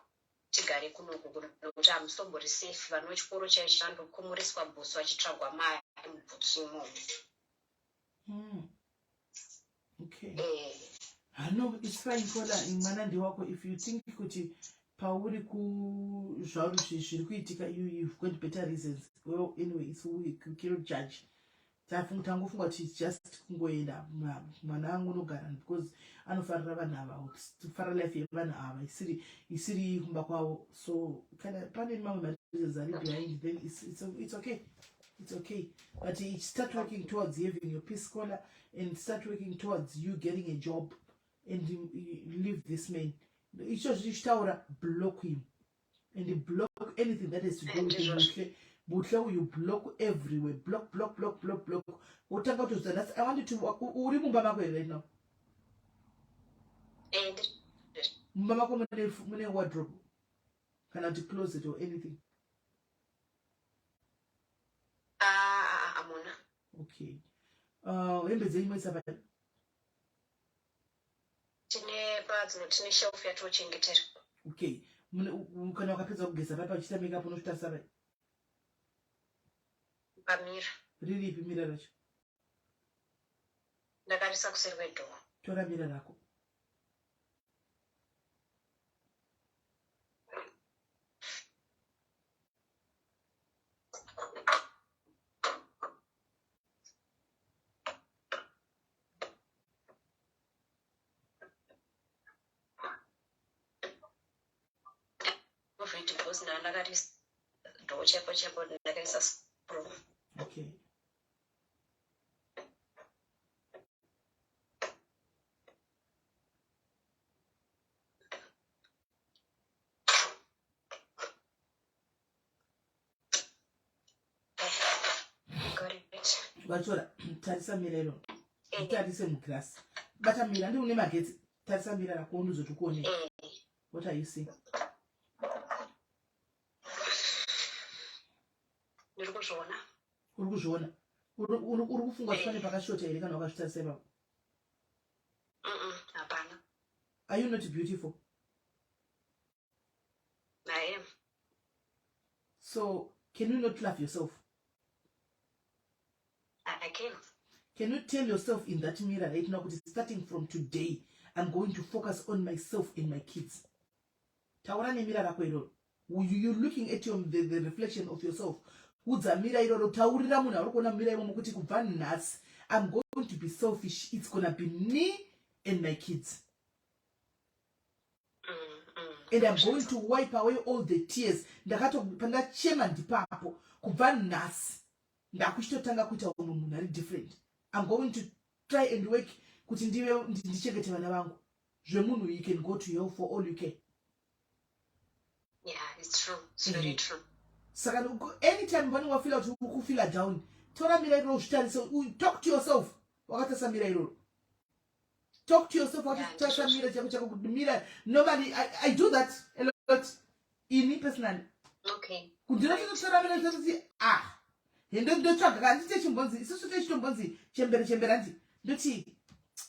tigare kunoku, nokuti hamusombori safe." Vano chikoro chaicho vandokomoreswa bhutsu, vachitsvagwa mari mubhutsu imomo. Okay. Hano, it's fine, kola, mwana ndewako. If you think kuti pauri kuzvauri zviri kuitika, you've got better reasons, well, anyway, it's we cannot judge. Tangofunga kuti just kungoenda mwana angu unogara because anofarira vanhu ava, kufarira life yevanhu ava isiri kumba kwavo. So kana pane mamwe mareasons ari behind, then it's okay, it's okay. But start working towards having your peace, scholar, and start working towards you getting a job and you leave this man. Icho zvichitaura, block him and block anything that has to do with Buhle. Buhle you block everywhere, block, block, block, block, block. Wotanga kutozita nhasi. I want you to, uri mumba mako here right now? Mumba mako mune wardrobe kana kuti closet or anything? Ah, amuna. Okay, hembe dzenyu moisa pai? Tine padzino, tine shelf yatinochengetera. Okay, kana wakapedza kugeza pai, pachiita makeup, unochitarisa pai? Pamira. Riripi mirror racho? Ndakarisa kuseri kwedoor. Tora mirror rako. Moved because ndandakaisa door chaipo chaipo, ndakaisa screw. Okay. Got it. Vatora, tarisa mirror, tarise mugirasi, bata mirror. Ndi une magetsi? Tarisa mirror rako unduzoti kuonei. What are you seeing? Ndiri kuzviona. Uri kuzviona. Uri kufunga kuti pane pakashota here kana wakazvitarisa ipapo? Hapana. Are you not beautiful? I am. So can you not love yourself? I can. Can you tell yourself in that mirror right now, kuti starting from today, I'm going to focus on myself and my kids. Taura nemira rako iroro. You looking at your, the reflection of yourself. Udza mira iroro, taurira munhu auri kuona mira imomo kuti kubva nhasi, I'm going to be selfish. It's gonna be me and my kids. And I'm going to wipe away all the tears. Ndakato pandachema ndipapo kubva nhasi ndakuchitotanga kuita umwe munhu ari different. I'm going to try and work kuti ndive ndichengete vana vangu. Zvemunhu you can go to hell for all you care. Yeah, it's true. It's very true. Saka anytime panenge wafila kuti uri kufila down, tora mira iroro uzvitarise, talk to yourself wakatarisa mira iroro. Talk to yourself wakatarisa mira chako chako kuti mira normally I do that a lot ini personally. Ndinototora mira ndototi ah hendo ndotsvaga kana ndite chimbonzi isusu techitombonzi chembere chembere hanti ndoti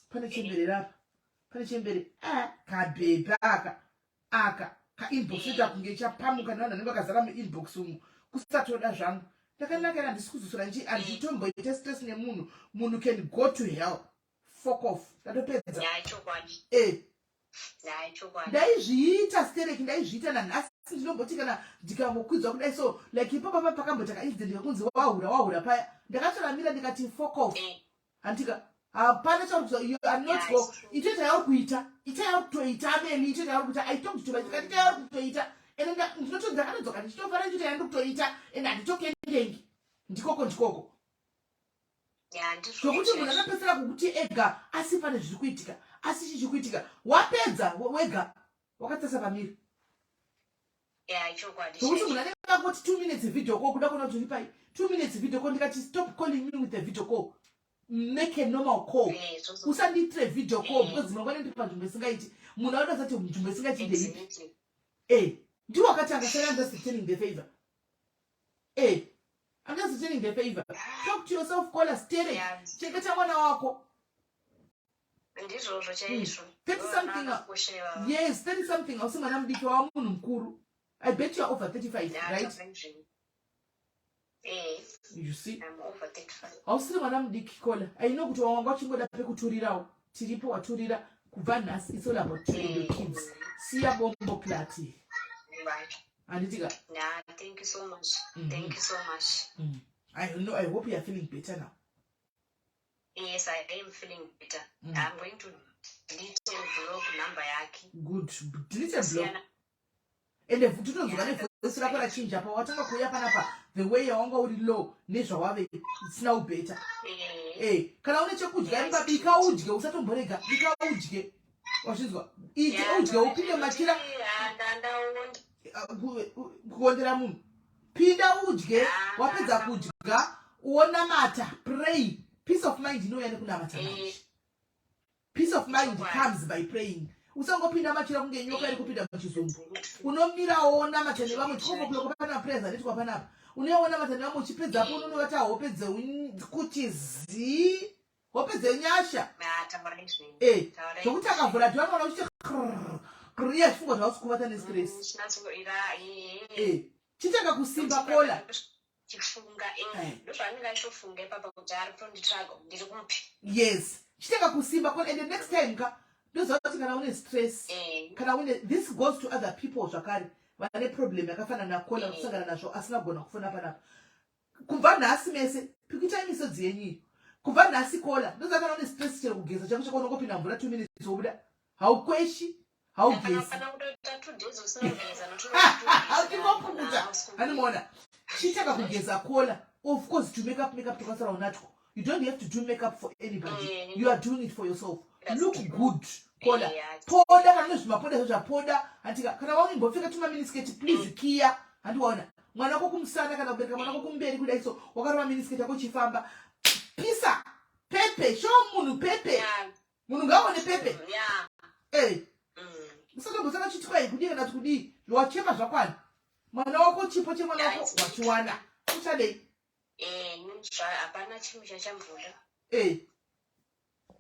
pane chembere rapa pane chembere ah kabhebha aka aka kainbox ita kunge ichapamuka nevanhu vanenge vakazara muinbox umu kusatoda zvangu ndakanaka era handisi kuzosora nchi handitomboita stress nemunhu. Munhu can go to hell, fuck off, ndatopedza. Eh, ndaizviita stereki, ndaizviita nanhasi. Ndinomboti kana ndikangokwidzwa kudai so like ipapo pa pakambota kaincident kakunzi wahura wahura paya, ndakatora mira ndikati fuck off. Handika hapana chauri kuza, you are not go ito chauri kuita, ita yauri kutoita ameni, ito chauri kuita. I talked to my ndikati ita yauri kutoita ende ndinoto ndakatodzoka ndichitofara ndichito yandiri kutoita ende handitokendengi ndikoko ndikoko zvokuti munhu anopedzisira kukuti ega asi pane zviri kuitika asi chichi kuitika wapedza wega wakatarisa pamira zvokuti munhu anenge akoti 2 minutes video call kuda kuona kuti uri pai, 2 minutes video call. Ndikati stop calling me with a video call, make a normal call. Usandiitire video call because mangwana ndiri panzvimbo isingaiti. Munhu anoda kuti nzvimbo isingaiti ndeipi? E ndiwo akatanga. Saka I'm just returning the favor. E, I'm just returning the favor. Talk to yourself, caller sterek, chengeta mwana wako. Ndizvozvo chaizvo. 30 something, yes, 30 something, ausi mwana mudiki, wava munhu mukuru. I bet you are over 35, right? You see, hausiri mwana mudiki, caller. I know kuti wawanga uchingoda pekuturirawo. Tiripo, waturira. Kubva nhasi it's all about you and your kids. Siya bombo clati, handitika? Yeah, thank you so much. Thank you so much. I know, I hope you are feeling better now. Yes, I am feeling better. I'm going to delete and block number yake. Good, delete and block. Ende tinonzwa nevoice rako rachinja pawatanga kuuya panapa. The way yawanga uri low nezvawave, it's now better. Eh, kana une chekudya imba, bika udye, usatomborega, bika udye, wazvinzwa? Ite udye, upinde machira kuondera munhu. Pinda udye, wapedza kudya wonamata, pray. Peace of mind inouya nekunamata manje. Peace of mind comes by praying. Usangopinda machira kunge nyoka iri kupinda muchizumbu. Unomirawo wonamata nevamwe chikokokuloko pana prayers anoitwa panapa. Unoonamata nevamwe, uchipedzapo unonovata hope kuti zii, hope dzenyasha zvokuti akavhura dho anoona uchiti iye achifunga kuti hausi kuvata nestress. Chitanga kusimba, caller. Chifunga ndozvaanenge achitofunga ipapa kuti ari kutonditsvaga, ndiri kupi. Yes, chitanga kusimba, caller. And the next time ka, ndoziva kuti kana une stress, kana une, this goes to other people zvakare vane problem yakafanana nacaller kusangana nazvo asina kugona kufona panapa. Kubva nhasi mese pikitai misodzi yenyu iyo. Kubva nhasi, caller, ndoziva kana une stress, chero kugeza chako chako unongopinda mvura 2 minutes wobuda, haukweshi, haugezi, uchingopukuta animona. Chitanga kugeza, caller. Of course to make up, make up tokasara unatwo. You don't have to do makeup for anybody, you are doing it for yourself. Look good, caller. Poda kana nezvimapoda zvo zvapoda, handika? Kana wauimbopfeka tumaminiskirt, please kiya, handiwaona mwana wako kumusana kana kubereka mwana wako kumberi kudai so wakarova miniskirt yako uchifamba, pisa pepe, show munhu pepe. Munhu ngaaone pepe. Hey. Usatombosana chiti kwai kudii kana kuti kudii wachema zvakwana mwana wako chipo chemwana wako wachiwana uchadei eh, hapana chinhu chachamboda eh.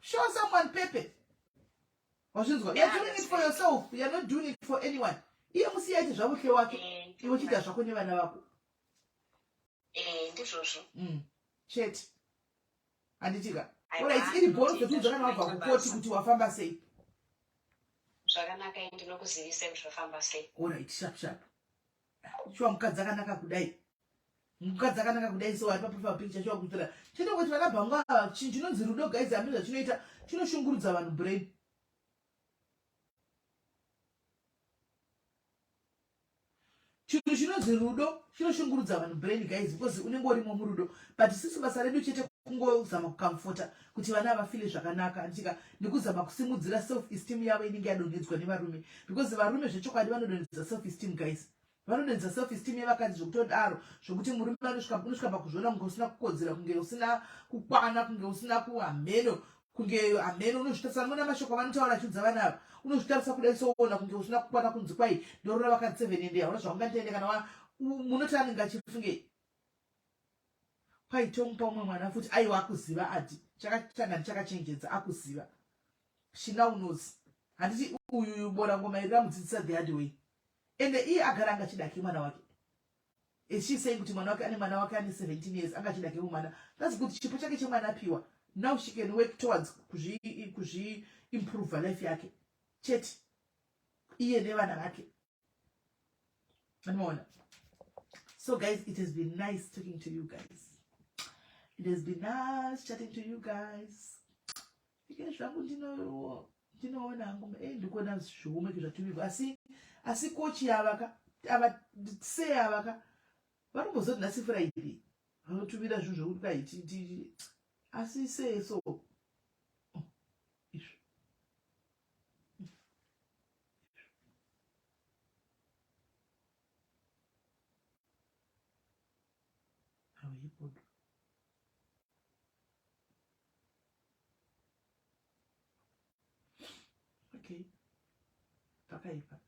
Show someone pepe wazvinzwa you're doing it for yourself you're not doing it for anyone iye musiye aite zvavo hle wake eh, iwe chiita zvako nevana vako Eh, ndizvozvo Chete handitika orit iri bhoro zvotiudza kana wabva kukoti kuti wafamba sei. Zvakanaka ndinokuzivisa kuti zvafamba sei. Orit sharp sharp. Shuwa mukadzi akanaka kudai, mukadzi akanaka kudai so ari paprofile picture shuwa kutora chete kuti vana bhangu ava chinhu chinonzi rudo guys hameno zvachinoita chinoshungurudza vanhu brain. Chinhu chinonzi rudo chinoshungurudza vanhu brain guys because unenge urimo murudo, but sisi basa redu chete kungozama kucomforta kuti vana vafile zvakanaka anditika nekuzama kusimudzira self esteem yavo inenge yadonhedzwa nevarume, because varume zvechokwadi vanodonhedza self esteem guys, vanodonhedza self esteem yevakadzi zvekutodaro zvokuti murume anosvika pakuzviona kunge usina kukodzera, kunge usina kukwana, kunge usina kuhameno, kunge hameno. Unozvitarisa mona mashoko avanotaura achiudza vana ava, unozvitarisa kudai soona kunge usina kukwana, kunzi kwai ndorora vakadzi seven ende hauna zvaungandiende kana munoti anenge achifungei kwai tomupa umwe mwana futi. Aiwa, akuziva adi chakatanga ndichakachenjedza, akuziva. She now knows. Handiti uyu bora ngoma iri ramudzidzisa the hard way, ende iye agara anga achidake mwana wake. Is she saying kuti mwana wake ane mwana wake ane 17 years anga achida ke mwana? That's good, chipo chake chemwana apiwa. Now she can work towards kuzvi improve life yake chete, iye nevana vake, anoona. So guys, it has been nice talking to you guys. It has been nice chatting to you guys. Ike zvangu ndinoona hangu eh, ndikuona zviomeke zvatumigwa asi kochi ava ava sei ava ka vanombozoti nhasi Friday vanotumira zvinhu zvokuti kwai asi sei so, oh, izvo hauipodo. Okay, pakaipa.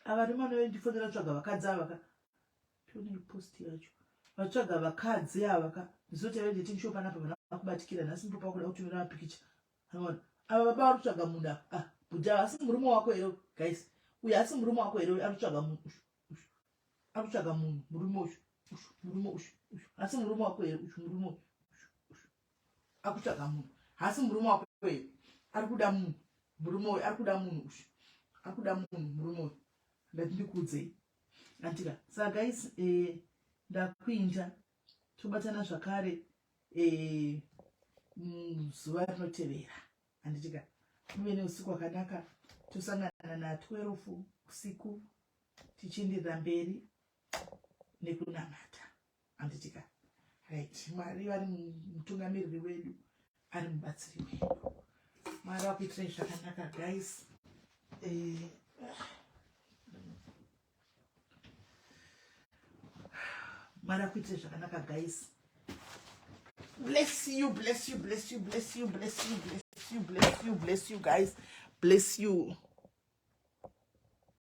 Ava varume vanofanira kutsvaga vakadzi ava ka, tione post yacho, vatsvaga vakadzi ava ka. Ndizoti ave dating show panapa vana kubatikira nhasi ndipo pakuda kutumira mapikicha. Anoona ava baba vari kutsvaga munhu ava. Ah, bhuti ava asi murume wako here guys? Uyu asi murume wako here? Ari kutsvaga munhu ushu, ushu ari kutsvaga munhu murume ushu, ushu murume ushu, ushu asi murume wako here? Ushu murume ushu, ushu akutsvaga munhu, hasi murume wako here? Ari kuda munhu murume uyu, ari kuda munhu ushu, ari kuda munhu murume uyu. Ndati ndikuudzei andika. Saka guys, ndakuinda, tobatana zvakare zuva rinotevera, handitika? Muve neusiku hwakanaka. Tosangana na12 usiku tichienderera mberi nekunamata, handitika? Right, Mwari vari mutungamiriri wedu, ari mubatsiri wedu. Mwari vakuitirai zvakanaka guys. Mwari akuitire zvakanaka guys. Bless you, bless you, bless you, bless you, bless you, bless you, bless you, bless you guys, bless you.